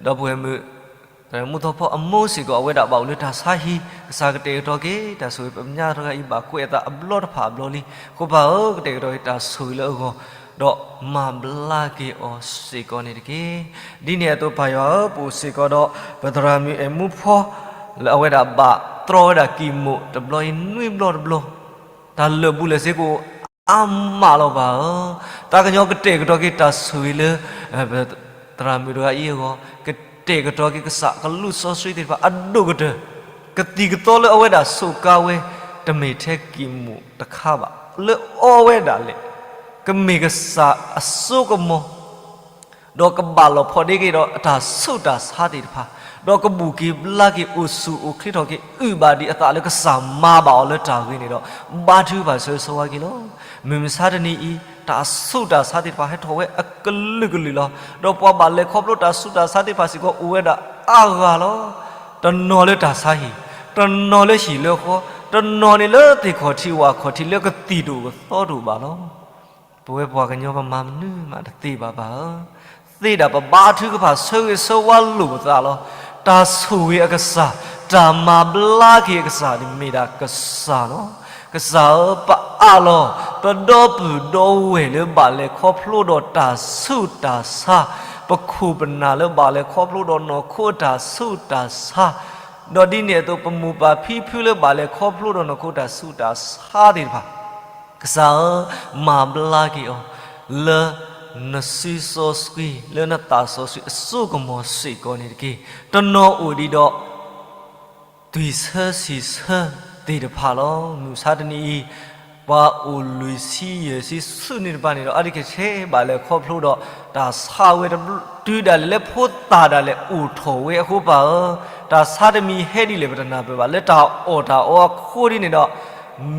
ဒီပုၢ်ဝဲၢ်မုၣ် မူထီၣ်ဖီအမိၢ်စ့ၢ်ကီး အဝဲဒၣ်ဘၣ်အိၣ်လၢတၢ်ဆါဟံၣ်, ကစၢ်ကတဲာ်ကတီၤက့ၤ တၢ်ဆိၣ်ဂ့ၤ ပမဲာ်ညါတဂၤအံၤဘၣ်ကွဲးအသးအဘျီတဖၣ်အဘျီလံ. အဃိပၢ်ဧၢ, ကတဲာ်ကတီၤက့ၤတၢ်ဆိၣ်ဂ့ၤလၢအဂီၢ်, ဒီးမၤဘျါက့ၤအီၤစ့ၢ်ကီးန့ၣ်တက့ၢ်. ဒ်န့ၣ်အသိးပၢ်ယွၤဧၢ, ပအိၣ်စ့ၢ်ကီးဒီး ပသရၣ်မုၣ်အဲၣ်မူဖီ လၢအဝဲဒၣ်ဘၣ်တြီဝဲဒၣ်ကံၢ်မိၣ်တဘျီအံၤနွံဘျီတဘျီ, တၢ်လၢာ်ဘူၣ်လၢာ်စ့ကအိၣ်အါမးလီၤပၢ်ဧၢ. သးကညီၤကတဲာ်ကတီၤက့ၤတၢ်ဆိၣ်ဂ့ၤလၢ ပသရၣ်မုၣ်တဂၤအံၤအဂီၢ်, ကတဲာ်ကတီၤက့ၤကစၢ်ကလူးစီဆှံသ့ၣ်တဖၣ်အဒိၣ်ကတၢၢ်, ကသံၣ်ကသီလၢအဝဲဒၣ်ဆိးကါဝဲ တမ့ၢ်ထဲကံၢ်မိၣ်တခါဘၣ်, လၢအီဝဲဒၣ်လဲာ် ကမ့ၢ်ကစၢ်အစိကမီၤ ဒီးကဘၣ်လီၤဖှီၣ်ဒ့က့ၤဒီးအတၢ်ဆူးတၢ်ဆါသ့ၣ်တဖၣ်, ဒီးကဘူၣ်က့ၤဘျါက့ၤအိၣ်ဆူၣ်အိၣ်ချ့ထီၣ်က့ၤ အုၣ်ဘၣ်ဒံးအသးလၢကစၢ်မၤဘၣ်အီၤလၢတၢ်ဂ့ၤန့ၣ်ဒီး ဘါထုကဖၣ်ဆၢဂ့ၤဆၢဝါက့ၤလီၤ. မုၢ်မဆါတနံၤအံၤ တၢ်ဆူးတၢ်ဆါသ့ၣ်တဖၣ်ဟဲထီၣ်ဝဲအကလုာ်ကလုာ်လီၤ. ဒီးပှၤဘၣ်လဲၤခီဖျိတၢ်ဆူးတၢ်ဆါသ့ၣ်တဖၣ်စ့ၢ်ကီးအိၣ်ဝဲဒၣ်အါဂၤလီၤ. တနီၤလၢတၢ်ဆါဟံၣ်, တနီၤလၢဟံၣ်လၢဃီ, တနီၤန့ၣ်လၢသ့ၣ်ခီၣ်ထံးဝၣ်ခီၣ်ထံးလၢကသံၣ်တအိၣ်ကသီတအိၣ်ဘၣ်လီၤ. ပဝဲပှၤကညီပမၤမနုၤမးတသ့ဘၣ်ပၢ်ဧၢ, သ့ဒၣ်ပဘါထုကဖၣ်ဆၢဂ့ၤဆၢဝါလိာ်ပသးလီၤ. တၢ်ဆိၣ်ဂ့ၤအကစၢ်, တၢ်မၤဘျါက့ၤအကစၢ်န့ၣ်မ့ၢ်ဒၣ်ကစၢ်လီၤ. ကစၢ်ဧၢ, ပအးလီၤ ပဒီပုၢ်ဒီဝဲၢ်လၢဘၣ်လဲၤခီဖျိဒီးတၢ်ဆူးတၢ်ဆါ, ပခိၣ်ပနၢ်လၢဘၣ်လဲၤခီဖျိဒီးနီၢ်ခိအတၢ်ဆူးတၢ်ဆါ ဒီးဒ်န့ၣ်အသိး ပမိၢ်ပၢ်ဖံဖုလၢဘၣ်လဲၤခီဖျိဒီးနီၢ်ခိတၢ်ဆူးတၢ်ဆါသ့ၣ်တဖၣ်, ကစၢ်ဧၢ, မၤဘျါက့ၤအီၤ လၢနစုစီဆှံ လၢနသးစီဆှံအစိကမီၤစ့ၢ်ကီးန့ၣ်တက့ၢ်. တနီၤအိၣ်ဒံးဒီး သွံၣ်ဆၢဆံၣ်ဆၢသ့ၣ်တဖၣ်လီၤ. မုၢ်ဆါတနံၤအံၤ ပှၤအိၣ်လွံၢ်ဆံယဲၢ်ဆံဆူၣ်န့ၣ်တဖၣ်န့ၣ်ဒီး အါတက့ၢ်ထဲဘၣ်လဲၤခီဖျိဒီး တၢ်ဆါဝဲတတုၤဒၣ်လဲာ်လၢဖိသၣ်ဒၣ်လဲာ်အိၣ်ထီၣ်ဝဲအဃိပၢ်ဧၢ, တၢ်ဆါတမံၤဟဲဒ်လဲၣ်ပတနၢ်ပၢၢ်ဘၣ် လၢတၢ်အီၣ်တၢ်အီအဃိဒ်န့ၣ်ဒီး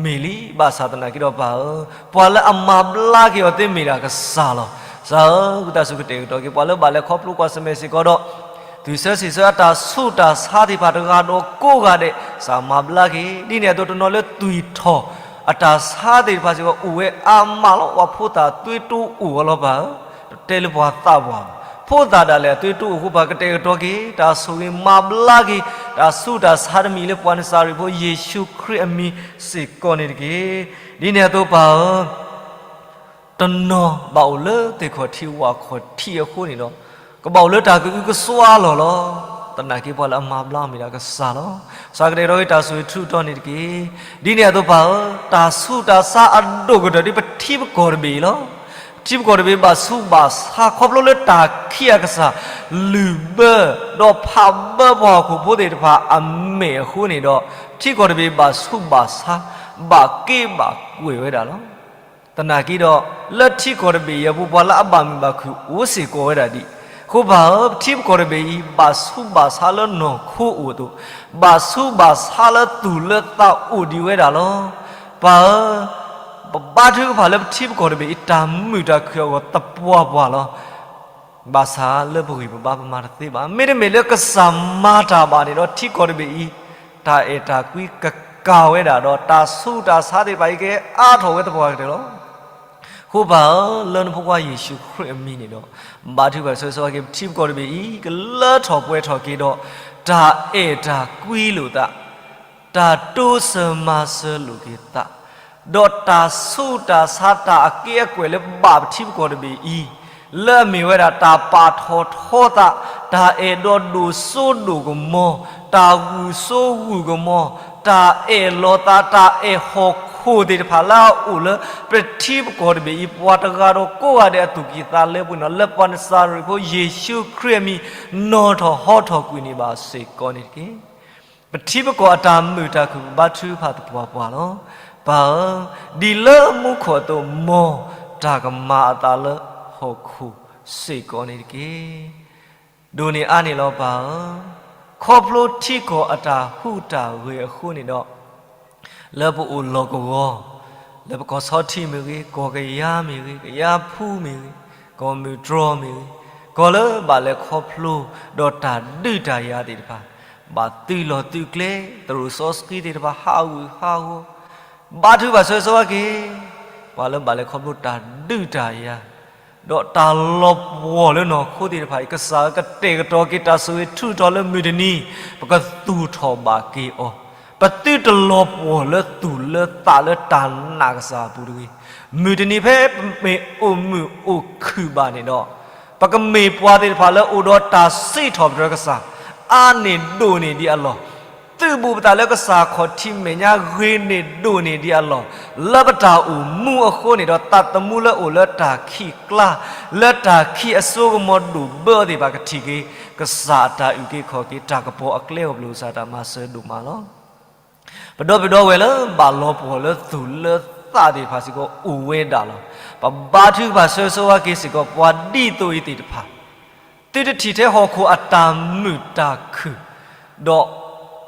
မ့ၢ်လံ ဘၣ်ဆၣ်သနာ်က့ဒီးပၢ်ဧၢ, ပှၤလၢအမၤဘျါက့ၤအီၤသ့မ့ၢ်ဒၣ်ကစၢ်လီၤ. ကစၢ်ဧၢ, ဝံသးစူၤကတဲာ်ကတီၤက့ၤ ပှၤလၢဘၣ်လဲၤခီဖျိကွၢ်ဆၢၣ်မဲာ်စ့ၢ်ကီးဒီး သွံၣ်ဆၢဆံၣ်ဆၢအတၢ်ဆူးတၢ်ဆါသ့ၣ်တဖၣ်တဂၤဒီးကိးဂၤဒဲး ကစၢ်မၤဘျါက့ၤ ဒ်န့ၣ်အသိးတနီၤလၢသွံၣ်ထီၣ် အတၢ်ဆါသ့ၣ်တဖၣ်စ့ၢ်ကီးအိၣ်ဝဲအါမးလီၤ. ပှၤဖိသၣ်သွေးတိုးအိၣ်အီၤလီၤပၢ်ဧၢ, တတဲလၢပှၤသးပှၢ်ဘၣ်, ဖိသၣ်ဒၣ်လဲာ်အသွေးတိုးအိၣ်အဃိပၢ်ကတဲာ်ကတီၤက့ၤ တၢ်ဆိၣ်ဂ့ၤမၤဘျါက့ၤ တၢ်ဆူးတၢ်ဆါတမံၤလၢပှၤနစၤရ့းဖိယ့ၣ်ၡူးခရံာ်အမံၤစ့ၢ်ကီးန့ၣ်တက့ၢ်. ဒ်န့ၣ်အသိးပၢ်ဧၢ တနီၤဘၣ်အိၣ်လၢသ့ၣ်ခီၣ်ထံးဝၣ်ခီၣ်ထံးအဃိန့ၣ်ဒီး ကဘၣ်အိၣ်လၢတၢ်ကအုကစွါလီၢ်လီၤ. သနာ်က့ပှၤလၢအမၤဘျါမ့ၢ်ဒၣ်ကစၢ်လီၤ. ကစၢ်ကတဲာ်ကတီၤက့ၤတၢ်ဆိၣ်ဂ့ၤထူးတီၤန့ၣ်တက့ၢ်. ဒ်န့ၣ်အသိးပၢ်ဧၢ, တၢ်ဆူးတၢ်ဆါအဒိၣ်ကတၢၢ်ဒ်ပထံပကီၢ်တဘ့ၣ်အံၤလီၤ. ပထံပကီၢ်တဘ့ၣ်ဘၣ်ဆူးဘၣ်ဆါ ခီဖျိလၢတၢ်ခံးအကစၢ် လုၢ်ဘၢ ဒီးဖးဘၢပှၤဟီၣ်ခိၣ်ဖိသ့ၣ်တဖၣ်အမဲာ်အဃိန့ၣ်ဒီး ထံကီၢ်တဘ့ၣ်ဘၣ်ဆူးဘၣ်ဆါ ဘၣ်က့ဘၣ်ကွဲၢ်ဝဲဒၣ်လီၤ. သနာ်က့ဒီး လၢထံကီၢ်တဘ့ၣ်အံၤအပူၤ ပှၤလၢအဘၣ်မုာ်ဘၣ်ခုၣ်အိၣ်စ့ၢ်ကီးဝဲဒၣ်ဒ်အံၤ, အဃိပၢ်ဧၢ, ပထံပကီၢ်တဘ့ၣ်အံၤ ဘၣ်ဆူးဘၣ်ဆါလၢနီၢ်ခိအိၣ်အသိး, ဘၣ်ဆူးဘၣ်ဆါလၢသူၣ်လၢသးအိၣ်ဒံးဝဲဒၣ်လီၤ. ပၢ်ဧၢ, ပဘါထုကဖၣ်လၢပထံပကီၢ်တဘ့ၣ်အံၤ တၢ်မုာ်တၢ်ခုၣ်အဂီၢ်သပှၢ်ပှၢ်လီၤ. ဘၣ်ဆၣ်လၢပဂံၢ်ပဘါပမၤတသ့ဘၣ်. မ့တမ့ၢ်လၢကစၢ်မၤတၢ်ဘၣ်န့ၣ်ဒီး ထံကီၢ်တဘ့ၣ်အံၤ တၢ်အဲၣ်တၢ်ကွံကကၤဝဲဒၣ်ဒီး တၢ်ဆူးတၢ်ဆါသ့ၣ်တဖၣ်အံၤကဟဲအါထီၣ်ဝဲသပှၢ်ကတၢၢ်လီၤ. အဃိပၢ်ဧၢ, လၢနဖိခွါယ့ၣ်ၡူးခရံာ်အမံၤန့ၣ်ဒီး ဘါထုကဖၣ်ဆၢဂ့ၤဆၢဝါက့ၤ ပထံပကီၢ်တဘ့ၣ်အံၤ ကလၢထီၣ်ပှဲၤထီၣ်က့ၤဒီး တၢ်အဲၣ်တၢ်ကွံလိာ်သး တၢ်တိစၢၤမၤစၢၤလိာ်က့ၤသး, ဒီးတၢ်ဆူးတၢ်ဆါတၢ်အက့အကွဲၢ်လၢဘၣ်ပထံပကီၢ်တဘ့ၣ်အံၤ, လၢအမ့ၢ်ဝဲဒၣ်တၢ်ပာ်ထီၣ်ထီသး, တၢ်အဲၣ်ဒိးဒိၣ်စိဒိၣ်ကမီၤ, တၢ်ဂုာ်စိဂုာ်ကမီၤ, တၢ်အဲၣ်လီၤသး, တၢ်အဲၣ်ဟီၣ်ခိၣ်သ့ၣ်တဖၣ်လၢအအိၣ်လၢပထံပကီၢ်တဘ့ၣ်အံၤ ပှၤတဂၤဒီးကိးဂၤဒဲးအသူၣ်ကံၢ်သးလဲပူၤန့ၣ် လၢပှၤနစၤရ့းဖိယ့ၣ်ၡူးခရံာ်အမံၤ နီၣ်ထီၣ်ဟီထီၣ်ကွံာ်န့ၢ်ဘၣ်စ့ၢ်ကီးန့ၣ်တက့ၢ်. ပထံပကီၢ်အတၢ်မုာ်တၢ်ခုၣ် ပဘါထုကဖၣ်သပှၢ်ပှၢ်လီၤ. ပၢ်ဧၢ, ဒ်လၢမူခိၣ်အသိး မ်တၢ်ကမၤအသးလၢဟီၣ်ခိၣ်စ့ၢ်ကီးန့ၣ်တက့ၢ်. ဒိးန့ၢ်အါန့ၢ်လီၤပၢ်ဧၢ, ခီဖျိထံကီၢ်အတၢ်ဟူးတၢ်ဂဲၤအဃိန့ၣ်ဒီး လၢပအိၣ်လီၢ်ကဝီၤ, လၢပကီၢ်ဆီထံးမ့ၢ်ဂ့ၤ, ကီၢ်ကယၤမ့ၢ်ဂ့ၤ, ကယၤဖူမ့ၢ်ဂ့ၤ, ကီၢ်မုၢ်တြီၤမ့ၢ်ဂ့ၤ, ကီၢ်လၢဘၣ်လဲၤခီဖျိဒီးတၢ်ဒုးတၢ်ယၤသ့ၣ်တဖၣ်, ဘၣ်သုးလီၢ်သုးကျဲ, သရိာ်စီဆှံသ့ၣ်တဖၣ် ဟးဂူာ်ဟးဂီၤ, ဘါထုကဖၣ်ဆၢဂ့ၤဆၢဝါက့ၤ ပှၤလၢဘၣ်လဲၤခီဖျိတၢ်ဒုးတၢ်ယၤ ဒီးတၢ်လီၤပှီၢ်လၢနီၢ်ခိသ့ၣ်တဖၣ်အံၤ ကစၢ်ဧၢ ကတဲာ်ကတီၤက့ၤတၢ်ဆိၣ်ဂ့ၤထုးထီၣ်လၢမုၢ်တနံၤ ပကသူၣ်ထီၣ်ဘၣ်က့ၤအီၤ, ပသုတလီၤပှီၢ်လၢသူၣ်လၢသးလၢတၢ်နာ်ကစၢ်အပူၤတဂ့ၤ. မုၢ်တနံၤဖဲပမ့ၢ်အိၣ်မုာ်အိၣ်ခုၣ်ဘၣ်န့ၣ်ဒီး ပကမ့ၢ်ပှၤသ့ၣ်တဖၣ်လၢအိၣ်ဒီးတၢ်စံးထီၣ်ပတြၢၤကစၢ် အါန့ၢ်ဒိၣ်န့ၢ်ဒံးအလီၢ် သုးဘူးပသးလၢကစၢ်ခီၣ်ထံးမဲာ်ညါဂ့ၤန့ၢ်ဒိၣ်န့ၢ်ဒံးအလီၢ်, လၢပတၢ်အိၣ်မူအဃိန့ၣ်ဒီး သးသမူလၢအိၣ်လၢတၢ်ခံးကျါ, လၢတၢ်ခံးအစိကမီၤဒိၣ်ဘၢအီၤသ့ၣ်တဖၣ်ကထံၣ်က့ၤ ကစၢ်အတၢ်အုၣ်က့ၤခီၣ်က့ၤ တၢ်ကပီၤအကျဲအဂီၢ် ပလိၣ်ကစၢ်တၢ်မၤစၢၤဒိၣ်မးလီၤ. ပဒီပုၢ်ဒီဝဲၢ်လၢဘၣ်လီၤပှီၢ်လၢသူၣ်လၢသးသ့ၣ်တဖၣ်စ့ၢ်ကီးအိၣ်ဝဲဒၣ်လီၤ. ပဘါထုကဖၣ်ဆၢဂ့ၤဆၢဝါက့ၤစ့ၢ်ကီး ပှၤဒ်သိးအံၤသ့ၣ်တဖၣ် သုတထံၣ်ထဲဟီၣ်ခိၣ်အတၢ်မုာ်တၢ်ခုၣ်, ဒီး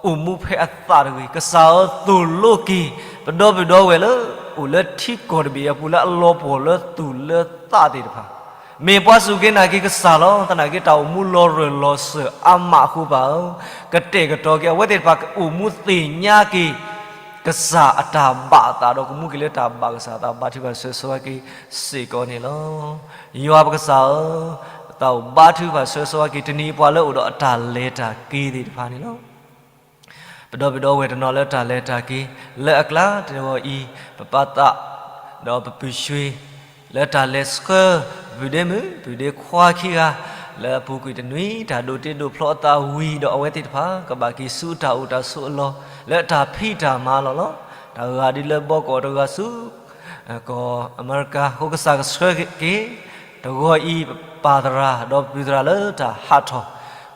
အိၣ်မူဖဲအသးတဂ့ၤ. ကစၢ်ဧၢ သိၣ်လိက့ၤ ပဒီပုၢ်ဒီဝဲၢ်လၢ အိၣ်လၢထံကီၢ်တဘ့ၣ်အပူၤလၢအလီၤပှီၢ်လၢသူၣ်လၢသးသ့ၣ်တဖၣ်, မ့ၢ်ပှၤစူၢ်က့ၤနာ်က့ၤကစၢ်လီၤ. သနာ်က့တၢ်အိၣ်မူလီၤရၢၢ်လီၤစၢၤအါမးအဃိပၢ်ဧၢ, ကတဲာ်ကတီၤက့ၤအဝဲသ့ၣ်တဖၣ် ကအိၣ်မူသ့ၣ်ညါက့ၤ ကစၢ်အတၢ်ဘၣ်အသးဒီးကမူက့ၤလၢတၢ်ဘၣ်ကစၢ်အသး ဘါထုကဖၣ်ဆၢဂ့ၤဆၢဝါက့ၤစ့ၢ်ကီးန့ၣ်လီၤ. ယွၤပကစၢ်ဧၢ, ပသးအိၣ်ဘါထုကဖၣ်ဆၢဂ့ၤဆၢဝါက့ၤ တနံၤအံၤပှၤလၢအိၣ်ဒီးအတၢ်လဲၤတၢ်က့ၤသ့ၣ်တဖၣ်န့ၣ်လီၤ. ပဒီပုၢ်ဒီဝဲၢ်တနီၤလၢတၢ်လဲၤတၢ်က့ၤ လၢအကျါတဂီၤအံၤ ပပၢ်သး ဒီးပပုၢ်ရွှ့ၤ လၢတၢ်လဲၤဆှၢ ပုၢ်ဒ့မုၣ် ပုၢ်ဒ့ခွါခံဂၤ လၢအပူၤကွံာ်တနွံ တၢ်ဒိးတ့ဒိးဖျီအသးဝံၤဒီး အဝဲသ့ၣ်တဖၣ် ကဘၣ်က့ၤဆူအတၢ်အိၣ်တၢ်ဆိးအလီၢ် လၢအတၢ်ဖံးတၢ်မၤလီၤလီၤ. တၢ်ဂၤဒ်လၢဘီကီးတဂၤဆူ ကီၢ်အမဲရကၤ အဃိကစၢ်ကဆှၢက့ၤ တဂီၤအံၤ ပပၢ်သရၣ် ဒီးပပုၢ်သရၣ်လၢတၢ်ဟးထီၣ်,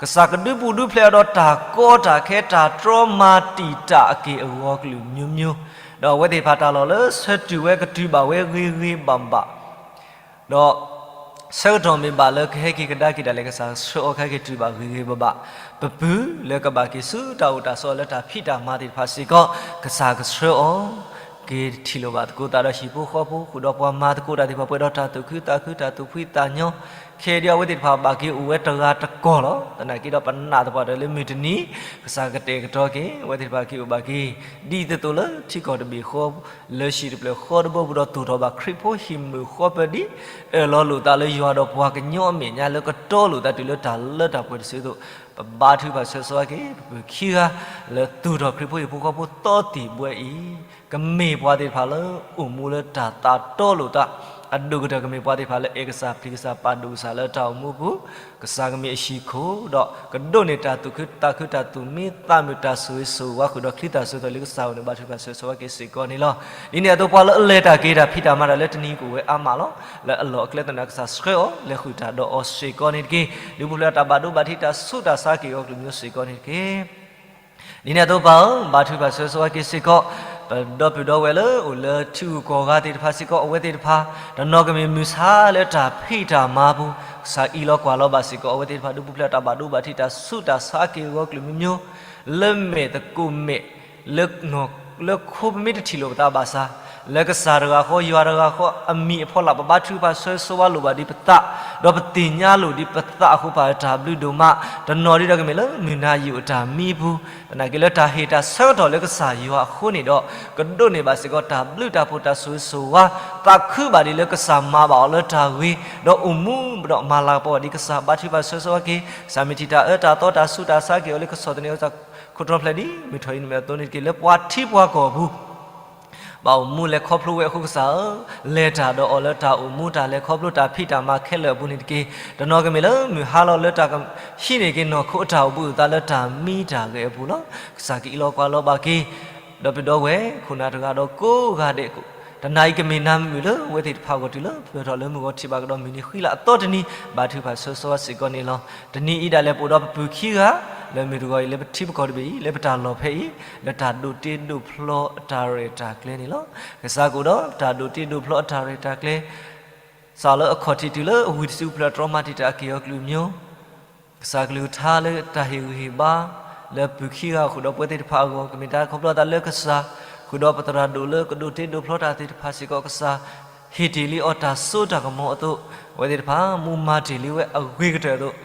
ကစၢ်ကဒုးပူၤဒုးဖျဲးအီၤဒီးတၢ်ကီတၢ်ခဲ တၢ်တြီမၤတံာ်တာ်အက့ၢ်အဂီၤကလုာ်မျိုးမျိုး, ဒီးအဝဲသ့ၣ်တဖၣ်တၢ်လီၢ်လၢဆၢတုၤဝဲကတုၤဘၣ်ဝဲဂ့ၤဂ့ၤဘၣ်ဘၣ် ဒီးဆၢကတီၢ်မ့ၢ်ဘၣ်လၢကဟဲက့ၤကဒါက့ၤဒၣ်လဲာ် ကစၢ်ဆှၢအီၤကဟဲက့ၤတုၤဘၣ်ဂ့ၤဂ့ၤဘၣ်ဘၣ်, ပပုၢ်လၢကဘၣ်က့ၤဆူတၢ်အိၣ်တၢ်ဆိးလၢတၢ်ဖံးတၢ်မၤသ့ၣ်တဖၣ်စ့ၢ်ကီး ကစၢ်ကဆှၢအီၤ က့ၤထံၣ်လိာ်ဘၣ်သကိးသးဒီးဟံၣ်ဖိဃီဖိ ဃုာ်ဒီးပှၤမၤသကိးတၢ်သ့ၣ်တဖၣ် ပှဲၤဒီးတၢ်သူၣ်ခုသးခု တၢ်သူၣ်ဖှံသးညီ, ခဲအံၤဒ်အဝဲသ့ၣ်တဖၣ်ဘၣ်က့ၤအိၣ်ဝဲတဂၤတကီၢ်လီၤ. သနာ်က့ဒီးပနာ်သပှၢ်တၢၢ်လၢမုၢ်တနံၤ ကစၢ်ကတဲာ်ကတီၤက့ၤ အဝဲသ့ၣ်တဖၣ်က့ၤအိၣ်ဘၣ်က့ၤ ဒ်သိးသိးလၢထံကီၢ်တဘ့ၣ်ဃီ လၢဟံၣ်တဖျၢၣ်ဃီတဘိပူၤဒီး တိၢ်ထီၣ်ဘၣ်ခရံာ်ဖိဟံၣ်မုာ်ဃီပၢၤဒ် အၢၣ်လီၤလိာ်သးလၢယွၤဒီးပှၤကညီအမဲာ်ညါလၢကတီလိာ်သးတုၤလၢတၢ်လၢတၢ်ပှဲၤတစုအသိး, ပဘါထုကဖၣ်ဆၢဂ့ၤဆၢဝါက့ၤ ပပုၢ်ခံဂၤ လၢတိၢ်ထီၣ်ခရံာ်ဖိဟံၣ်ဖိဃီဖိသီသံၣ်ဘှဲအံၤ ကမ့ၢ်ပှၤသ့ၣ်တဖၣ်လၢအိၣ်မူလၢတၢ်သးတီလိာ်သး အဒိၣ်ကတၢၢ်ကမ့ၢ်ပှၤသ့ၣ်တဖၣ်လၢအဲၣ်ကစၢ်ဖံးကစၢ်ပာ်ဒိၣ်ကစၢ်လၢတၢ်အိၣ်မူအပူၤ, ကစၢ်ကမ့ၢ်အဟံၣ်ခိၣ်ဒီး ကဒိးန့ၢ်တၢ်သူၣ်ခုသးခု တၢ်သူၣ်မံသးမုာ်တၢ်ဆိၣ်ဂ့ၤဆိၣ်ဝါဃုာ်ဒီးချံသၣ်ဆိသၣ်လၢကစၢ်အအိၣ်န့ၣ် ဘါထုကဖၣ်ဆၢဂ့ၤဆၢဝါက့ၤစ့ၢ်ကီးန့ၣ်လီၤ. ဒ်န့ၣ်အသိးပှၤလၢအလဲၤတၢ်က့ၤတၢ်ဖံးတၢ်မၤတၢ်လၢတနံၤကအိၣ်ဝဲအါမးလီၤ. လၢအလီၢ်အကျဲသနာ်ကစၢ်ဆှၢအီၤ လဲၤဃုာ်တၢ်ဒီးအီၤစ့ၢ်ကီးန့ၣ်တက့ၢ်. ဒုးပူၤဖျဲးတၢ်ဘၣ်ဒိဘၣ်ထံးတၢ်ဆူးတၢ်ဆါက့ၤအဂီၢ်ကလုာ်မျိုးစ့ၢ်ကီးန့ၣ်တက့ၢ်. ဒ်န့ၣ်အသိးပၢ်ဧၢ, ဘါထုကဖၣ်ဆၢဂ့ၤဆၢဝါက့ၤစ့ၢ်ကီး ပဒီပုၢ်ဒီဝဲၢ်လၢအိၣ်လၢထံဂုၤကီၢ်ဂၤသ့ၣ်တဖၣ်စ့ၢ်ကီး အဝဲသ့ၣ်တဖၣ် တနီၤကမ့ၢ်မုၢ်ဆါလၢတၢ်ဖံးတၢ်မၤပူၤ ကစၢ်အံးလီၤကွၢ်လီၤဘၣ်စ့ၢ်ကီး အဝဲသ့ၣ်တဖၣ် ဒုးပူၤဖျဲးတၢ်ဘၣ်ဒိဘၣ်ထံးတၢ်ဆူးတၢ်ဆါက့ၤအဂီၢ်ကလုာ်မျိုးမျိုး လၢမဲာ်သကိးမဲာ် လၢ လၢခိပမ့ၢ်တထံၣ်လိာ်ပသးဘၣ်ဆၣ်, လၢကစၢ်တဂၤဃီ ယွၤတဂၤဃီ အမံၤအဖီလာ် ပဘါထုကဖၣ်ဆၢဂ့ၤဆၢဝါလိာ်ဘၣ်ဒံးပသး, ဒီးပသ့ၣ်ညါလိာ်ဒံးပသးအဃိ ပၢ်ဧၢ တၢ်ဘျုးဒိၣ်မး, တနီၤဒ်ဒီးကမ့ၢ်လၢမုၢ်နၤယံာ်အိၣ်တၢ်မံပူၤ, သနာ်က့လၢတၢ်ဟ့ၣ်တၢ်ဆၢကတီၢ်လၢကစၢ်ယွၤအဃိန့ၣ်ဒီး ကဒိးန့ၢ်ဘၣ်စ့ၢ်ကီးတၢ်ဘျုးတၢ်ဖှိၣ်တၢ်ဆိၣ်ဂ့ၤဆိၣ်ဝါ, သးခုဘၣ်ဒံးလၢကစၢ်မၤဘၣ်အီၤလၢတၢ်ဂ့ၤ, ဒီးအိၣ်မူဒီးမၤလၤကပီၤဘၣ်ဒံးကစၢ် ဘါထုကဖၣ်ဆၢဂ့ၤဆၢဝါက့ၤ, ကစၢ်မ့ၢ်ထံၣ်တၢ်အၢတၢ်သီတၢ်ဆူးတၢ်ဆါက့ၤအီၤလၢကဆီၣ်သနံးအီၤ ခိၣ်ထီၣ်ဖျဲးဒ်မုၢ်ထီၣ်အံၤန့ၣ်မ့ၢ်အသိးန့ၣ်တက့ၢ်. လၢပှၤထံပှၤကီၢ်အပူၤ ဘၣ်အိၣ်မူလဲၤခီဖျိဝဲအဃိ ကစၢ်ဧၢ, လဲၤတၢ်ဒီးအီၤလၢတၢ်အိၣ်မူတၢ်လဲၤခီဖျိတၢ်ဖံးတၢ်မၤခဲလၢာ်အပူၤန့ၣ်တက့ၢ်. တနီၤကမ့ၢ်လၢမုၢ်ဟါလီၤလၢတၢ်ကဟံးန့ၢ်က့ၤနီၢ်ခိအတၢ်အိၣ်ဘှံးအသးလၢတၢ်မံတၢ်ဂဲၤအပူၤလီၤ. ကစၢ်ကအံးလီၤကွၢ်လီၤဘၣ်က့ၤ ဒီပုၢ်ဒီဝဲၢ် ခိၣ်နၢ်တဂၤဒီးကိးဂၤဒဲး, တနၤအံၤကမ့ၢ်နၤမုာ်လၢအဝဲသ့ၣ်တဖၣ်အဂီၢ်တုၤလၢပၢၢ်ထီၣ်လၢမုၢ်ဂီၤထံးဘၣ်ကဒီးမုၢ်နံၤဃံလၤအသီတနံၤ ဘါထုကဖၣ်ဆၢဂ့ၤဆၢဝါစ့ၢ်ကီးန့ၣ်လီၤ. တနံၤအံၤဒၣ်လဲာ်ပအိၣ်ဒီးပပုၢ်ခံဂၤ လၢမုၢ်တဂီၤအံၤ လၢပထံပကီၢ်တဘ့ၣ်အံၤ လၢပတၢ်လီၢ်ဖဲအံၤ လၢတၢ်ဒိးတ့ဒိးဖျီအတၢ်ရဲၣ်တၢ်ကျဲၤန့ၣ်လီၤ. ကစၢ်ကအိၣ်ဒီးတၢ်ဒိးတ့ဒိးဖျီအတၢ်ရဲၣ်တၢ်ကျဲၤ စးလၢအခီၣ်ထံးတုၤလၢအဝံၤတစုဖျၢၣ်တြီမၤတံာ်တာ်အက့ၢ်အဂီၤကလုာ်မျိုး, ကစၢ်ကလုၢ်ကထါလၢတၢ်ဟ့ၣ်ဂံၢ်ဟ့ၣ်ဘါ လၢပုၢ်ခံဂၤအဃုာ်ဒီးပဝဲသ့ၣ်တဖၣ်အဂီၢ် ကမ့ၢ်တၢ်ခီဖျိအသးလၢကစၢ် ဃုာ်ဒီးပသရၣ်ဒိၣ်လၢကဒိးတ့ဒိးဖျီတၢ်သ့ၣ်တဖၣ်စ့ၢ်ကီး ကစၢ် ဟ့ၣ်တ့ၢ်လံအီၤတၢ်စိတၢ်ကမီၤအသိး, အဝဲသ့ၣ်တဖၣ် မူမၤတ့ၢ်လံဝဲအဂ့ၤကတၢၢ်အသိး,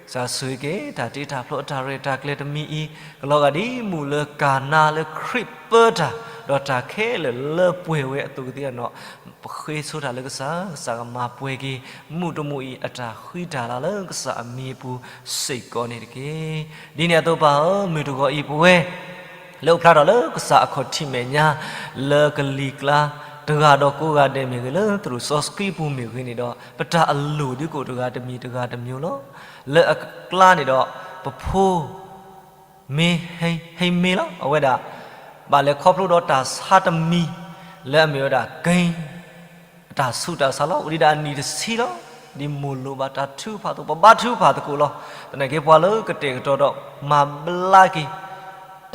ကစၢ်ဆိၣ်ဂ့ၤက့ၤ တၢ်တ့တၢ်ဖျီအတၢ်ရဲၣ်တၢ်ကျဲၤတမံၤအံၤ, ကလီၤဂာ်ဒ်မူးလၢကၤနါလၢခရံာ်ပၢတၢ်, ဒီးတၢ်ခဲလၢာ်လၢပှဲၤဝဲအသိးကသ့အနီၢ်, ပဃ့ဆိတၢ်လၢကစၢ်, ကစၢ်ကမၤပှဲၤက့ၤ မူးတမူးအံၤအတၢ်ဃံတၢ်လၤလၢကစၢ်အမံၤအပူၤစ့ၢ်ကီးန့ၣ်တက့ၢ်. ဒ်န့ၣ်အသိးပၢ်ဧၢ, မုၢ်တဂီၤအံၤပဝဲ လၢအိၣ်ဖျါထီၣ်လၢကစၢ်အခီၣ်ထံးမဲာ်ညါ လၢကလံၤကျါ တဂၤဒီးကိးဂၤဒဲးမ့ၢ်ဂ့ၤ လၢသရိာ်စီဆှံပူၤမ့ၢ်ဂ့ၤန့ၣ်ဒီး ပတၢ်အလိၣ်ဒုးကအိၣ်တဂၤတမံၤတဂၤတမံၤလီၤ. လၢအကျါန့ၣ်ဒီး ပဖိ မ့ၢ် ဟဲမ့ၢ်လီၤ. အဝဲဒၣ် ဘၣ်လဲၤခီဖျိဒီးတၢ်ဆါတမံၤ လၢအမ့ၢ်ဝဲဒၣ် က့ အတၢ်ဆူးတၢ်ဆါလီၤ. အိၣ်ဒံးဒၣ်အနံၣ်တဆံလီၤ. ဒ်မိၢ်လိၣ်ဘၣ်တၢ်ထုကဖၣ်အသိး ပဘါထုကဖၣ်သကိးလီၤ. သနာ်က့ပှၤလၢကတဲာ်ကတီၤဒီးမၤဘျါက့ၤ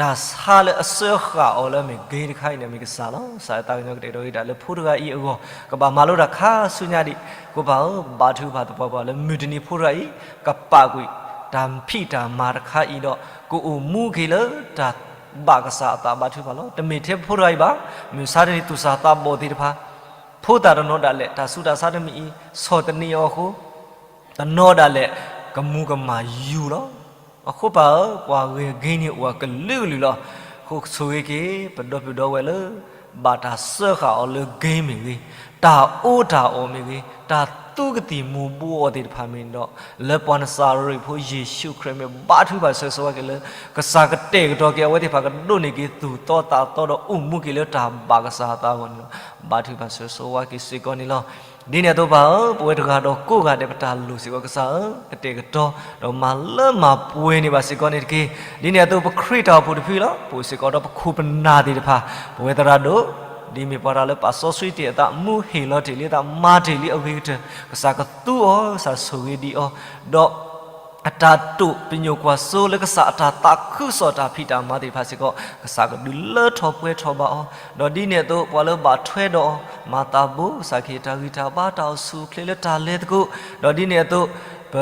တၢ်ဆါလၢအစၢဃာ်အီၤလၢအမ့ၢ်က့တခါအံၤန့ၣ် မ့ၢ်ကစၢ်လီၤ. ကစၢ်ယွၤသးကညီၤကတဲာ်ကတီၤက့ၤတၢ်လၢဖိတဂၤအံၤအဂီၢ် ကဘၣ်မၤလိတၢ်ခါဆူညါဒံး. အဃိပၢ်ဧၢ, ပဘါထုကဖၣ်သပှၢ်ပှၢ်လၢမုၢ်တနံၤဖိတဂၤအံၤ ကပာ်ကွံာ်တၢ်ဖံးတၢ်မၤတခါအံၤဒီး ကအိၣ်မူက့ၤလၢတၢ်ဘၣ်ကစၢ်အသးဘါထုကဖၣ်လီၤ. တမ့ၢ်ထဲပဖိတဂၤအံၤဘၣ်. မုၢ်ဆါတနံၤသူၣ်စၢ်သးဘီၣ်သ့ၣ်တဖၣ် ဖိသၣ်တနီၤဒၣ်လဲာ် တၢ်ဆူးတၢ်ဆါတမံၤအံၤ ဆီၣ်သနံးအီၤအဃိ တနီၤဒၣ်လဲာ် ကမူၤကမၣ်ယူၤလီၤ. အဃိပၢ်ဧၢ, ပှၤဂ့ၤက့န့ၣ်အိၣ်အကလုာ်ကလုာ်လီၤ. အဃိဆိၣ်ဂ့ၤက့ၤ ပဒီပုၢ်ဒီဝဲၢ်လၢ ဘၣ်တၢ်စၢဃာ်အီၤလၢက့မ့ၢ်ဂ့ၤ, တၢ်အီၣ်တၢ်အီမ့ၢ်ဂ့ၤ, တၢ်သူကသံၣ်မူၤဘှီးအီၤသ့ၣ်တဖၣ်မ့ၢ်ဂ့ၤဒီး လၢပှၤနစၤရ့းဖိယ့ၣ်ၡူးခရံာ်မ့ၢ်ဘါထုကဖၣ်ဆၢဂ့ၤဆၢဝါက့ၤလၢ ကစၢ်ကတဲာ်ကတီၤက့ၤအဝဲသ့ၣ်တဖၣ်ကဒိးန့ၢ်က့ၤသူၣ်သီသးသီဒီးအိၣ်မူက့ၤလၢတၢ်ဘၣ်ကစၢ်အသးအဂီၢ်န့ၣ်လီၤ. ဘါထုကဖၣ်ဆၢဂ့ၤဆၢဝါက့ၤစ့ၢ်ကီးန့ၣ်လီၤ. ဒ်န့ၣ်အသိးပၢ်ဧၢ, ပဝဲတဂၤဒီးကိးဂၤဒဲး ပတၢ်လိၣ်စ့ၢ်ကီးကစၢ်ဧၢ, ကတဲာ်ကတီၤ ဒီးမၤလၢမၤပှဲၤန့ၢ်ဘၣ်စ့ၢ်ကီးန့ၣ်တက့ၢ်. ဒ်န့ၣ်အသိးပခရံာ်တၢ်အိၣ်ဖှိၣ်တဖုလီၤ, ပအိၣ်စ့ၢ်ကီးဒီးပခိၣ်ပနၢ်သ့ၣ်တဖၣ်, ပဝဲသရၣ်ဒိၣ်, ဒ်မ့ၢ်ပှၤတၢ်လၢပာ်စီဆှံတ့ၢ်အသး, မူဟ့ၣ်လီၤတ့ၢ်လံအသး, မၤတ့ၢ်လံအဂ့ၤကတၢၢ်, ကစၢ်ကသူအီၤ, ကစၢ်ဆိၣ်ဂ့ၤဒံးအီၤ, ဒီး အတၢ်တိာ်ပညိၣ်ကွၢ်စိလၢကစၢ်အတၢ်သးခုကစီၣ်တၢ်ဖံးတၢ်မၤသ့ၣ်တဖၣ်စ့ၢ်ကီး, ကစၢ်ကဒုးလၢထီၣ်ပှဲၤထီၣ်ဘၣ်အီၤ, ဒီးဒ်န့ၣ်အသိး ပှၤလၢဘၣ်ထွဲဒီးအီၤ, မၤသးဘိ, ကစၢ်ကဟ့ၣ်တၢ်ဂံၢ်တၢ်ဘါတၢ်အိၣ်ဆူၣ်အိၣ်ချ့လၢတၢ်လဲၤသကိး, ဒီးဒ်န့ၣ်အသိး, ပ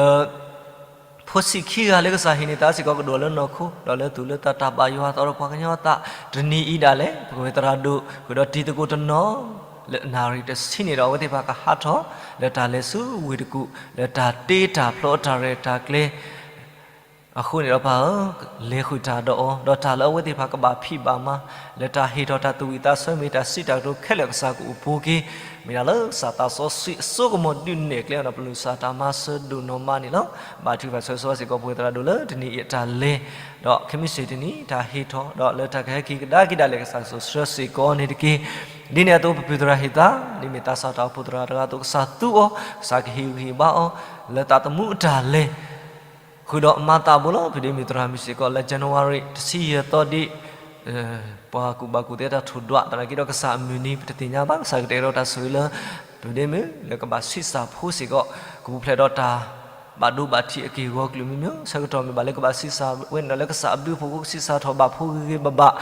ဖိဆံးခံဂၤလၢကစၢ်ဟ့ၣ်န့ၢ်သးစ့ၢ်ကီးကဒိၣ်လၢနီၢ်ခိ, ဒီးလၢသူၣ်လၢသးတၢ်ဘၣ်ယွၤအသးဒီးပှၤကညီအသး, တနံၤအံၤဒၣ်လဲာ် ပဝဲသရၣ်ဒိၣ် ဃုာ်ဒီးတံၤသကိးတနီၤ လၢနၣ်ရံၣ်တဆံန့ၣ်ဒီး အဝဲသ့ၣ်တဖၣ်ကဟးထီၣ် လၢတၢ်လဲၤဆူဝ့ၢ်တကူၣ် လၢတၢ်တ့တၢ်ဖျီအတၢ်ရဲၣ်တၢ်ကျဲၤ အဃိန့ၣ်ဒီးပၢ်ဧၢ, လဲၤဃုာ်တၢ်ဒီးအီၤ, ဒီးတၢ်လၢအဝဲသ့ၣ်တဖၣ်ကဘၣ်ဖံးဘၣ်မၤ လၢတၢ်ဟ့ၣ်ထီၣ်တၢ်သူၣ်ဝံၣ်သးဆၢမ့ၢ်တၢ်စံးတၢ်ကတိၤခဲလၢာ်ကစၢ်ကအိၣ်ပိၤက့ၤ, မ့ၢ်ဒၣ်လၢကစၢ်သးစီဆှံအစိကမီၤဒုးနဲၣ်ကျဲအီၤဒီးပလိၣ်ကစၢ်တၢ်မၤစၢၤဒိၣ်နီၢ်မးန့ၣ်လီၤ. ဘါထုကဖၣ်ဆၢဂ့ၤဆၢဝါစ့ၢ်ကီးပဝဲသရၣ်ဒိၣ်လၢတနံၤအံၤအတၢ်လဲၤ, ဒီးခဲမုၢ်ဆ့ၣ်တနံၤတၢ်ဟ့ၣ်ထီၣ်, ဒီးလၢတၢ်ကဟဲက့ၤကဒါက့ၤဒၣ်လဲာ်ကစၢ်ကဆိၣ်ဆှၢစ့ၢ်ကီးန့ၣ်တက့ၢ်. ဒ်န့ၣ်အသိးပပုၢ်သရၣ်ဟ့ၣ်သါ, ဒ်မ့ၢ်သးစၢ်တၢ်အိၣ်ဖှိၣ်သရၣ်တဂၤအသိးကစၢ်သူအီၤ, ကစၢ်ကဟ့ၣ်ဂံၢ်ဟ့ၣ်ဘါအီၤ, လၢသးသမူအတၢ်လဲၤ ဃုာ်ဒီးမၤသးဘိလီၤ. ဖုဒ့မုၣ်သရၣ်မုၣ်စ့ၢ်ကီးလၢ January တဆံယဲၢ်သီဒ် ပှၤကူၣ်ဘၣ်ကူၣ်သ့တၢ်ထိၣ်ဒွး သနာ်က့ဒီးကစၢ်အမုၢ်နံၤ ပတသ့ၣ်ညါဘၣ်, ကစၢ်ကတဲာ်ကတီၤတၢ်ဆိၣ်ဂ့ၤလၢ ဖုဒ့မုၣ် လၢကဘၣ်ဆံးစၢ်ဖိစ့ၢ်ကီး, ကပူၤဖျဲးဒီးတၢ်ဘၣ်ဒိဘၣ်ထံးအက့ၢ်အဂီၤကလုာ်မံၤမံၤ, ဆၢကတီၢ်မ့ၢ်ဘၣ်လၢကဘၣ်ဆံးစၢ်ဝဲန့ၣ်ဒီးလၢကစၢ်အဘျုးအဖှိၣ်အဃိ ကဆံးစၢ်ထီၣ်ဘၣ်ဖိဂ့ၤဂ့ၤဘၣ်ဘၣ်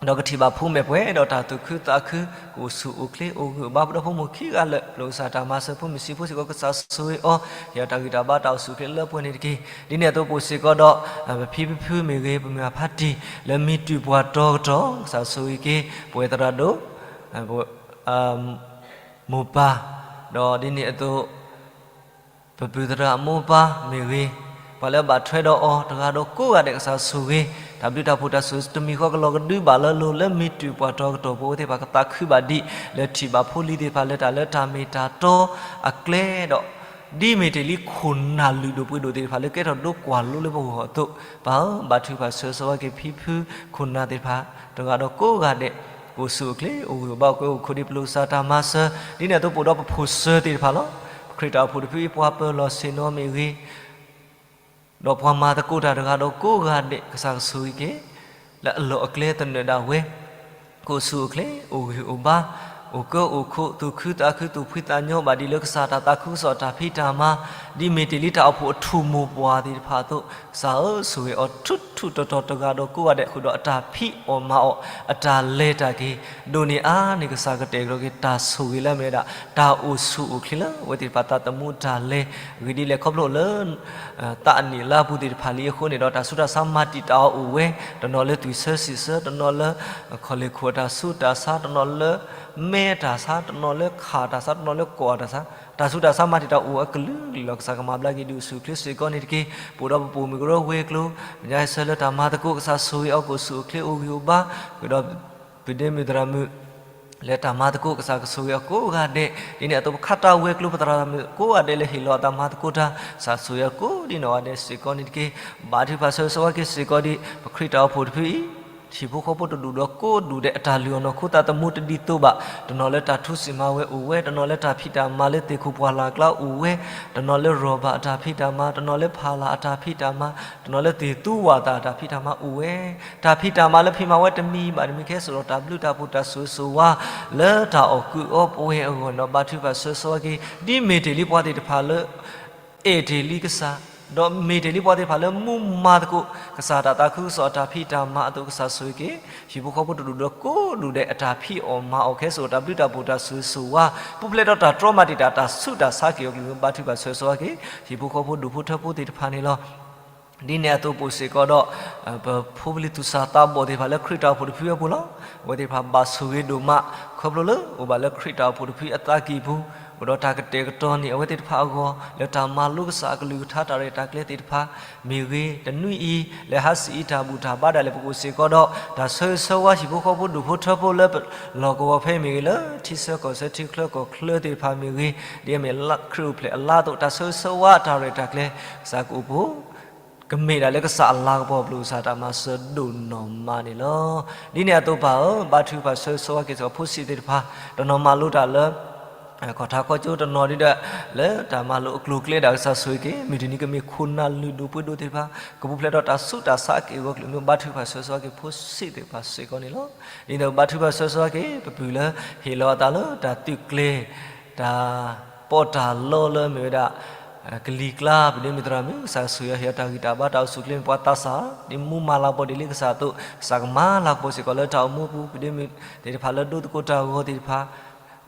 ဒီးကထံၣ်ဘၣ်ဖိမဲာ်ပှဲၤဒီးတၢ်သူၣ်ခုသးခု, ကအိၣ်ဆူၣ်အိၣ်ချ့အိၣ်ဂၢၢ်အိၣ်ဘါ, ပဒီဖိမိၢ်ခံဂၤလၢာ် ပလိၣ်ကစၢ်တၢ်မၤစၢၤ, ဖိမုၣ်ဆံးဖိစ့ၢ်ကီး ကစၢ်ဆိၣ်ဂ့ၤအီၤ, ဟ့ၣ်အီၤတၢ်ဂံၢ်တၢ်ဘါတၢ်အိၣ်ဆူၣ်အိၣ်ချ့လၢပှဲၤန့ၣ်တက့ၢ်. ဒ်န့ၣ်အသိးပအိၣ်စ့ၢ်ကီးဒီး ပဖံပဖုမ့ၢ်ဂ့ၤ, ပမုၢ်အဖါတံၢ် လၢမ့ၢ်တုၤပှၤတီၤကတီၢ်, ကစၢ်ဆိၣ်ဂ့ၤက့ၤ ပဝဲသရၣ်ဒိၣ် မိၢ်ပၢ်, ဒီးဒ်န့ၣ်အသိး ပပုၢ်သရၣ်မိၢ်ပၢ်မ့ၢ်ဂ့ၤ, ပှၤလၢဘၣ်ထွဲဒီးအီၤတဂၤဒီးကိးဂၤဒဲး ကစၢ်ဆိၣ်ဂ့ၤ, တၢ်ဘျုးတၢ်ဖှိၣ်တၢ်ဆိၣ်ဂ့ၤတမံၤဃီကလီၤကဒုဘၣ်လၢအလိၤ, လၢမ့ၢ်တုၤပှၤတီၤကတီၢ်ဖိ အဝဲသ့ၣ်တဖၣ်ကသးခုဘၣ်ဒံး, လၢထံၣ်ဘၣ်ဖိလံၤသ့ၣ်တဖၣ်လၢတၢ်လၢတၢ်မ့ၢ်တၢ်တီအကျဲဒီး ဒ်မ့ၢ်တ့ၢ်လံခိၣ်နၢ်လုၢ်ဒိၣ်ပှ့ၤဒိၣ်သ့ၣ်တဖၣ်လၢကဲထီၣ်ဒိကွၢ်လိလၢပဂီၢ်အသိး, ပၢ်ဧၢ, ဘါထုကဖၣ်ဆၢဂ့ၤဆၢဝါက့ၤဖံဖုခိၣ်နၢ်သ့ၣ်တဖၣ် တဂၤဒီးကိးဂၤဒဲး, ကအိၣ်ဆူၣ်အိၣ်ချ့ အိၣ်ဂံၢ်အိၣ်ဘါ အိၣ်ကဲအိၣ်ခိးဒံး ပလိၣ်ကစၢ်တၢ်မၤစၢၤ, ဒ်န့ၣ်အသိးပအိၣ်ဒီးပဖိၣ်စၢၤသ့ၣ်တဖၣ်လီၤ. ပခရံာ်တၢ်အိၣ်ဖှိၣ်တဖုအံၤ ပှၤပၢၤလီၢ်ဆ့ၣ်နီၤမ့ၢ်ဂ့ၤ ဒီးပှၤမၤသကိးတၢ်တဂၤဒီးကိးဂၤဒဲး ကစၢ်ကဆိၣ်ဂ့ၤက့ၤ လၢအလီၢ်အကျဲသနၢၣ်ဒၣ်ဝဲ, ကအိၣ်ဆူၣ်အိၣ်ချ့ အိၣ်ဂံၢ်အိၣ်ဘါ, အိၣ်ကၢအိၣ်ခိး သူၣ်ခုသးခု သူၣ်ဖှံသးညီဘၣ်ဒံးလၢကစၢ်တၢ်သးခုကစီၣ်တၢ်ဖံးတၢ်မၤ, ဒ်မ့ၢ်တ့ၢ်လံတၢ်အိၣ်ဖှိၣ်အထူၣ်မိၢ်ပှၢ်သ့ၣ်တဖၣ်အသိး, ကစၢ်ဧၢ ဆိၣ်ဂ့ၤအီၤထူးထူးတီၤတီၤတဂၤဒီးကိးဂၤဒဲး ဃုာ်ဒီးအတၢ်ဖံးအီၣ်မၤအီၣ် အတၢ်လဲၤတၢ်က့ၤ ဒိၣ်န့ၢ်အါန့ၢ် ကစၢ်ကတဲာ်ကတီၤက့ၤတၢ်ဆိၣ်ဂ့ၤလၢအမ့ၢ်ဝဲဒၣ် တၢ်အိၣ်ဆူၣ်အိၣ်ချ့လၢအဝဲသ့ၣ်တဖၣ်သးသမူတၢ်လဲၤ, အဂ့ၢ်ဒ်လဲၣ်ခီဖျိလၢ သးအနံၣ်အလါပူၤသ့ၣ်တဖၣ်လံအဃိန့ၣ်ဒီး တၢ်ဆူးတၢ်ဆါမၤတံာ်တာ်အီၤအိၣ်ဝဲ, တနီၤလၢသွံၣ်ဆၢစံာ်ဆၢ, တနီၤလၢ ခီၣ်လ့ၣ်ခိၣ်အတၢ်ဆူးတၢ်ဆါ, တနီၤလၢ မဲတၢ်ဆါ, တနီၤလၢခးတၢ်ဆါ, တနီၤလၢကွၢ်တၢ်ဆါ, တၢ်ဆူးတၢ်ဆါမၤတံာ်တာ်အိၣ်အကလုာ်ကလုာ်လီၤ. ကစၢ်ကမၤဘျါက့ၤဒုးဆူၣ်ချ့စ့ၢ်ကီးန့ၣ်တက့ၢ်. ပအိၣ်ဒီးပပိာ်မုၣ်ကရၢဝဲၤကျိၤ, ပညါဟဲဆၢလၢတၢ်မၤသကိး ကစၢ်ဆိၣ်ဂ့ၤအီၤ ကအိၣ်ဆူၣ်အိၣ်ချ့အိၣ်ဂံၢ်အိၣ်ဘါ, ဃုာ်ဒီး ပဒ့မုၣ်သရၣ်မုၣ် လၢတၢ်မၤသကိး ကစၢ်ကဆိၣ်ဂ့ၤအီၤကိးဂၤဒဲး, ဒ်န့ၣ်အသိးပခါတၢ်ဝဲၤကျိၤ ပသရၣ်မုၣ်ကိးဂၤဒဲးလၢဟ့ၣ်လီၤအသးမၤသကိးတၢ်, ကစၢ်ဆိၣ်ဂ့ၤအီၤကိးဒ်နီၢ်ဂၤဒဲးစ့ၢ်ကီးန့ၣ်တက့ၢ်. ဘါထုကဖၣ်ဆၢဂ့ၤဆၢဝါက့ၤစ့ၢ်ကီးဒ် ပခရံာ်တၢ်အိၣ်ဖှိၣ်တဖုအံၤ ဟံၣ်ဖိဃီဖိတဒူၣ်ဒီးကိးဒူၣ်ဒဲး အတၢ်လုၢ်အီၣ်နီၢ်ခိသးသမူတဒ်သိးဘၣ်, တနီၤလၢတၢ်ထူစံၣ်မၤဝဲအိၣ်ဝဲ, တနီၤလၢတၢ်ဖံးတၢ်မၤလၢသ့ၣ်ခိၣ်ပှၢ်လၢ်ကျါအိၣ်ဝဲ, တနီၤလၢရီၣ်ဘၣ်အတၢ်ဖံးတၢ်မၤ, တနီၤလၢဖးလၢ်အတၢ်ဖံးတၢ်မၤ, တနီၤလၢသ့ၣ်သူဝၣ်သၣ်အတၢ်ဖံးတၢ်မၤအိၣ်ဝဲ, တၢ်ဖံးတၢ်မၤလၢဖံးမၤဝဲတမံၤဘၣ်တမံၤ ကဟဲစိာ်ဒီးတၢ်ဘျုးတၢ်ဖှိၣ်တၢ်ဆိၣ်ဂ့ၤဆိၣ်ဝါ လၢတၢ်အီၣ်ကုးအီပှဲၤအဂီၢ်န့ၣ်ဒီး ဘါထုကဖၣ်ဆၢဂ့ၤဆၢဝါက့ၤ ဒ်မ့ၢ်တ့ၢ်လံပှၤသ့ၣ်တဖၣ်လၢ အဲၣ်တ့ၢ်လံကစၢ်, ဒီးမ့ၢ်တ့ၢ်လံပှၤသ့ၣ်တဖၣ်လၢမူမၤသကိး ကစၢ်တၢ်သးခုကစီၣ်အတၢ်ဖံးတၢ်မၤအသိး ကစၢ်ဆိၣ်ဂ့ၤက့ၤ ဟံၣ်ဖိဃီဖိတဒူၣ်ဒီးကိးဒူၣ်ဒဲး အတၢ်ဖံးအီၣ်မၤအီၣ် ကဟဲစိာ်တၢ်ဘျုးတၢ်ဖှိၣ်တၢ်ဆိၣ်ဂ့ၤဆိၣ်ဝါ ပူၤဖျဲးဒီးတၢ်တြီမၤတံာ်တာ် တၢ်ဆူးတၢ်ဆါက့ၤအီၤကလုာ် ဘါထုကဖၣ်ဆၢဂ့ၤဆၢဝါက့ၤ ဟံၣ်ဖိဃီဖိဒူၣ်ဖိထၢဖိသ့ၣ်တဖၣ်န့ၣ်လီၤ. ဒ်န့ၣ်အသိးပအိၣ်စ့ၢ်ကီးဒီး ပဖိပလံၤသူၣ်စၢ်သးဘီၣ်သ့ၣ်တဖၣ်လၢခရံာ်တၢ်အိၣ်ဖှိၣ်တဖုအပူၤလီၤ. အဝဲသ့ၣ်တဖၣ်ဘၣ်ဆိၣ်ဂ့ၤဒိၣ်မး ခီဖျိလၢအိၣ်ဘၣ်လၢခရံာ်တၢ်အိၣ်ဖှိၣ်တဖုအသးကံၢ်ပူၤ, အိၣ်ဒီးတၢ်ကတဲာ်ကတီၤန့ၢ်အဝဲသ့ၣ်တဖၣ်အဂီၢ် လၢတၢ်မၤလိကစၢ်အကလုၢ်ကထါတၢ်ရဲၣ်တၢ်ကျဲၤသ့ၣ်တဖၣ် မ့ၢ်ဂ့ၤ, တနွံအံၤ လဲၤဟးစံၣ်အံၤတၢ်ဘူၣ်တၢ်ဘါဒၣ်လဲာ် ပကအိၣ်စ့ၢ်ကီးဒီး တၢ်ဆၢဂ့ၤဆၢဝါဟံၣ်ဖိဃီဖိဒူၣ်ဖိထၢဖိလၢပလီၢ်ကဝီၤဖဲမ့ၢ်ဂ့ၤ, လၢထံဆၢကီၢ်ဆၢထံချၢကီၢ်ချၢသ့ၣ်တဖၣ်မ့ၢ်ဂ့ၤ, ဒ်အမ့ၢ်ခရံာ်အိၣ်ဖျဲၣ်အလါအသိး တၢ်ဆၢဂ့ၤဆၢဝါတၢ်ရဲၣ်တၢ်ကျဲၤ ကစၢ်ကအိၣ်ဖှိၣ် ကမ့ၢ်ဒၣ်လၢကစၢ်အလၤကပီၤ ပလိၣ်ကစၢ်တၢ်မၤစၢၤဒိၣ်နီၢ်မးန့ၣ်လီၤ. ဒ်န့ၣ်အသိးပၢ်ဧၢ, ဘါထုကဖၣ်ဆၢဂ့ၤဆၢဝါက့ၤစ့ၢ်ကီးဖိဆံးသ့ၣ်တဖၣ်, တနီၤမၤလိတၢ်လၢ ခီၣ်ထါခီကၠိတနီၤဒ်ဒီး လၢတၢ်မၤလိာ်အကျိၤအကျဲဒၣ် ကစၢ်ဆိၣ်ဂ့ၤက့ၤ မုၢ်တနံၤကမ့ၢ်ခိၣ်နၢ်လုၢ်ဒိၣ်ပှ့ၤဒိၣ်သ့ၣ်တဖၣ် ကပူၤဖျဲးဒီးတၢ်ဆူးတၢ်ဆါအက့ၢ်အဂီၤကလုာ်မုၢ် ဘါထုကဖၣ်ဆၢဂ့ၤဆၢဝါက့ၤဖိစ့ၣ်သ့ၣ်တဖၣ်စ့ၢ်ကီးန့ၣ်လီၤ. ဒ်န့ၣ်ဒီး ဘါထုကဖၣ်ဆၢဂ့ၤဆၢဝါက့ၤ ပပုၢ်လၢဟ့ၣ်လီၤအသးလၢတၢ်သုးကျဲၤ တၢ်ပီးတၢ်လီလၢမ့ၢ်ဝဲဒၣ် ကလံၤကျါ ပဒိၣ်မုၣ်သရၣ်မုၣ် ကစၢ်ဆိၣ်ဂ့ၤအီၤ ဟ့ၣ်အီၤတၢ်ဂံၢ်တၢ်ဘါ တၢ်အိၣ်ဆူၣ်အိၣ်ချ့မ့ၢ်ပှၤသးစၢ် ဒ်မူမၤလၤကပီၤဒ်လံကစၢ်အသိး ကစၢ်ကမၤလၤကပီၤစ့ၢ်ကီးလၢတၢ်အိၣ်မူပူၤ ပဒိၣ်မုၣ်သ့ၣ်တဖၣ်လၢဒိသကိးတၢ်ဂီၤသ့ၣ်တဖၣ်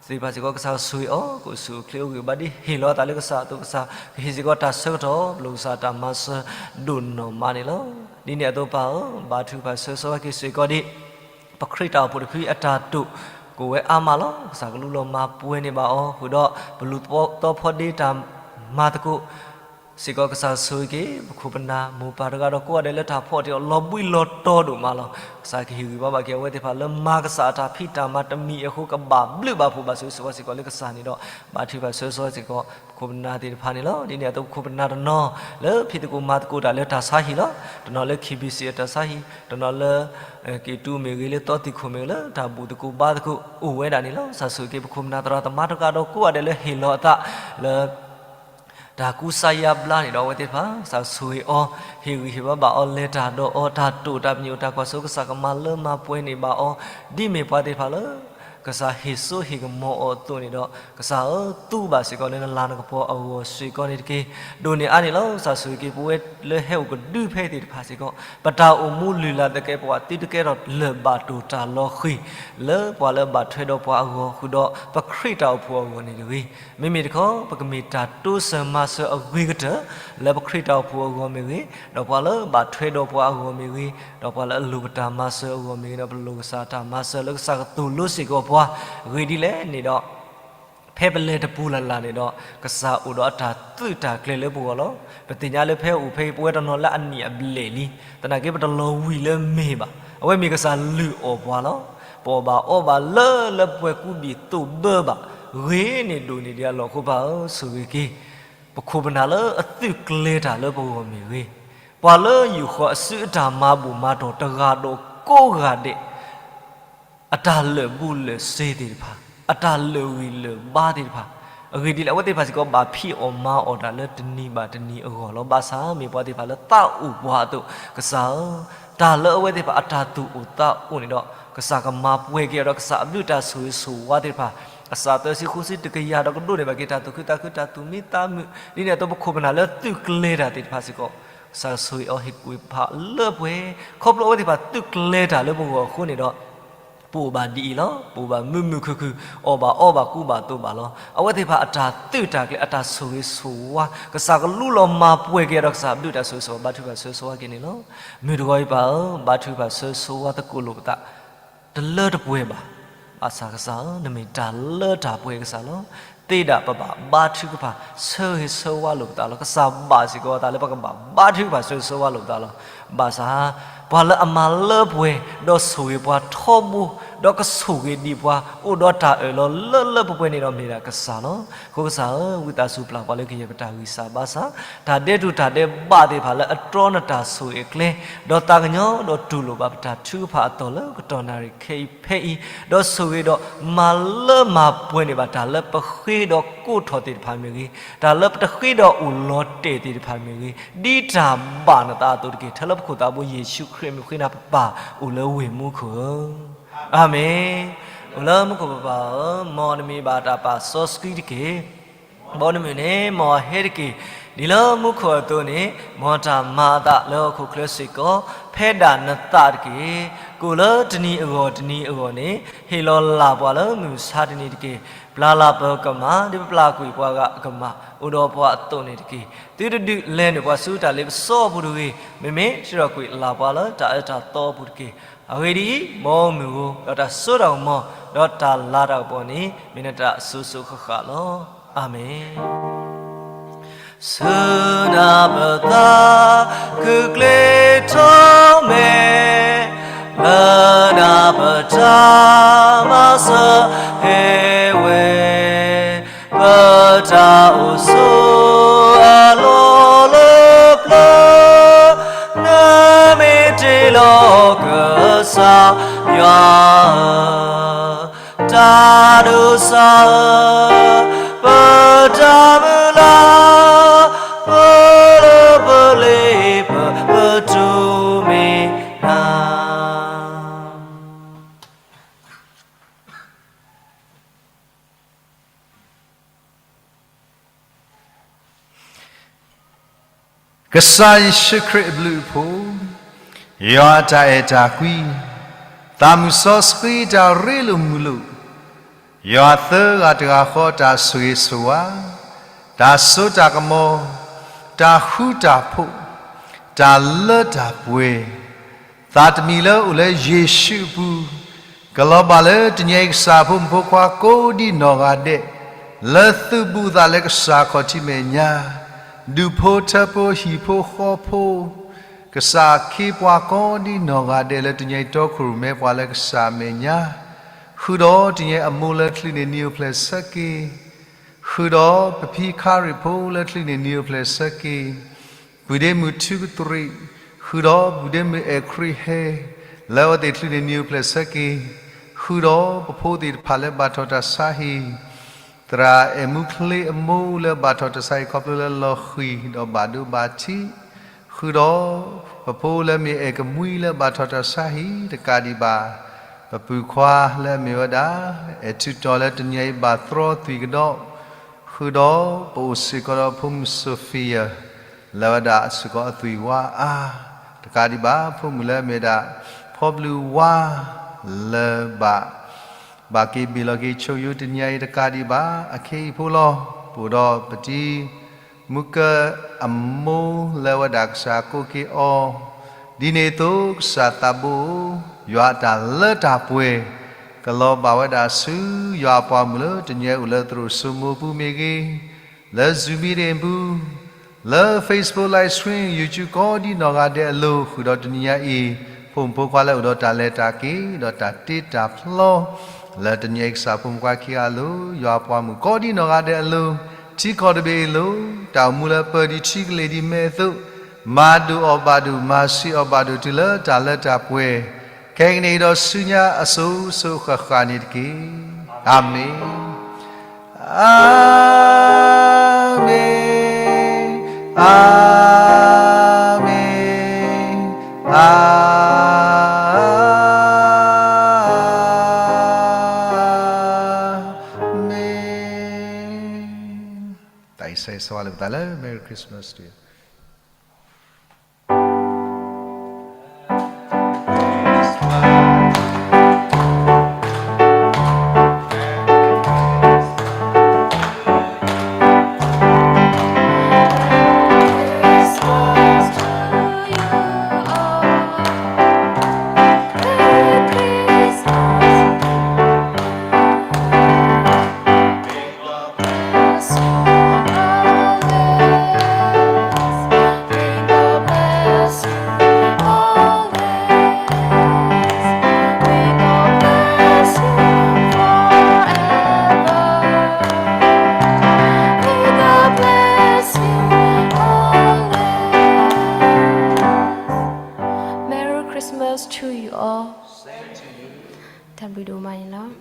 သ့ၣ်တဖၣ်စ့ၢ်ကီး ကစၢ်ဆိၣ်ဂ့ၤအီၤ ကအိၣ်ဆူၣ်အိၣ်ချ့အိၣ်ဂံၢ်ဘါဒ်ဟ့ၣ်လီၤအသးလၢကစၢ်အသိး ကစၢ်ကဟ့ၣ်စ့ၢ်ကီးတၢ်ဆၢကတီၢ် ပလိၣ်ကစၢ်တၢ်မၤစၢၤဒိၣ်နီၢ်မးန့ၣ်လီၤ. ဒ်န့ၣ်အသိးပၢ်ဧၢ ဘါထုကဖၣ်ဆၢဂ့ၤဆၢဝါက့ၤစ့ၢ်ကီးဒ် ပခရံာ်တၢ်အိၣ်ဖှိၣ်တဖုအတၢ်တိာ် ကအိၣ်ဝဲအါမးလီၤ. ကစၢ်ကလူလီၤမၤပှဲၤန့ၢ်ဘၣ်အီၤ ဃုာ်ဒီးပလူၤသီဖီဒ့တၢ်မၤသကိး စ့ၢ်ကီးကစၢ်ဆိၣ်ဂ့ၤက့ၤ ပခိၣ်ပနၢ်မိၢ်ပၢ်တဂၤဒီးကိးဂၤဒဲးလၢတၢ်ဖီၣ်တ့ၢ်အီၤလီၤဘှံးလီၤတီၤဒိၣ်မးလီၤ. ကစၢ်ကဟ့ၣ်ဂံၢ်ဘါဘၣ်က့ၤအဝဲသ့ၣ်တဖၣ်လၢမၤကစၢ်အတၢ်ဖံးတၢ်မၤတမံၤအဃိကဘၣ်ဘျုးဘၣ်ဖှိၣ်ဘၣ်ဆိၣ်ဂ့ၤဆိၣ်ဝါစ့ၢ်ကီးလၢကစၢ်န့ၣ်ဒီး ဘါထုကဖၣ်ဆၢဂ့ၤဆၢဝါစ့ၢ်ကီး ပခိၣ်ပနၢ်သ့ၣ်တဖၣ်န့ၣ်လီၤ. ဒ်န့ၣ်အသိးပခိၣ်ပနၢ်တနီၤလၢဖံးသကိးမၤသကိးတၢ်လၢတၢ်ဆါဟံၣ်လီၤ. တနီၤလၢ KBC အတၢ်ဆါဟံၣ် တနီၤလၢ က့ၤတူမ့ၢ်ဂ့ၤ လၢသီသံၣ်ခိၣ်မ့ၢ်ဂ့ၤ လၢတၢ်ဘူၣ်သကိးဘါသကိးအိၣ်ဝဲဒၣ်န့ၣ်လီၤ. ကစၢ်ဆိၣ်ဂ့ၤက့ၤပခိၣ်ပနၢ်သရၣ်သမါတဂၤဒီးကိးဂၤဒဲးလၢဟ့ၣ်လီၤအသးလၢ တၢ်ကူစါယါဘျါန့ၣ်ဒီး အဝဲသ့ၣ်တဖၣ် ကစၢ်ဆိၣ်ဂ့ၤအီၤ ဟ့ၣ်ဂံၢ်ဟ့ၣ်ဘါဘၣ်အီၤ လဲၤတၢ်ဒီးအီၤ တၢ်တိာ်တၢ်ပညိၣ်တၢ်ကွၢ်စိ ကစၢ်ကမၤလၢမၤပှဲၤန့ၢ်ဘၣ်အီၤ ဒ်မ့ၢ်ပှၤသ့ၣ်တဖၣ်လၢ ကစၢ်ဟ့ၣ်စိဟ့ၣ်ကမီၤအီၤအသိးန့ၣ်ဒီး ကစၢ်ဧၢ သူဘၣ်စ့ၢ်ကီးလၢနလၤနကပီၤအဂီၢ်စ့ၢ်ကီးန့ၣ်တက့ၢ်. ဒိၣ်န့ၢ်အါန့ၣ်လီၤ. ကစၢ်ဆိၣ်ဂ့ၤက့ၤပဝဲလၢဟဲအိၣ်ကဒုဖဲသ့ၣ်တဖၣ်စ့ၢ်ကီး ပတၢ်အိၣ်မူလုၢ်လၢ်သကဲးပဝး သုတကဲထီၣ်လၢၢ်ဘၣ်တိၢ်တၢ်လီၤဃံၤ လၢပှၤလၢဘၣ်ထွဲဒီးပှၤအဂီၢ် ဃုာ်ဒီးပခရံာ်တၢ်အိၣ်ဖှိၣ်အဂီၢ်န့ၣ်တဂ့ၤ. မ့မ့ၢ်တခီ ပကမ့ၢ်တၢ်တိစၢၤမၤစၢၤအဂ့ၤကတၢၢ် လၢပခရံာ်တၢ်အိၣ်ဖှိၣ်အဂီၢ်မ့ၢ်ဂ့ၤ, ဒီးပှၤလၢဘၣ်ထွဲဒီးပှၤအဂီၢ်မ့ၢ်ဂ့ၤ, ဒီးပှၤလၢအလိၣ်ပတၢ်မၤစၢၤအဂီၢ်မ့ၢ်ဂ့ၤ, ဒီးပလိၣ်ကစၢ်တၢ်မၤစၢၤလၢကစၢ်ကသိၣ်လိစ့ၢ်ကီးပှၤ ဂ့ၤဒ်လဲၣ်န့ၣ်ဒီး ဖဲပလဲၤတပူၤလၢ်လၢ်န့ၣ်ဒီး ကစၢ်အိၣ်ဒီးအတၢ်သုးတၢ်ကျဲၤလၢပဂီၢ်လီၤ. ပသ့ၣ်ညါလၢဖဲအိၣ်ဖဲအံၤ ပဝဲတနီၤလၢအနံၣ်အဘျဲၣ်လံ, သနာ်က့ပတလီၤဝံၤလၢမ့ၢ်ဘၣ်. အဝဲမ့ၢ်ကစၢ်လုၢ်အီၣ်ပှၤလီၤ. ပအီၣ်ဘၣ်အီဘၣ်လၢလၢပှဲၤကူဘံၣ်သိးဘၢဘၣ်, ဂ့ၤန့ၢ်ဒိၣ်န့ၢ်ဒံးအလီၢ်အဃိ ပၢ်ဧၢ ဆိၣ်ဂ့ၤက့ၤ ပခိၣ်ပနၢ်လၢအသုးကျဲၤတၢ်လၢပဂီၢ်မ့ၢ်ဂ့ၤ, ပှၤလၢယူာ်ဃီၤအစုအတၢ်မၤဘူၣ်မၤတီၢ်တဂၤဒီးကိးဂၤဒဲး အတၢ်လၢာ်ဘူၣ်လၢာ်စ့သ့ၣ်တဖၣ်, အတၢ်လၢာ်ဂံၢ်လၢာ်ဘါသ့ၣ်တဖၣ်, အဂ့ၢ်ဒ်လဲၣ် အဝဲသ့ၣ်တဖၣ်စ့ၢ်ကီး ဘၣ်ဖံးအီၣ်မၤအီၣ်တၢ်လၢတနံၤဘၣ်တနံၤအဂီၢ်လီၤ. ဘၣ်ဆၣ်မ့ၢ်ပှၤသ့ၣ်တဖၣ်လၢသးအိၣ်ပှၤအသိး, ကစၢ်ဧၢ, တၢ်လၢအဝဲသ့ၣ်တဖၣ်အတၢ်သူၣ်အိၣ်သးအိၣ်န့ၣ်ဒီး ကစၢ်ကမၤပှဲၤက့ၤအီၤဒီး ကစၢ်အဘျုးတၢ်ဆိၣ်ဂ့ၤဆိၣ်ဝါသ့ၣ်တဖၣ်, အစးသၢဆံဃိးဆံတကယၤဒီးကဒိးန့ၢ်ဘၣ်က့ၤတၢ်သူၣ်ခုသးခု တၢ်သူၣ်မံသးမုာ်, ဒ်န့ၣ်အသိး ပခိၣ်ပနၢ်လၢသုးကျဲၤတၢ်သ့ၣ်တဖၣ်စ့ၢ်ကီး ကစၢ်ဆိၣ်ဂ့ၤအီၤ ဟ့ၣ်ကွံာ်ဖးလၢပှဲၤ, ခီဖျိအဝဲသ့ၣ်တဖၣ်သုးကျဲၤတၢ်လၢပဂီၢ်အဃိန့ၣ်ဒီး ပအိၣ်ဘၣ်ဒ်အံၤလီၤ. ပအိၣ်ဘၣ်မုာ်မုာ်ခုၣ်ခုၣ်, အီၣ်ဘၣ်အီဘၣ်ကူဘၣ်သိးဘၣ်လီၤ. အဝဲသ့ၣ်တဖၣ်အတၢ်သုးတၢ်ကျဲၤ အတၢ်ဆိၣ်ဂ့ၤဆိၣ်ဝါ ကစၢ်ကလူလီၤမၤပှဲၤက့ၤဒီး ကစၢ်အဘျုးတၢ်ဆိၣ်ဂ့ၤဆိၣ်ဝါ ဘါထုကဖၣ်ဆၢဂ့ၤဆၢဝါက့ၤန့ၣ်လီၤ. မုၢ်တဂီၤအံၤပၢ်ဧၢ, ဘါထုကဖၣ်ဆၢဂ့ၤဆၢဝါ သကိးလိာ်ပသး တလၢတပှဲၤဘၣ်. ဘၣ်ဆၣ်ကစၢ်ဧၢ, နမ့ၢ်တၢ်လၢတၢ်ပှဲၤကစၢ်လီၤ. သ့ဒၣ်ပဘၣ်ဘါထုကဖၣ်ဆၢဂ့ၤဆၢဝါလိာ်ပသးလီၤ. ကစၢ်ဘၣ်စ့ၢ်ကီးအသးလၢပကဘၣ်ဘါထုကဖၣ်ဆၢဂ့ၤဆၢဝါလိာ်ပသးလီၤ. ဘၣ်ဆၣ် ပှၤလၢအမၤလၢပှဲၤ ဒီးဆိၣ်ဂ့ၤပှၤထီဘိ ဒီးကဆိၣ်ဂ့ၤဒံးပှၤ အိၣ်ဒီးတၢ်အၢၣ်လီၤလၢလၢပှဲၤပှဲၤန့ၣ်ဒီး မ့ၢ်ဒၣ်ကစၢ်လီၤ. အဃိကစၢ်ဧၢ, ဝံသးစူၤပျၢ်ပှၤလၢကယဲၢ်ပတၢ်ဂံၢ်စၢ်ဘါစၢ်, တၢ်ဒဲးတူၢ်တၢ်ဒဲးဘးသ့ၣ်တဖၣ်လၢအတြီနတၢ်ဆိၣ်ဂ့ၤအကျဲ, ဒီးသးကညီဒီးတူၢ်လိာ်ဘၣ်ပတၢ်ထုကဖၣ်အသီၣ်လၢကတီၢ်နၣ်ရံၣ်ခဲအံၤဖဲအံၤ, ဒီးဆိၣ်ဂ့ၤဒီးမၤလၢမၤပှဲၤန့ၢ်ဘၣ်တၢ်လၢပဃ့ဒီးကိးထီၣ်သ့ၣ်တဖၣ်မ့ၢ်ဂ့ၤ, တၢ်လၢပတဃ့ဒီးအိၣ်လီၤတဲာ်သ့ၣ်တဖၣ်မ့ၢ်ဂ့ၤ, ဒ်တၢ်ဘၣ်နသးအသိးတက့ၢ်. ထဲလၢပခိၣ်သးဘိယ့ၣ်ၡူးခရံာ်အမံၤဃ့နၤပပၢ်အိၣ်လၢဝ့ၢ်မူခိၣ်ဧၢ. အၤမ့ၣ်. အိၣ်လၢမူခိၣ်ပပၢ်ဧၢ, မ်နမံၤဘၣ်တၢ်ပာ်စီဆှံတက့ၢ်. ဘီနမုၢ်န့ၣ် မ်ဟဲတက့ၢ်. ဒ်လၢမူခိၣ်အသိးန့ၣ် မ်တၢ်မၤအသးလၢဟီၣ်ခိၣ်ချၢစ့ၢ်ကီး ဖဲဒၣ်နသးတက့ၢ်. ကိၣ်လၢတနံၤအဂီၢ်တနံၤအဂီၢ်န့ၣ် ဟ့ၣ်လီၤလၢ်ပှၤလၢမုၢ်မဆါတနံၤတက့ၢ်. ပျၢ်လၢ်ပကမၣ် ဒ်ပပျၢ်ကွံာ်ပှၤဂၤအကမၣ် အိၣ်ဒီးပှၤအသိးန့ၣ်တက့ၢ်. သုတဒုးလဲၤနုာ်ပှၤဆူတၢ်လ့ပစီအပူၤတဂ့ၤ. မ့မ့ၢ် ဆှၢထီၣ်ကွံာ်လၢ်ပှၤလၢတၢ်အၢတၢ်သီအပူၤတက့ၢ်. အဂ့ၢ်ဒ်အံၤ, မ်မုၢ်ဧိၤ ဒီးတၢ်စိတၢ်ကမီၤ ဒီးတၢ်လၤတၢ်ကပီၤန့ၣ် မ့ၢ်နတၢ်အစိၤစိၤဃၣ်ဃၣ်လီၤ. အၤမ့ၣ်. ဆူနၤပသးခုကျ့ထီၣ်မဲာ်, လၢနၤပတၢ်မၤစၢၤဟ့ၣ်ဝဲ, ပတၢ်အိၣ်ဆိးအလီၢ်လၢပျၢၤ, နမ့ၢ်တ့လီၤကစၢ်ယွၤဧၢ, တၢ်ဒိးစၢ်ဧၢ, ပတၢ်မုၢ်လၢ်, ပလၢပလ့ပ ပတိၢ်မ့ၢ်နၤ. ကစၢ်ယ့ၣ်ၡူးခရံာ်အဘျုးအဖှိၣ်, ယွၤအတၢ်အဲၣ်တၢ်ကွံ, သးမုၢ်စီဆှံတၢ်ရ့လိာ်မုာ်လိာ်, ယွၤသၢဂၤတဂၤဃီတၢ်ဆိၣ်ဂ့ၤဆိၣ်ဝါ, တၢ်စိတၢ်ကမီၤ, တၢ်ဃူတၢ်ဖိး, တၢ်လၢတၢ်ပှဲၤ, သးတမံၤလၢအိၣ်လၢယ့ၣ်ၡူးအပူၤ, ကလီၤဘၣ်လၢတနံၤအံၤကစၢ်ဖိမုၣ်ဖိခွါကိးဒံနီၢ်ဂၤဒဲး, လၢသုးဘူးသးလၢကစၢ်ခီၣ်ထံးမဲာ်ညါ, ဒူၣ်ဖိထၢဖိဟံၣ်ဖိဃီဖိ, ကစၢ်ခ့ပှၤကိးဒံနီၢ်ဂၤဒဲးလၢတနံၤအံၤတီခိၣ်ရိၣ်မဲပှၤလၢကစၢ်မဲာ်ညါ, ဃုာ်ဒီးတနံၤအံၤအမိၢ်လၢချုးန့ၣ်နံၤအိၣ်ဖျဲၣ်ဆၢက့ၤ ဃုာ်ဒီးပဖံခါရံၣ်ဖိလၢချုးန့ၣ်နံၤအိၣ်ဖျဲၣ်ဆၢက့ၤ, ပုၢ်ဒ့မုၣ်ထူကတြံး, ဃုာ်ဒီးပုၢ်ဒ့မုၣ်အဲၣ်ခရံာ်ဟဲ, လၢအဝဲသ့ၣ်ချုးန့ၣ်နံၤအိၣ်ဖျဲၣ်ဆၢက့ၤ, ဃုာ်ဒီးပဖိသ့ၣ်တဖၣ်လၢဘၣ်ထီၣ်တၢ်ဆါဟံၣ်, သရၣ်အဲၣ်မူချ့အမိၢ်လၢဘၣ်ထီၣ်တၢ်ဆါဟံၣ်ခီဖျိလၢလီၤဃံၤဒီးဘၣ်ဒိဘၣ်ထံး, ဃုာ်ဒီးပဖိလၢမ့ၢ်အဲၣ်ကမှံလၢဘၣ်ထီၣ်တၢ်ဆါဟံၣ်တကးဒံးဘၣ်, ပပုၢ်ခွါလၢအမ့ၢ်ဝဲဒၣ် အဲၣ်ထူးတီၤလၢတနံၤအံၤဘၣ်သြီသွံၣ်ကဒီး, ဃုာ်ဒီးပအိၣ်စ့ၢ်ကီးဒီးဖိမုၣ်စီၤဖံယၢၣ်, လၢဝဲဒၣ်စ့ၢ်ကီးအသွံၣ်ဝါအါ, တကးဒံးဘၣ် ဖိမုၣ်လၢအမ့ၢ်ဒၣ် ဖီဘျုးဝါ လၢဘၣ် ဘၣ်က့ၤဘ့ၣ်လီၤက့ၤဆိၣ်ယိာ်တနံၤအံၤတကးဒံးဘၣ် အခ့အံၤဖိလီၤ. ပအိၣ်ဒီးပတံၤ မုၢ်ကၢအမိၢ်လၢဝဲဒၣ်ကစၢ်ကိးက့ၤအီၤ, ဒ်န့ၣ်အသိးကစၢ်သးဘိဧၢ, ယွၤအတၢ်လၢတၢ်ပှဲၤ ကလီၤဘၣ်ဝဲဒၣ်ဆူယွၤအပှၤမုၣ်လၢတနံၤအံၤအိၣ်လၢသရိာ်စိမိၤပူၤမ့ၢ်ဂ့ၤ, လၢ Zoom meeting ပူၤ, လၢ Facebook live stream YouTube ကိးဒံနီၢ်ဂၤဒဲးအလိၤ ဃုာ်ဒီးတနံၤညါအံၤ ဖိမုၣ်ဖိခွါလၢအိၣ်ဒီးတၢ်လဲၤတၢ်က့ၤ ဒီးတၢ်တ့တၢ်ဖျီ လၢတနံၤအံၤကစၢ်ဖိမုၣ်ဖိခွါခံဂၤအလိၤ ယွၤအပှၤမုၣ်ကိးဒံနီၢ်ဂၤဒဲးအလိၤ ထံကီၢ်တဘ့ၣ်အလိၤ တၢ်အိၣ်မူလၢပၢၤဒံးထံကလ့ၢ်ဒံးမဲာ်အသိး မၤဒိၣ်အီၣ်ဘၣ်ဒိၣ် မၤဆံးအီၣ်ဘၣ်ဒိၣ်တုၤလၢတၢ်လၢတၢ်ပှဲၤ ခဲကနံၣ်အံၤဒီးဆူညါအစိၤစိၤဃၣ်ဃၣ်န့ၣ်တက့ၢ်. အၤမ့ၣ်, အၤမ့ၣ်, အၤမ့ၣ်. တၢ်အံၤဆၢဂ့ၤဆၢဝါလၢပသးလၢ Merry Christmas to you. Merry Christmas to you all. တၢ်ဘျုးဒိၣ်မးန့ၣ်လီၤ.